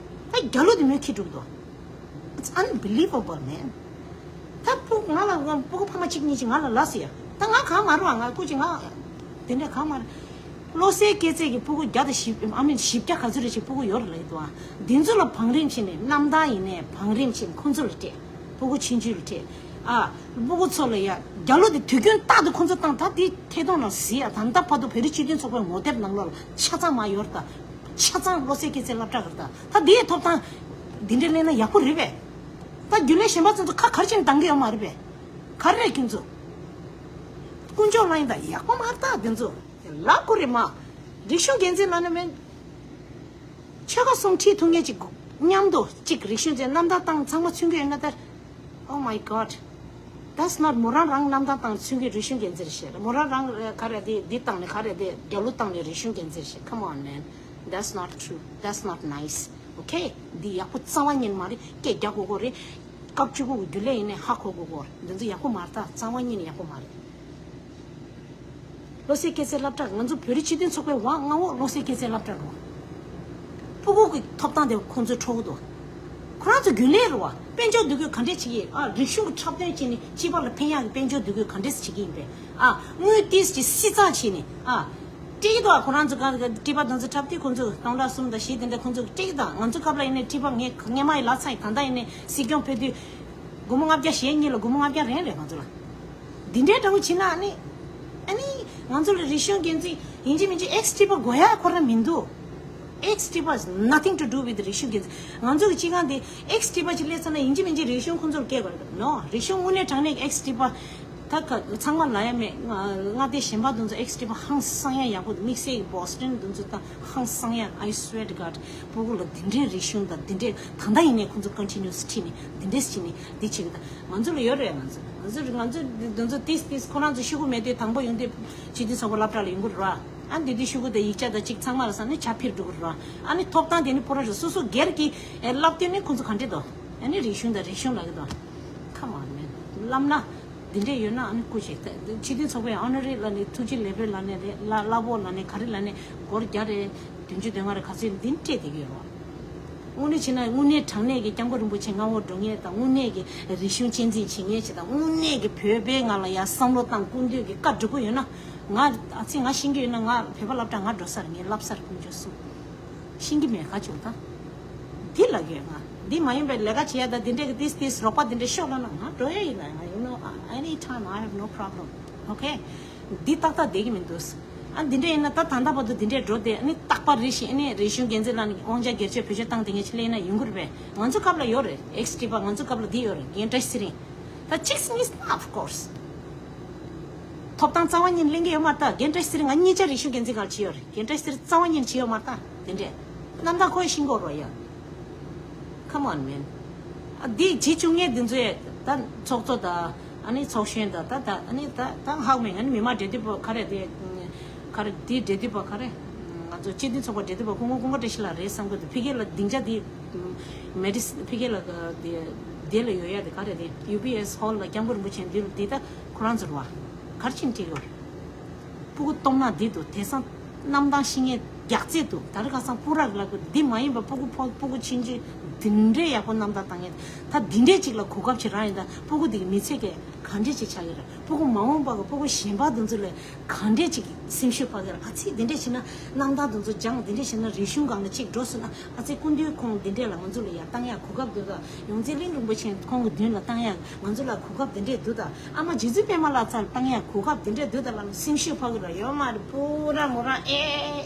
ད་རྒྱ་ལོ་དེ་མོས་ཁྱི་འགྲུབ་འདུག It's unbelievable, man. ད་ཕྲུ་གུ་ང་ལ་ཕྲུ་གུ་ཕ་མ་གཅིག་གཉིས་ཅིག་ང་ལ་ལབ་ཟེར་ཡ། ད་ང་གང་མ་རུང་བ་ང་སྐུ་ཅིག་ང་དེ་འདྲ་གང་མ་རུང་། བློ་གསལ་སྐྱེས་ཚེ་གི་ཕྲུ་གུ་བརྒྱ་དང་བཞི་ཨ་མིན་བཞི་བརྒྱ་ག་ཚོད་རེ་ཅིག་ཕྲུ་གུ་ཡོད་རེད་ལབ་ཀྱི་འདུག་ཨ། འདི་ཚོ་ལ་བང་རིམ་བྱས་ནས་རྣམ་ཐར་ཡིན་ནའི་བང་རིམ་བྱས་ནས་ཁོང་ཚོ་ལ་སྤྲད། སྤུ་གུ་ཆུང་ཆུང་ལ་སྤྲད། ཨ། སྤུ་གུ་ཚོ་ལ་ཡ་རྒྱ་ལོ་དེ་དུས་རྒྱུན་རྟག་ཏུ་ཁོང་ཚོ་བཏང་ད་དེ་ཐད་གཏོང་ལ་གཟིགས་ཨ། ད་ལྟ་བར་དུ་བོད་རིགས་སྤྱི་མཐུན་ཚོགས་པའི་ངོ་དེབ་ནང་ལོགས་ལ་ཆ་ཚང་མ་ཡོད་རེད་ད། ཆ་ཚང་བློ་གསལ་སྐྱེས་ཚེ་སློབ་གྲྭ་རེད་ད། ད་དེའི་ཐོབ་ཐང་འདི་འདྲའི་གླེང་ན་ཡག་པོ་རེད་པས། ད་རྒྱུན་ལས་གཞན་པ་ཚོ་ཚོ་ཁ་གར་ཕྱིན་འདང་གི་ཡོད་མ་རེད་པས། ག་རེ་རེད་ཁྱོད་ཚོ། དཀོན་མཆོག་གླིང་ད་ཡག་པོ་མ་རེད་ད་དེ་ཚོ། ལབ་དགོས་རེད་མ། རིག་གཞུང་འགན་འཛིན་ལབ་ན་མེད། ཆོལ་ཁ་གསུམ་ཁྲིད་ཐུབ་མཁན་ཅིག་མཉམ་དུ་གཅིག་རིག་གཞུང་ཅན་རྣམ་ཐར་བཏང་ཚང་མ་མཚོན་གྱི་ཡོད་ན་ད། Oh my God. That's not མོ་རང་རང་རྣམ་ཐར་བཏང་མཚོན་གྱི་རིག་གཞུང་འགན་འཛིན་རེད་ཤག་མོ་རང་རང་ག་རེ་དེ་འདི་བཏང་ནས་ག་རེ་དེ་རྒྱ་ལོ་བཏང་ནས་རིག་གཞུང་འགན་འཛིན་རེད་ཤག Come on, man. That's not true. That's not nice. Okay? འདི་ཡག་པོ་རྩ་བ་ཉིད་མ་རེད། སྐད་རྒྱག་དགོས་དགོས་རེད། སྐབས་བཅུ་དགུ་གི་རྒྱུན་ལས་ཡིན་ནའི་ཧ་གོ་དགོས་དགོས་རེད། འདི་ཚོ་ཡག་པོ་མ་རེད་ད། རྩ་བ་ཉིད་ནས་ཡག་པོ་མ་རེད། བློ་གསལ་སྐྱེས་ཚེ་སློབ་གྲྭ་ང་ཚོ་བོད་རིགས་སྤྱི་མཐུན་ཚོགས་པའི་འོག་མངའ་འོག་བློ་གསལ་སྐྱེས་ཚེ་སློབ་གྲྭ་རེད་བ། སྤུ་གུ་གི་ཐོབ་ཐང་དེ་ཁོང་ཚོས་འཕྲོག་གི་འདུག་ཁོ་རང་ཚོ་རྒྱུན་ལས་རེད་བ། དཔལ་འབྱོར་འདུ་འགོད་ག་འདྲས་བྱེད་ཀྱི་ཨ། རིག་གཞུང་གི་འཁྲབ་སྟོན་བྱས་ནས་སྤྱི་པ་ལ་ཕན་ཡག་གི་དཔལ་འབྱོར་འདུ་འགོད་ག་འདྲས་བྱེད་ཀྱི་ཡིན་པས་ཨ། དངུལ་ཏིས་ཀྱི་སྲིད་གཙང་བྱས་ནས་ཨ། སྤྲད་ཀྱི་འདུག་ཨ། ཁོ་རང་ཚོ་ག་ག་སྤྲད་པ་དང་ཚོ་འཁྲབ་དུས་ཁོང་ཚོ་སྟོང་ཕྲག་གསུམ་དང་བཞི་དེ་འདྲ་ཁོང་ཚོ་སྤྲད་ཀྱི་འདུག་ང་ཚོ་སྐབས་ལ་ཡིན་ནའི་སྤྲད་པ་ངས་སྔས་མ་ཡི་ལ་ཚ་ཡི་ད་ལྟ་ཡིན་ནའི་སྲིད་སྐྱོང་ཕེབས་དུས་སྒོར་མོ་ལྔ་བརྒྱ་ཞེ་གཉིས་ལ་སྒོར་མོ་ལྔ་བརྒྱ་རན་རེད་ང་ཚོ་ལ། འདི་འདྲའི་འདྲ་བོ་བྱེད་ན་ཨ་ནི། ཨ་ནི། ང་ཚོ་ལ་རིག་གཞུང་འགན་འཛིན་ཡིན་གཅིག་མིན་གཅིག་ཨེགས་ཊི་པ་དགོས་ཡ་ཁོ་རང་མི་འདུག་ཨེགས་ཊི་པ་is nothing to do with རིག་གཞུང་འགན་འཛིན། ང་ཚོ་གི་སྤྱི་ཁང་འདི་ཨེགས་ཊི་པ་ཅིག་སླེབས་ཚར་ན་ཡིན་གཅིག་མིན་གཅིག་རིག་གཞུང་ཁོང་ཚོར་སྐྱེལ་དགོས་རེད་ནོ། རིག་གཞུང་དངོས་གནས་དྲང་གནས་ཨེགས་ཊི་པ་ད་ག་ཚང་མ་ལ་ཡ་མེད། ང་ང་དེ་གཞན་པ་དེ་ཚོ་ཨེགས་ཊི་པ་ཧང་སང་ཡ་ཡག་པོ་འདུག་དམིགས་བསལ་གྱི་བོ་སི་ཊོན་དེ་ཚོ་ད་ཧང་སང་ཡ། I swear to God. སྤུ་གུ་ལ་འདི་འདྲའི་རིག་གཞུང་དང་འདི་འདྲའི་ད་ལྟ་ཡིན་ནའི་ཁོང་ཚོ་ཀོན་ཊི་ནིའུ་སི་ཁྲིད་ནས་འདི་འདྲས་བྱས་ནས་འདི་བྱེད་གི་ད། ང་ཚོ་ལ་ཡོད་རེད། ང་ཚོ་ང་ཚོ་ང་ཚོ་འདི་ཚོ་ཏིས་ཏིས་ཁོ་རང་ཚོ་ཤོག་གུ་མེད་དུས་དང་པོ་ཡོང་དུས་སྤྱི་འཐུས་ཚོགས་པ་སློབ་གྲྭ་ལ་ཡོང་གི་རེད་བ། ཨ་འདི་དུས་ཤོག་གུ་དང་ཡིག་ཆ་དང་གཅིག་ཚང་མ་ལ་ས་ནས་ཆ་ཕིར་འགྲོ་གི་རེད་བ། ཨ་ནི་ཐོབ་ཐང་དེ་ནི་པོ་ར་རེད། སོ་སོ་སྒེར་གྱི་ཨེ་བསླབ་དུས་ནི་ཁོང་ཚོ་ག་འདྲས་དོ། ཨ་ནི་རིག་གཞུང་དང་རིག་གཞུང་ལབ་གི་དོ། ཁ་མ་མེད་བསླབ་ན་འདི་འདྲས་ཡོད་ན་ཨ་ནི་སྐུ་ཞིག་སྤྱི་འཐུས་ཚོགས་པའི་ཨོ་ནོ་རི་ལ་ནི་ཐུགས་རྗེ་ལེགས་འབུལ་ལ་ནི་རེད། ལ་ལ་བོ་ལ་ནི་ག་རེ་ལ་ནི་སྒོར་བརྒྱ་རེད། བདུན་ཅུ་དོན་ལྔ་རེད། ག་ཚོད་འདི་སྤྲད་བསྡད་ཀྱི་ཡོད་རེད། དངོས་གནས་བྱས་ན་དངོས་གནས་དྲང་གནས་ཀྱི་སྐྱབས་མགོན་རིན་པོ་ཆེ་མངའ་འོག་འགྲོ་མཁན་དང་། དངོས་གནས་ཀྱི་རིག་གཞུང་གཅེས་འཛིན་བྱེད་མཁན་ཞིག་དང་། དངོས་གནས་ཀྱི་བོད་པའི་ངང་ལ་ཡ་བསམ་བློ་བཏང་སྐུ་མདུན་གྱི་བཀའ་སྒྲུབ་ཀྱི་ཡོད་ན། ང་ཨ་ཙི་ང་ཤེས་ཀྱི་ཡོད་ན། ང་བོད་པ་སློབ་གྲྭ་ང་འགྲོ་ས་རེད། ངས་བསླབ་ས་རེད། དཀོན་མཆོག་གསུམ། ཤེས་ཀྱི་མེད་ཁ་བྱུང་ད། འདི་ལབ་ཀྱི་ཡོད་ང་། འདི་མ་ཡིན་པའི་ལས་ཀ་བྱེད་ཡ་ད་འདི་འདྲས་ཀྱི་ཏིས་ཏིས་རོགས་པ་འདི་འདྲས་ཤོག་ལབ་ན་ང་འགྲོ་ཡ་ཡིན་ལ། ང་you know, anytime I have no problem. Okay. འདི་ཏག་ཏག་བསྡད་ཀྱི་མི་འདུག་ཨ་འདི་འདྲ་ཡིན་ན་ད་ད་ལྟ་བར་དུ་འདི་འདྲས་འགྲོ་བསྡད། ཨ་ནི་རྟག་པར་རེ་བཞིན་ཨ་ནི་རིག་གཞུང་འགན་འཛིན་ལ་ནི་དབང་ཆ་སྒེར་གཅོད་བེད་སྤྱོད་བཏང་བསྡད་མཁན་ཅིག་སླེབས་ན་ཡོང་གི་རེད་པས། ང་ཚོ་སྐབས་ལ་ཡོད་རེད། ཨེགས་ཊི་པ་ང་ཚོ་སྐབས་ལ་འདི་ཡོད་རེད། རྒན་བཀྲ་ཤིས་ཚེ་རིང་། ད་གཅིག་གཉིས་ན་of course། ཐོབ་ཐང་རྩ་བ་ཉིད་ལེན་གྱི་ཡོད་མ་རེད་ད། རྒན་བཀྲ་ཤིས་ཚེ་རིང་ང་གཉིས་ཆ་རིག་གཞུང་འགན་འཛིན་སྒང་ལ་བྱས་ཡོད་རེད། རྒན་བཀྲ་ཤིས་ཚེ་རིང་རྩ་བ་ཉིད་བྱས་ཡོད་མ་རེད་ད། དེ་འདྲས་རྣམ་ཐར་ཁོ་ཡི་ཤེས་ཀྱི་ཡོད་རེད་ཡ། Come on, man. ཨ་འདི་བྱེད་བཅུག་མཁན་འདི་ཚོས་ད་ཚོགས་གཙོ་དང་ཨ་ནི་ཚོགས་གཞོན་དང་ད་ད་ཨ་ནི་ད་ད་ཧ་གོ་མེད། ཨ་ནི་མི་མང་འབྲེལ་མཐུད་པ་ག་རེ་དེ་ག་རེ་དེ་འབྲེལ་མཐུད་པ་ག་རེ་ང་ཚོ་སྤྱི་འཐུས་ཚོགས་པ་འབྲེལ་མཐུད་པ་སྐུ་ངོ་ཀུན་དགའ་བཀྲ་ཤིས་ལགས་རེད་བསམ་གི་འདུག་ཕ་གི་ལ་སྡིངས་ཆ་དེ་མེ་ཌི་སི་ཕ་གི་ལ་དེ་དེ་ལ་ཡོད་ཡ་དེ་ག་རེ་དེ་ཡུ་བི་ཨེས་ཧོལ་ལ་སྐྱབས་མགོན་རིན་པོ་ཆེ་འདི་ལ་དེ་ད་ཁོ་རང་ཚོ་རེད་བ། ག་རེ་བྱས་ནས་བྲིས་ཡོད། སྤུ་གུ་སྟོབས་ན་འདི་འདུག་དེང་སང་རྣམ་ཐར་ཤེས་མཁན་རྒྱག་རྩེད་འདུག་ད་རེས་ཁ་སང་སྤུ་རག་ལ་གི་འདི་མ་ཡིན་པ་སྤུ་གུ་ཕོ་སྤུ་གུ་ཆུང་ཆུང་འདི་འདྲའི་ཡག་པོ་རྣམ་ཐར་བཏང་མཁན་ད་འདི་འདྲའི་ཅིག་ལ་གོ་སྐབས་ཅིག་རག་ཡིན་ད་སྤུ་གུ་འདི་གི་མི་ཚེ་གས་ག་འདྲས་ཅིག་ཆགས་ཡོད་རེད། སྤུ་གུ་མ་འོངས་པ་གི་སྤུ་གུ་གཞན་པ་འདི་ཚོ་ལ་ག་འདྲས་ཅིག་སེམས་ཤུགས་འཕར་གི་རེད། ཨ་ཙི་འདི་འདྲས་བྱས་ན་རྣམ་ཐར་འདི་ཚོ་སྦྱངས། འདི་འདྲས་བྱས་ན་རིག་གཞུང་སྒང་ལ་ཅིག་འགྲོ་སོང་ན་ཨ་ཙི་སྐུ་མདུན་ཁོང་འདི་འདྲས་ལ་ང་ཚོ་ལ་ཡར་བཏང་ཡག་གོ་སྐབས་འདུག་ད་ཡོངས་འཛིན་གླིང་རིན་པོ་ཆེ་ཁོང་གི་མདུན་ལ་བཏང་ཡག་ང་ཚོ་ལ་གོ་སྐབས་འདི་འདྲས་འདུག་ད། ཨ་མ་རྗེ་བཙུན་པད་མ་ལགས་རྩ་ལ་བཏང་ཡག་གོ་སྐབས་དེ་འདྲས་འདུག་ད་ལབ་ན་སེམས་ཤུགས་འཕར་གི་ར་ཡོད་མ་རེད། པུ་ར་མོ་ར་ཨེ་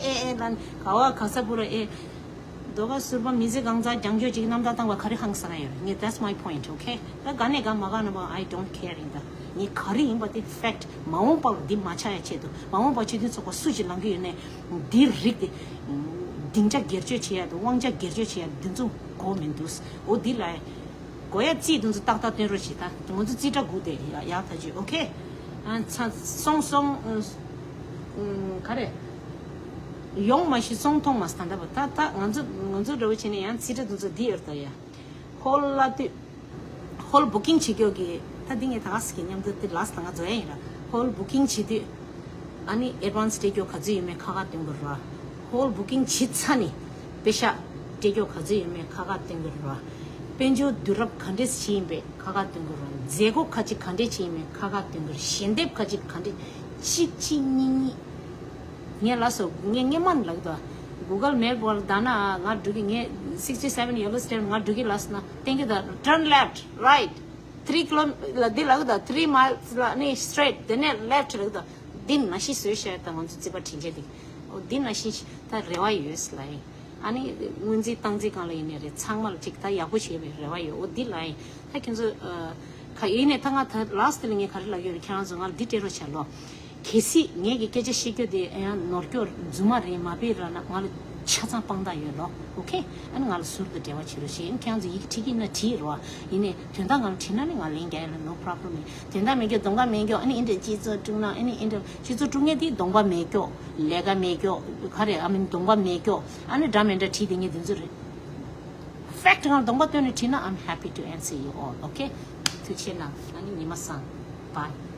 ཨེ་ཨེ་ལབ་ནས་ག་བ་ག་ས་པུ་ར་ཨེ། རྡོ་ཁ་ཟུར་པ་མི་ཚེ་གང་ཚང་རྒྱང་སྐྱོད་ཅིག་རྣམ་ཐར་བཏང་བ་ག་རེ་ཧང་སང་ཡོད་རེད། ངས་that's my point, okay? ད་ག་ནས་ག་མ་ག་ན་མ་I don't care ཡིན་ད། ངས་ག་རེ་ཡིན་པ་དེ་ཕེག་ཊི། མ་འོངས་པར་འདི་མ་ཆགས་ཡ་ཆེད་དུ་མ་འོངས་པར་སྤྱི་མཐུན་ཚོགས་པ་སུ་ཞིག་ལངས་ཀྱི་ཡོད་ནའི་འདིའི་རིགས་དེ་སྡིངས་ཆ་སྒེར་གཅོད་བྱེད་ཡ་དང་དབང་ཆ་སྒེར་གཅོད་བྱེད་ཡ་འདི་ཚོ་དགོས་མི་འདུག་འོ་འདི་ལ། གོ་ཡ་རྩིས་དུང་ཚོ་ཏག་ཏག་སྟོན་རོགས་བྱེད་ད། ང་ཚོ་རྩིས་ཁྲ་སྒུག་དེ་ཡག་ཐག་ཆོད། ཨོ་ཁེ། ཨ་ཚ་སོང་སོང་། ཨ་ག་རེ། ཡོང་མ་ཤི་སོང་མཐོང་མ་སི་ད་འདྲ་པ་ད་ད་ང་ཚོ་ང་ཚོ་འདྲ་བོ་བྱས་ནས་ཡང་རྩིས་ཁྲ་དུང་ཚོ་འདི་ཡོད་ད་ཡ། ཧོལ་ལ་དུས། ཧོལ་བུ་ཀིང་བྱེད་སྐྱོ་གི་ད་འདི་ངས་ད་ག་སི་གི་མཉམ་དུ་དེ་ལ་སི་ད་ང་འཛོལ་ཡ་ཡིན་ར། ཧོལ་བུ་ཀིང་བྱེད་དུས། ཨ་ནི་ཨེ་ཌ་ཝན་སི་སྤྲད་རྒྱུ་ག་ཚོད་ཡོད་མེད་ཁ་ཁ་སྟོན་དགོས་ར། ཧོལ་བུ་ཀིང་བྱེད་ཚར་ནས་པེ་ཤག་སྤྲད་རྒྱུ་ག་ཚོད་ཡོད་མེད་ཁ་ཁ་སྟོན་དགོས་ར། དཔལ་འབྱོར་བསྡུ་རུབ་ག་འདྲས་བྱས་ཡིན་པས་ཁ་ཁ་སྟོན་དགོས་ར། མཛད་སྒོ་ག་ཅིག་ག་འདྲས་བྱས་ཡིན་མེད་ཁ་ཁ་སྟོན་དགོས་ར། ཞལ་འདེབས་ག་ཅིག་ག་འདྲས་གཅིག་གཅིག་གཉིས་གཉིས། ངས་ལ་སོ་ངས་ངས་མ་ལག་ད། གུ་གལ་མེབ་བར་ད་ན་ང་འགྲོ་གི་ངས་sixty seven Yellowstone ང་འགྲོ་གི་ལ་སོ་ན་ཏེང་གི་ད་turn left, right. three kilo ལ་འདི་ལ་གི་ད་three miles ལ་ནི་straight དེ་ནས་left ལ་གི་ད་འདི་ནང་བཞིན་བཟོས་བཤད་ད་ང་ཚོ་རྩིས་པ་དྲིན་ཆེ་འདི་འོ་འདི་ནང་བཞིན་ད་རེ་བ་ཡོད་ལ་ཡིན། ཨ་ནི་སྔོན་རྩིས་བཏང་རྩིས་གང་ལ་ཡིན་ནའི་རེད་ཚང་མ་ལ་ཅིག་ད་ཡག་པོ་བྱེད་པའི་རེ་བ་ཡོད་འོ་འདི་ལ་ཡིན། ད་ཁྱེད་ཚོ་ཁ་ཡིན་ནས་ད་ང་ད་last ལ་ངས་ག་རེ་ལབ་ཡོད་ན་ཁྱེད་རང་ཚོ་ང་ལ་འདི་སྤྲད་རོགས་བྱ་ལོ། གལ་སྲིད་ངེད་ཀྱི་སྐད་ཆ་བཤད་རྒྱུ་དེ་ཡང་ནོར་སྐྱོར་རྫུན་མ་རེད་མ་དཔེ་ར་ན་ང་ལ་ཆ་ཚང་དཔང་རྟགས་ཡོད་ལོ། ཨོ་ཁེ། ཨ་ནི་ང་ལ་ཟུར་དུ་འབྲེལ་བ་བྱེད་རོགས་ཞེས་ཨ་ནི་ཁྱེད་རང་ཚོ་ཡི་གེ་བྲིས་ཀྱི་ན་བྲིས་རོགས། ཡིན་ནས་དོན་དག་ང་ལ་བྲིས་ན་ནི་ང་ལན་རྒྱག་ཡ་ལ་no problem ཡིན། དོན་དག་མེད་རྒྱུ་གདོང་པ་མེད་རྒྱུ་ཨ་ནི་ཨིན་འདྲ་སྤྱི་ཚོགས་དཀྲུག་ན་ཨ་ནི་ཨིན་འདྲ་སྤྱི་ཚོགས་དཀྲུག་མཁན་དེ་གདོང་པ་མེད་རྒྱུ་ལས་ཀ་མེད་རྒྱུ་ག་རེ་ཨ་མིན་གདོང་པ་མེད་རྒྱུ་ཨ་ནི་འདྲ་མེད་འདྲ་བྲིས་དེ་ངས་དེ་ཚོ་རེད། fact ང་གདོང་པ་སྟོན་ནས་བྲིས་ན I'm happy to answer you all okay. ཐུགས་རྗེ་གནང་ཨ་ནི་ཉི་མ་བཟང་bye.